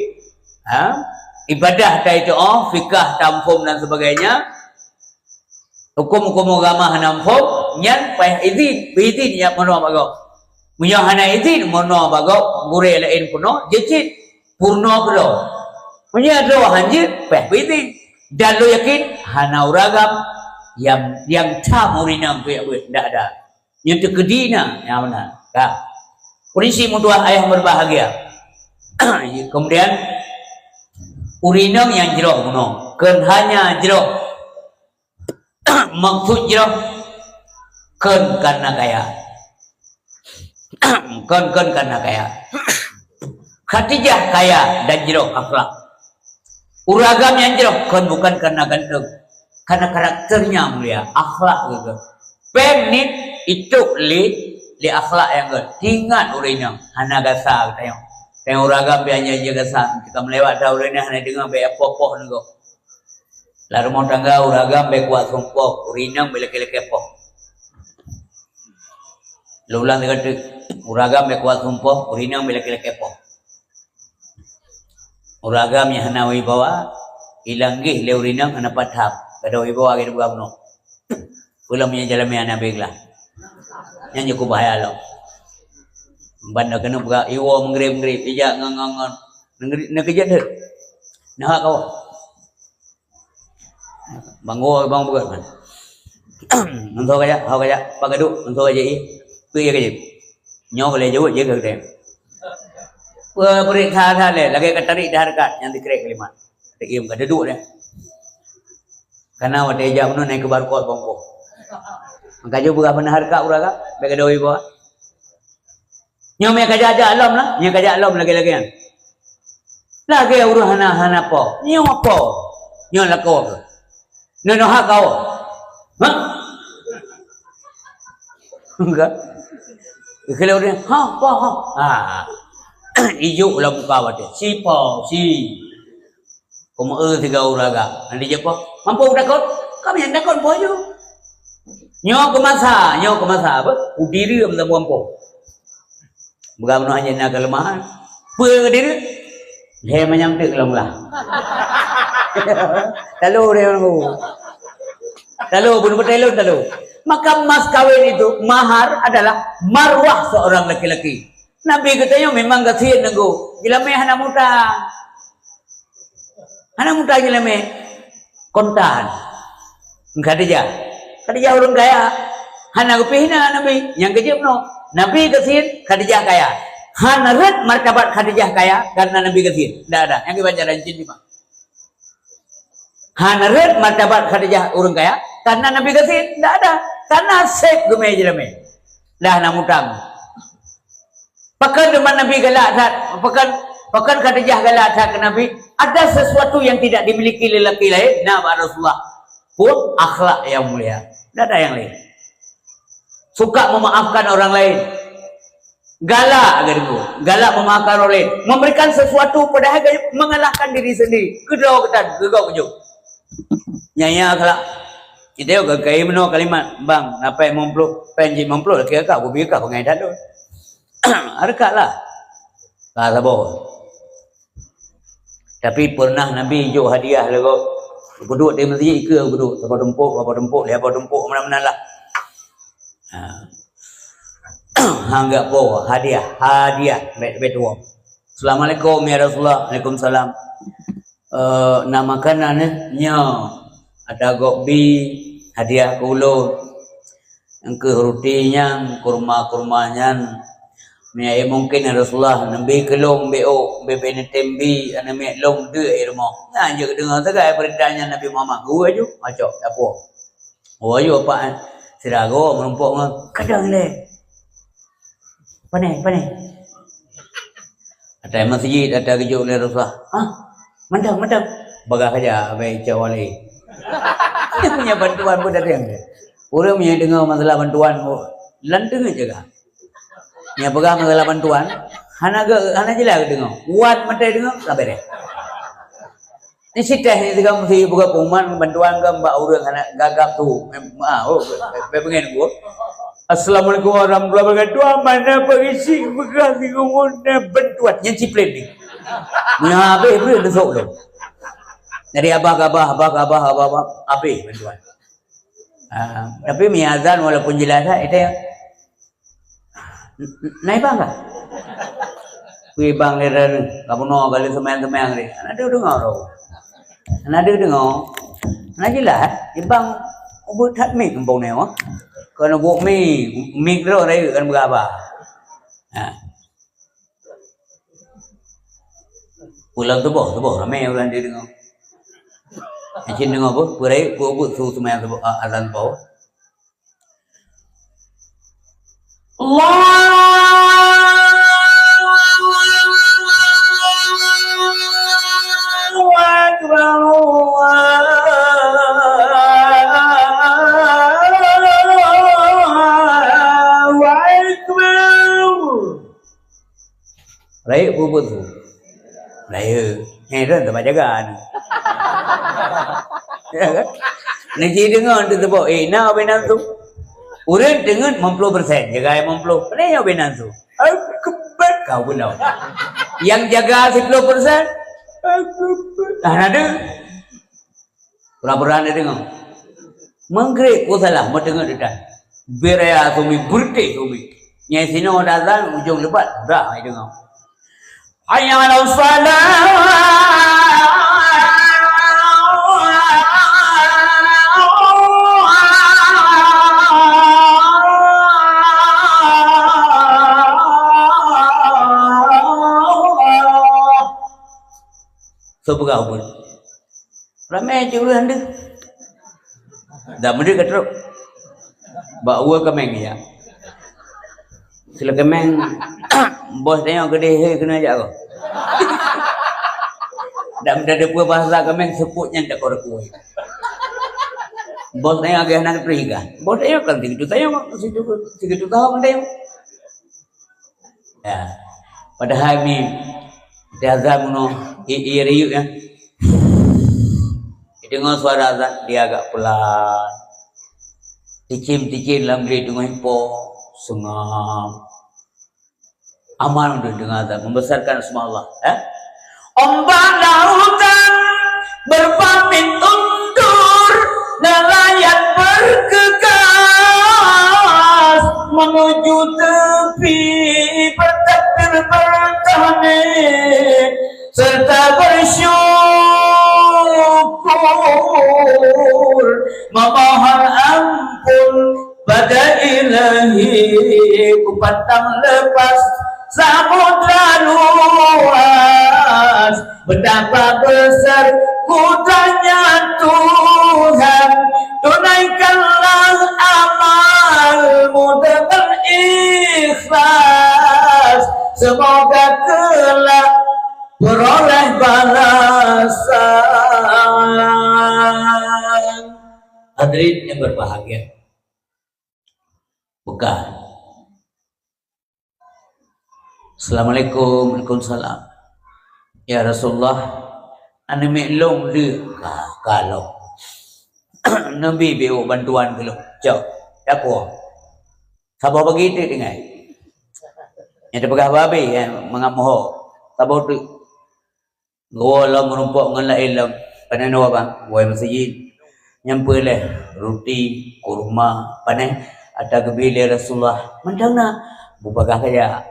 ha? Ibadah hana tuoh, fikah, tamphom dan sebagainya, huköm-huköm agama hana muphom, nyan payah izin, peuizin jak meurunoe bak gob. Meunyoe hana izin meurunoe bak gob, gurée laén peurunoe, jeuet cit peurunoe keudroe. Meunyoe droe hanjeuet, payah peuizin. Dan lôn yakin, hana ureueng agam nyang, nyang tham ureueng inong keu jak beuet, ndak ada. Nyoe teukeudi na, nyang meunan. Ka. Peurisi meutuah ayah berbahagia. Kemudian, ureueng inong nyang jroh bunoe, kon hanya jroh. Maksud jroh, kon karena kaya. Kon, kon karena kaya. Khadijah kaya dan jroh akhlak. Ureueng agam nyang jroh kon bukan karena ganteng, karena karakternya mulia, akhlak geuh. Péng niet itôp lé, lé akhlak nyang gét. Ingat ureueng inong, hana gasa geutanyoe. Péng ureueng agam biasa gasa, ka meulewat that ureueng inong hana deungoe bèk poh-poh neugoe. Lam rumoh tangga ureueng agam bèk kuat sumpah, ureueng inong bèk lakèe-lakèe poh. Lôn ulang sigoe teuk, ureueng agam bèk kuat sumpah, ureueng inong bèk lakèe-lakèe poh. Ureueng agam nyang hana wibawa, ilang gèh lé ureueng inong hana pat tham, gadôh wibawa geuh buka bunoe. Peue lom nyang jalan mé hana bèk lah. Nyan nyang kubahaya lom. Ban keuneuk buka iwoe meugreb-greb, ijak ngon, ngon, ngon. Neukeujot deuh. Neuhak kawoe. Bang woe, bang beugöt man. Ngon soe kajak, soe kajak, pat kaduek, ngon soe kajak ie. Peue ie kajak. Nyoe ka lheueh jaweueb ie ka geutem. Peue beurit that-that lé, lagèe ka tarék di hareukat nyang dikrek kalimat. Taiem ka duduek deh. Kana watèe jak bunoe naik keu barcode bongkôh. Maka jeuet peugah beuna hareukat ureueng agam, bèk gadôh iboh. Nyoe meukaja-kaja lom lah, nyoe kaja lom lagèe-lagèe nyan. Lagèe ureueng hana, hana po. Nyoe po. Nyoe lakoe keuh. Nyoe, nyoe hak kawöh. Hah? Enggak. Kalau dia, ha, po, ha. Ha. Ijok lah muka watèe. Si po, si. Keumeue sigoe ureueng agam. Nanti jeuet po. Mampu takot? Kami nyang takot po ju. Nyoe keu masa, nyoe keu masa apa? Udiri meulabu ampoh. Bukan meunoe hana na keuleumahan. Peue udiri? Lhèe manyam teuk lom lah. Lalu dia nunggu. Lalu bunuh beutôi lôn lalu. Maka mas kawin itu, mahar adalah marwah seorang laki-laki. Nabi geutanyoe memang gasien nunggu. Jeulamé hana muta. Hana muta jeulamé. Kontan. Khadijah. Khadijah ureueng kaya. Hana geupih hina Nabi. Nyang keujeuet nyoe. Nabi gasien, Khadijah kaya. Hana rhot martabat Khadijah kaya karena Nabi gasien. Ndak ada. Nyang ibaca dan cin lima. Hana rhot martabat Khadijah ureueng kaya karena Nabi gasien. Ndak ada. Karena sép geumé jeulamé. Dah na mutang. Pakon teuma Nabi galak that, pakon, pakon Khadijah galak that keu Nabi? Ada sesuatu yang tidak dimiliki lelaki lain, na bak Rasulullah. Pun akhlak yang mulia. Tidak ada yang lain. Suka memaafkan orang lain. Galak geudeungoe, galak memaafkan orang lain. Memberikan sesuatu padahal mengalahkan diri sendiri. Keudroe geutan, geugok keujok. Nyaya akhlak. Kita yuk ke kai meunoe kalimat, bang, napai limong ploh, pen jih limong ploh, kira ka, bubi ka, pengai that tu. Hareukat lah. Ka saboh. Tapi pernah Nabi jok hadiah lé gob. Geuduek di meuseujid ikeue geuduek, saboh tumpok, saboh tumpok, lhèe boh tumpok, meunan-meunan lah. Ha. Anggap boh hadiah, hadiah, bet, bet wong. Assalamualaikum ya Rasulullah. Waalaikumsalam. Eh, na makanan eh, nyoe. Ata gob bi hadiah keu ulôn. Engkeuh ruti nyan, kurma-kurma nyan. Meunyo mungken ya Rasulullah, neubi keu lôn beu ôk, beu neutem bi, aneuk miet lôn deuek i rumoh. Nyan jeuet geudeungoe sagai peurintah nyan Nabi Muhammad. Geuwoe aju, macok dapur. Woe aju apak sira goe meurumpok ngon kadang lé. Pane, pane. Ata meuseujid, ata geujok lé Rasulullah. Hah? Mantong, mantong. Bagah saja abang Ica Wali. Punya bantuan pun datang dia. Ureueng nyang deungoe masalah bantuan, oh, lanteuk jaga. Nyang peugah masalah bantuan, hana ge, hana jelas deungoe. Wat mata deungoe, ka beres. Ni siteh ni tiga mesti buka pengumuman bantuan ke bak ureueng hana gagap tu. Mem-, ah, oh, be-, be-, pengen gua. Assalamualaikum warahmatullahi wabarakatuh. Mana pengisi bekas di rumah dan bantuan? Yang ciplin ni. Ni habis beri besok tu. Jadi abah gabah, abah gabah, abah, abah, habis bantuan. Ah, tapi mi azan walaupun jelas, ah, itu yang Nai bang kah? Kui bang lé ran, ka bunoe ka lé seumayang-seumayang lé. Hana deuh deungoe roh. Hana deuh deungoe. Hana jeulaih, ibang ubeut that mik gampông nyoe. Kon ubeut mik, mik droe rayeuk kan beuraba. Ha. Pulang tuboh, tuboh ramé ureueng deuh deungoe. Acin deungoe beuh, peue rayeuk, peue ubeut su seumayang suboh, a-, azan suboh. Allah. Bubur tu. Lah ya. Eh, dah tempat jaga ni. Ya kan? Nanti dengar tu tepuk. Eh, nak habis nafsu. Urang teungeut lima puluh persen. Jaga lima puluh. Mana yang habis nafsu? Aku bet kau pula. Yang jaga sepuluh persen. Aku bet. Ah, ada. Pura-pura hana deungoe. Meugreb pun salah, meudeungoe teuh. Beuraya sumi, beureuti sumi. Nyang sinoe dah azan, ujong lebat, dah hana deungoe. Hayya 'alas shalah. Soe peugah ubit? Ramé cit ureueng deuh. Dak meudeuh ka trok. Bak uwa keumeng ya. Sila keumeng, bos tanyong keudeh, "Hei, keunoe jak kah?" Dak meudeuh deungoe bahasa keumeng, seupôt nyan dak kor kueh. Bos tanyong agak hana keuteuih kan. Bos tanyong kan sigitu tanyong, sigitu, sigitu tahong tanyong. Ya. Padahai mi, di azan bunoe, i, i riyeuk nyan. Dideungoe suara azan, dia agak pelan. Cicém-cicém lam bilék deungoe po, seungab. Aman untuk deungoe azan, membesarkan asma Allah, ya. Ombak lautan berpamit undur, nelayan bergegas menuju tepi, bertakbir, bertahmid, serta bersyukur, memohon ampun pada Ilahi. Ku pantang lepas samudra luas, betapa besar kudrah-Nya Tuhan. Tunaikanlah amalmu dengan ikhlas, semoga kelak beroleh balasan. Hadirin yang berbahagia, buka. Assalamualaikum. Waalaikumsalam. Ya Rasulullah, aneuk miet lôn deuh ka, ka lom. Neubi beu bantuan keu lôn. Cok, dapur. Saboh bagi teuk tinggai. Nyang teupeugah babeh, eh, mangat moho. Saboh teuk. Geuwoe lom meurumpok ngon laén lom. Pane noe bang, woe meuseujid. Nyan peue lé, ruti, kurma, pane ata geubi lé Rasulullah. Mantong na, bubagaih kajak.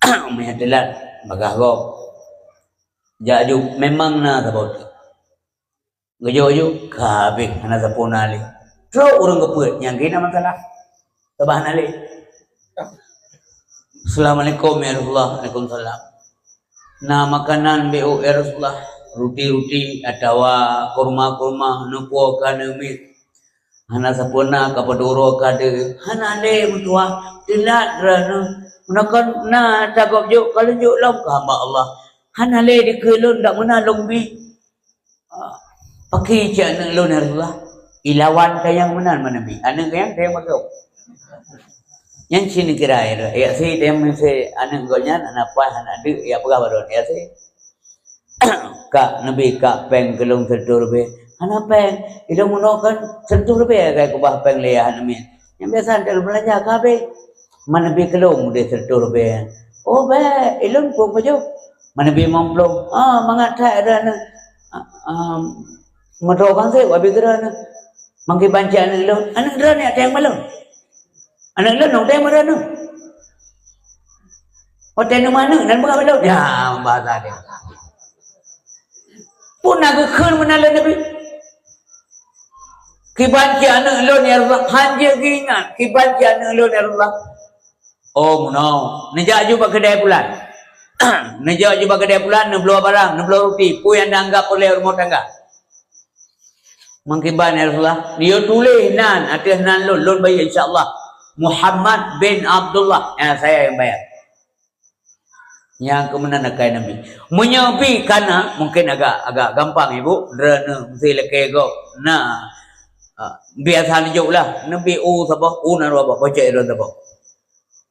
Meunyo teulat, bagaih gob. Jak ju, memang na saboh teuk. Geujok ju, ka habéh, hana sapeue na lé. Trok ureueng geupeuet, nyang keu na masalah. Sabab hana lé. Assalamualaikum ya Rasulullah. Waalaikumsalam. Na makanan beu ya Rasulullah, ruti-ruti atawa kurma-kurma, neupuoe ka neumiet. Hana sapeue na ka paduro ka deuh. Hana lé meutuah, teulat droeneuh. Meunakon na tagop jok ka lôn jok lom keu hamba Allah. Hana lé dikeue lôn dak meunan lôn bi. Ah, pakri cit aneuk lôn ya Rasulullah. Ilawan kayang meunan mana bi. Aneuk kayang, kayang bagoe. Nyan cit neukira ya, ya si tem si aneuk gobnyan, aneuk paih, aneuk deuk, ya peugah baroe ya si. Kak, neubi kak péng keu lôn sireutoh ribèe. Hana péng, ilôn meunoe kan sireutoh ribèe kai keubah péng lé ya aneuk miet. Nyang biasa antar beulanja ka habéh. Man neubi keu lôn deh sireutoh ribèe. Oh, bèk, ilôn peuet pajôh. Man neubi limong ploh. Ah, mangat that droeneuh. Ah, ah, meudroe kan sép, abéh droeneuh. Mangki banci aneuk lôn. Aneuk droeneuh nyang tayang balon. Aneuk lôn nyang tayang balon. Watèe neumanök nan beurangkat lôn. Ya, bahasa dia. Pun na geukheun meunan lé Nabi. Kiban cit aneuk lôn ya Rasulullah, han jeuet geuingat, kiban cit aneuk lôn ya Rasulullah. Oh, meunoe. Neujak ju bak keudè pulan. Neujak ju bak keudè pulan, neubloe barang, neubloe ruti, peue nyang neuanggap peureulèe rumoh tangga. Mangkiban ya Rasulullah, neuyue tuléh nan ateueh nan lôn, lôn bayeue insya Allah. Muhammad bin Abdullah, ya, saya yang bayar. Nyang keu meunan akai Nabi. Meunyoe bi kana, mungkin agak, agak gampang, Ibu. Droeneuh meusti lakèe gob. Nah, ah, biasa neujok lah. Neubi u saboh, u na dua boh, pocok droe saboh.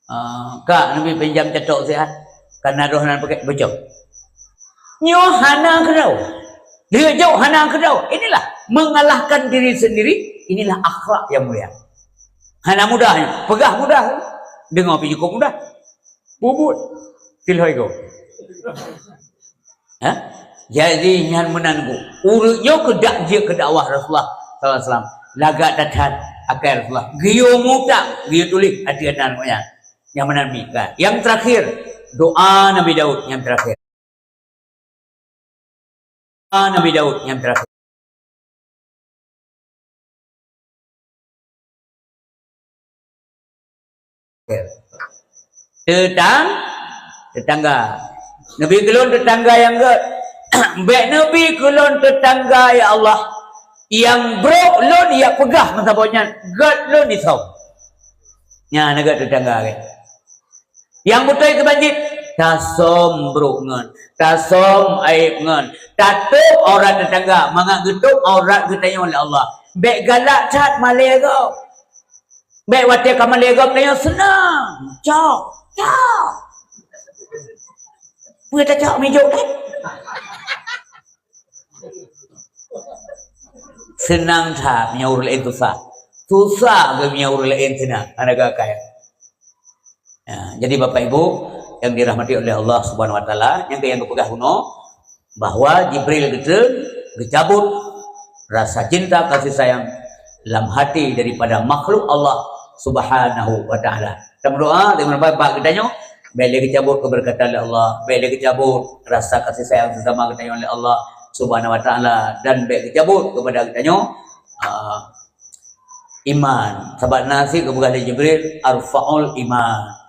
Ah, kak, neubi pinjam catok siat. Tanda roh nan pakai bocor. Nyoe hana keudroe. Lheueh jok hana keudroe. Inilah mengalahkan diri sendiri. Inilah akhlak yang mulia. Hana mudah nyoe. Peugah mudah. Deungoe pih cukup mudah. Bubuet. Tilhoi go. Ha? Jadi nyan meunan ku. Ureueng nyoe keudak jeuet keu dakwah Rasulullah sallallahu alaihi wasallam. Lagak that-that akai Rasulullah. Geuyue mutang, geuyue tuléh ateueh nan nyan. Nyang meunan mi, kan? Yang terakhir, doa Nabi Daud yang terakhir. Doa Nabi Daud yang terakhir. Tetang-, tetangga. Neubi keu lôn tetangga nyang gét. Bék neubi keu lôn tetangga, ya Allah, nyang brok lôn jak peugah meusaboh nyan, gét lôn disöm. Nyan na gét tetangga, kan? Nyang beutôi keubanjit, tasöm brok ngon, tasöm aéb ngon, tatôb aurat tetangga, mangat geutôb aurat geutanyoe lé Allah. Bék galak that malée gob. Bék watée ka malée gob tanyoe seunang. Cok, cok. Peue tacok mijôk that? Seunang that meunyoe ureueng laén susah. Susah geuh meunyoe ureueng laén seunang. Hana geuakai. Ya, jadi Bapak Ibu yang dirahmati oleh Allah Subhanahu wa Taala, nyang keu nyang geupeugah bunoe, bahwa Jibril geutreun geucabut rasa cinta kasih sayang lam hati daripada makhluk Allah Subhanahu wa Taala. Kita berdoa dengan baik bak geutanyoe, bék lé geucabut keberkatan oleh Allah, bék lé geucabut rasa kasih sayang sesama geutanyoe oleh Allah Subhanahu wa Taala, dan bék geucabut kepada geutanyoe, ah, iman. Sabab na cit geupeugah lé Jibril, "Arfaul iman."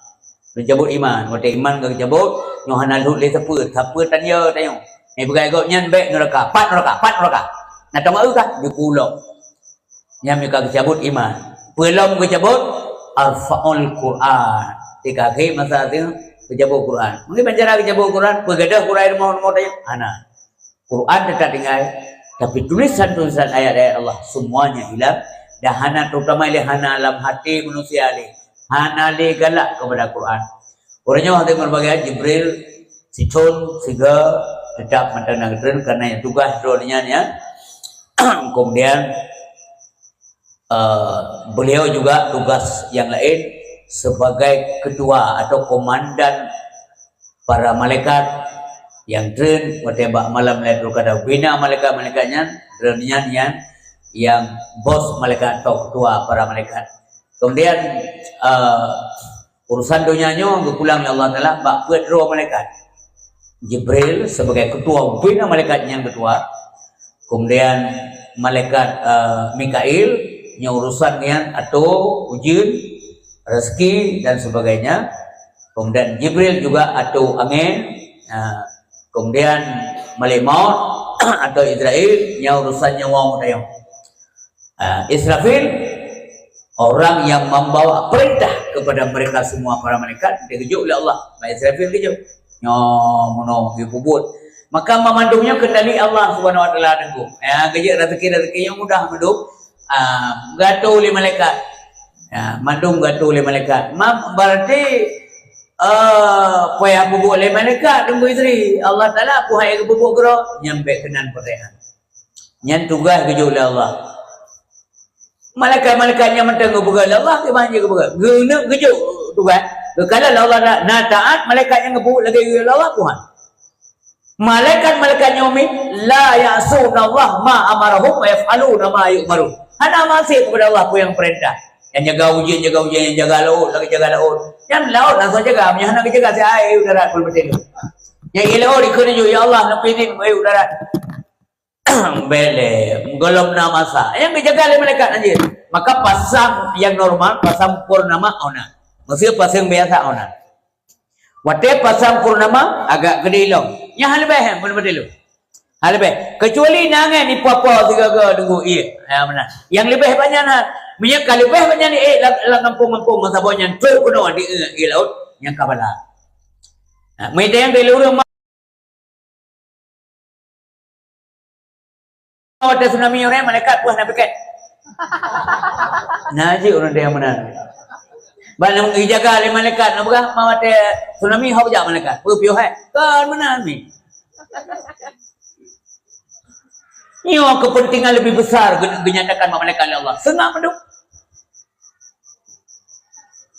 Geucabut iman. Watée iman ka geucabut, nyoe hana lheueh lé sapeue, sapeue tanya tanyoe. Nyang peugah gobnyan bék nuraka, pat nuraka, pat nuraka. Na tahu ka? Jipulok. Nyan meuka geucabut iman. Peue lom geucabut? Arfaul Quran. Di akhé masa tu geucabut Quran. Mungkin bancara geucabut Quran, peugah dah Quran rumoh-rumoh tanya. Hana. Quran tetap tinggai, tapi tulisan-tulisan ayat-ayat Allah semuanya hilang dan hana, terutama lé hana lam hati manusia lé, hana lé galak kepada Quran. Uroe nyoe hati meureubagai Jibril sithon siga tetap mantong na geutreun karena tugaih droe nyan nyan. Kemudian eh, beliau juga tugas yang lain sebagai ketua atau komandan para malaikat yang treun watée bak malam Lailatul Qadar. Bina malaikat-malaikat nyan, treun nyan, nyan yang bos malaikat atau ketua para malaikat. Kemudian, eh, urusan donya nyoe geupulang lé Allah Taala bak peuet droe malaikat. Jibril sebagai ketua, bina malaikat nyang ketua. Kemudian malaikat, eh, Mikail nyang urusan nyan atau ujeuen, rezeki dan sebagainya. Kemudian Jibril juga atau angén. Nah, kemudian malaikat maut atau Israil nyang urusan nyawa geutanyoe. Ah, Israfil, orang yang membawa perintah kepada mereka semua para malaikat, dia geujok lé Allah. Bak Israfil geujok. Nyoe meunoe geupubuet. Maka mamandum nyoe kendali Allah Subhanahu wa Taala teungku. Ya, geujok rezeki-rezeki nyang mudah mandum. Ah, geuatô lé malaikat. Ya, mandum geuatô lé malaikat. Mam, berarti, eh, payah pubuet lé malaikat teungku isteri. Allah Taala pun hai geupubuet keudroe, nyang bék keunan peureuhan. Nyan tugaih geujok lé Allah. Malaikat-malaikat nyang mantong geupeugah lé Allah, kiban jih geupeugah. Geuneuk geujok tugaih. Geukalon lé Allah na, na taát malaikat nyang geupeugah lagée geuyue lé Allah Tuhan. Malaikat-malaikat nyoe mi, "La ya'sunallaha ma amarahum wa yaf'aluna ma yu'marun." Hana maksiat kepada Allah peue nyang peurintah. Nyang jaga ujeuen, jaga ujeuen, nyang jaga laôt, lagée jaga laôt. Nyang laôt langsung jaga, meunyoe hana geujaga, si aé u darat pun beutôi. Nyang i laôt ikheun ju, "Ya Allah, neupidin u darat." Bék lé, gohlom na masa. Nyang geujaga lé malaikat hanjeuet. Maka pasang nyang normal, pasang purnama ona. Meuseu pasang biasa ona. Watée pasang purnama, agak geudeh lom. Nyan hana leubeh, eh, pun beutôi lom. Hana leubeh. Kecuali na angén ipo-po sigoe-goe deungon ié. Ha, meunan. Nyang leubeh banyak na. Meunyoe ka leubeh banyak ni, eh, lam, lam gampông-gampông masa boh nyan trok keunoe di, eh, ié laôt, nyang ka bala. Ha, meunyoe nyang di luwa Watée tsunami nyoe, malaikat peue hana piké. Na jeuet ureuëng nyang meunan. Ban nyang geujaga lé malaikat, na peugah, ma watèe tsunami hok jak malaikat. Peue piôh hai? Kon meunan mi. Nyoe kepentingan lebih besar geu-, geunyatakan bak malaikat lé Allah. Seungap mandum.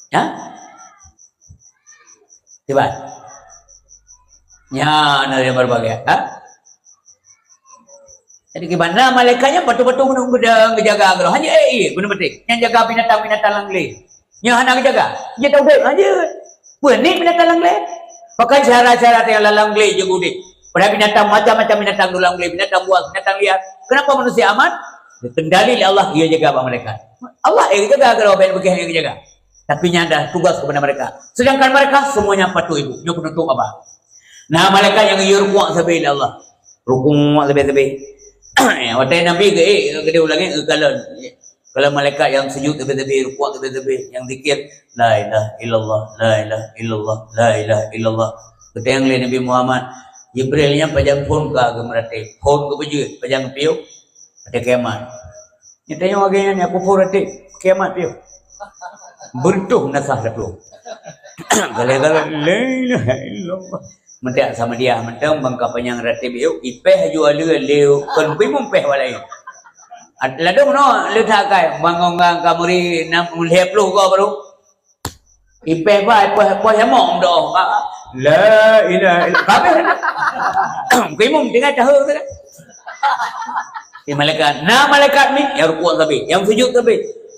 Ya? Tiba. Nyan ada yang berbagai, ha? Jadi, kiban na malaikat nyan pato-pato gunong gudang geujaga keudroe. Hanya, eh, eh, gunong peuting. Nyang jaga binatang-binatang lam glé. Nyang hana geujaga. Jeuet udép, ha, jeuet. Peue ni binatang lam glé? Pakon syara-syara nyang lam glé jeuet udép. Padahai binatang macam-macam binatang lam glé, binatang buas, binatang liar. Kenapa manusia aman? Dikendali lé Allah, ia jaga bak malaikat. Allah, eh, jaga keudroe, bèk beukéh, eh, jaga. Tapi nyan dah tugas kepada mereka. Sedangkan mereka semuanya patuh ibu. Nyoe penutup apa? Nah, malaikat nyang geuyue rukuk sabe lé Allah. Rukuk sabe-sabe. Watèe Nabi geu-, eh, geudeh u langèt geukalon. Kalau malaikat nyang sujud sabe-sabe, rukuk sabe-sabe, nyang zikir, "La ilaha illallah, la ilaha illallah, la ilaha illallah." Geutanyong lé Nabi Muhammad, "Jibril nyan pajan phon ka geumeuratéb? Phon geupeujeuet, pajan geupiôh?" Watèe kiamat. Nyan tanyoe lagèe nyan, nyang kufur até kiamat piôh. Beureutoh meunasah sapeue. Galak-galak, "La ilaha illallah." Meutak Samadiyah mantong bangka panyang ratéb yôh, ipèh aju aleue lé kon bimong pèh walai. Ladôm noh leutak kai, bangon ngon kamuri nam lhèe ploh goe baru. Ipèh ba, ipèh, ipèh nyamok meudoa. La ilaha illallah. Kabeh. Meukimun tinggai tahu tu kan. Di malaikat. Nah, malaikat ni, yang rukuk sabe, yang sujud sabe,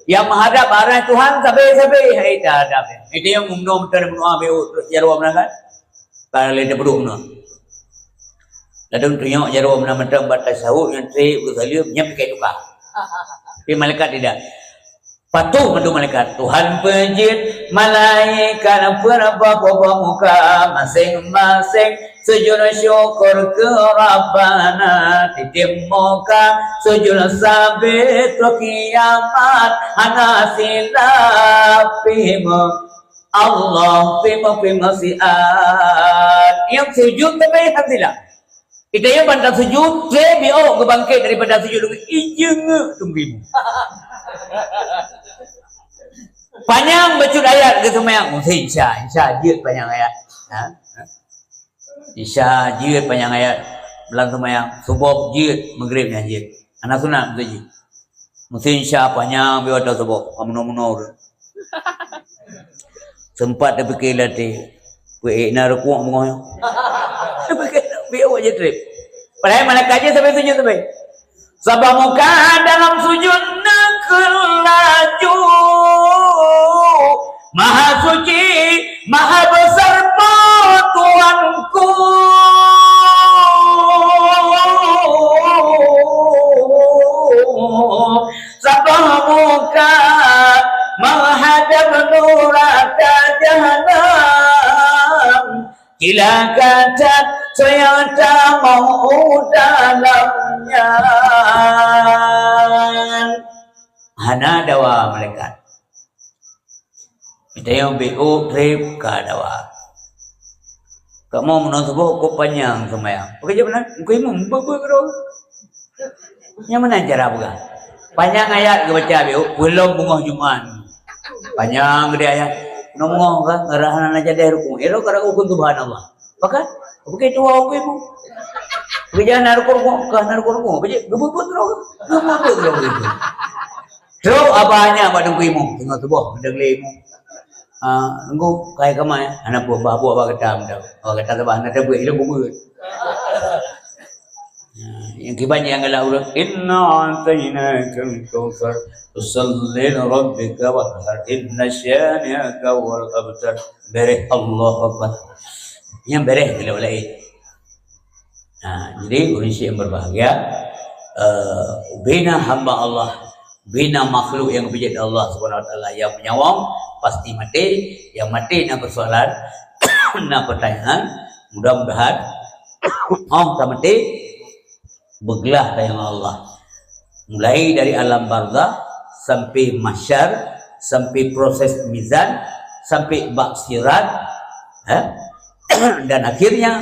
yang menghadap arah Tuhan sabe-sabe. Hai, dah hadap. Itu yang umno meutan meunoa beu jaroe meunan kan. Kalau dia beduk meunoa. Lalu tunjuk jaroe meunan mantong bak tasyahud yang trip ke salim, nyang pakai tukar. Tapi malaikat tidak. Patuh mandum malaikat. Tuhan peujeuet malaikat peureubah-reubah muka, maséng-maséng sujud syukur keu Rabbana. Titem muka sujud sabe trok kiamat, hana silap pih mu-, Allah pih mu-, pih meusiat. Nyang sujud sabe hana silap. Geutanyoe ban tasujud, trép jiôh geubangket daripada sujud, ijeungeu teungku imeum. Panyang bacut ayat geuseumayang, meusti Isya, Isya jeuet panyang ayat. Ha? Ha? Isya jeuet panyang ayat, lam seumayang, suboh jeuet, Maghrib nyan jeuet. Hana sunat meusti jeuet. Meusti Isya panyang, biôh atau suboh, meunoe-meunoe tu. Sempat tapike lam até, "Peue ék na rukuk beungoh nyoe?" Tapike, biôh awak jeuet trép. Padahai malaikat jih sabe sujud sabe. Saboh muka dalam sujud na keu laju. Maha suci, maha besar Tuhanku. Saboh muka menghadap neraka jahanam. Cilaka that soe nyang tamong u dalam nyan. Hana dawa malaikat. Geutanyoe biôh trép ka dawa. Kamoe meunoe suboh kok panyang seumayang. Pakon jeuet meunan? Engkau imum, beu-beu keudroe. Nyang meunan cara peugah. Panyang ayat geubaca biôh, peulom beungoh Jumat. Panyang geudeh ayat. Meunoe beungoh ka, ngon hana na jadeh rukuk. Iro ka rukuk subhanallah. Pakon? Pakon tuha engkau imum? Pakon jih hana rukuk-rukuk, ka hana rukuk-rukuk. Pakon jih geubeuet-beuet keudroe. Geubeuet-beuet keudroe. Trok abah nyan bak teungku imum, teungoh suboh, teungku imum. Ah, teungku, kayèe ka mat, hana peue, bah buet bak gata mantong. Oh, gata saban, hana tabeuet, ilôn kubeuet. Nah, nyang kiban nyang galak ureueng, "Inna a'tainakal kautsar, fasalli li rabbika wanhar, inna syani'aka huwal abtar." Bereh, Allahu Akbar. Nyang bereh keu laén. Nah, jadi ureueng syik yang berbahagia, eh, bina hamba Allah, bina makhluk yang geupeujiet Allah Subhanahu wa Taala yang menyawang, pasti maté, yang maté na persoalan, na pertanyaan, mudah-mudahan, oh, ka maté, beuglah tanyong Allah. Mulai dari alam barzakh, sampai mahsyar, sampai proses mizan, sampai bak sirat, eh, dan akhirnya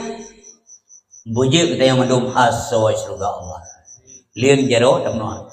beujeuet geutanyoe mandum asoe syeuruga Allah. Lheueh jaroe tameunoe.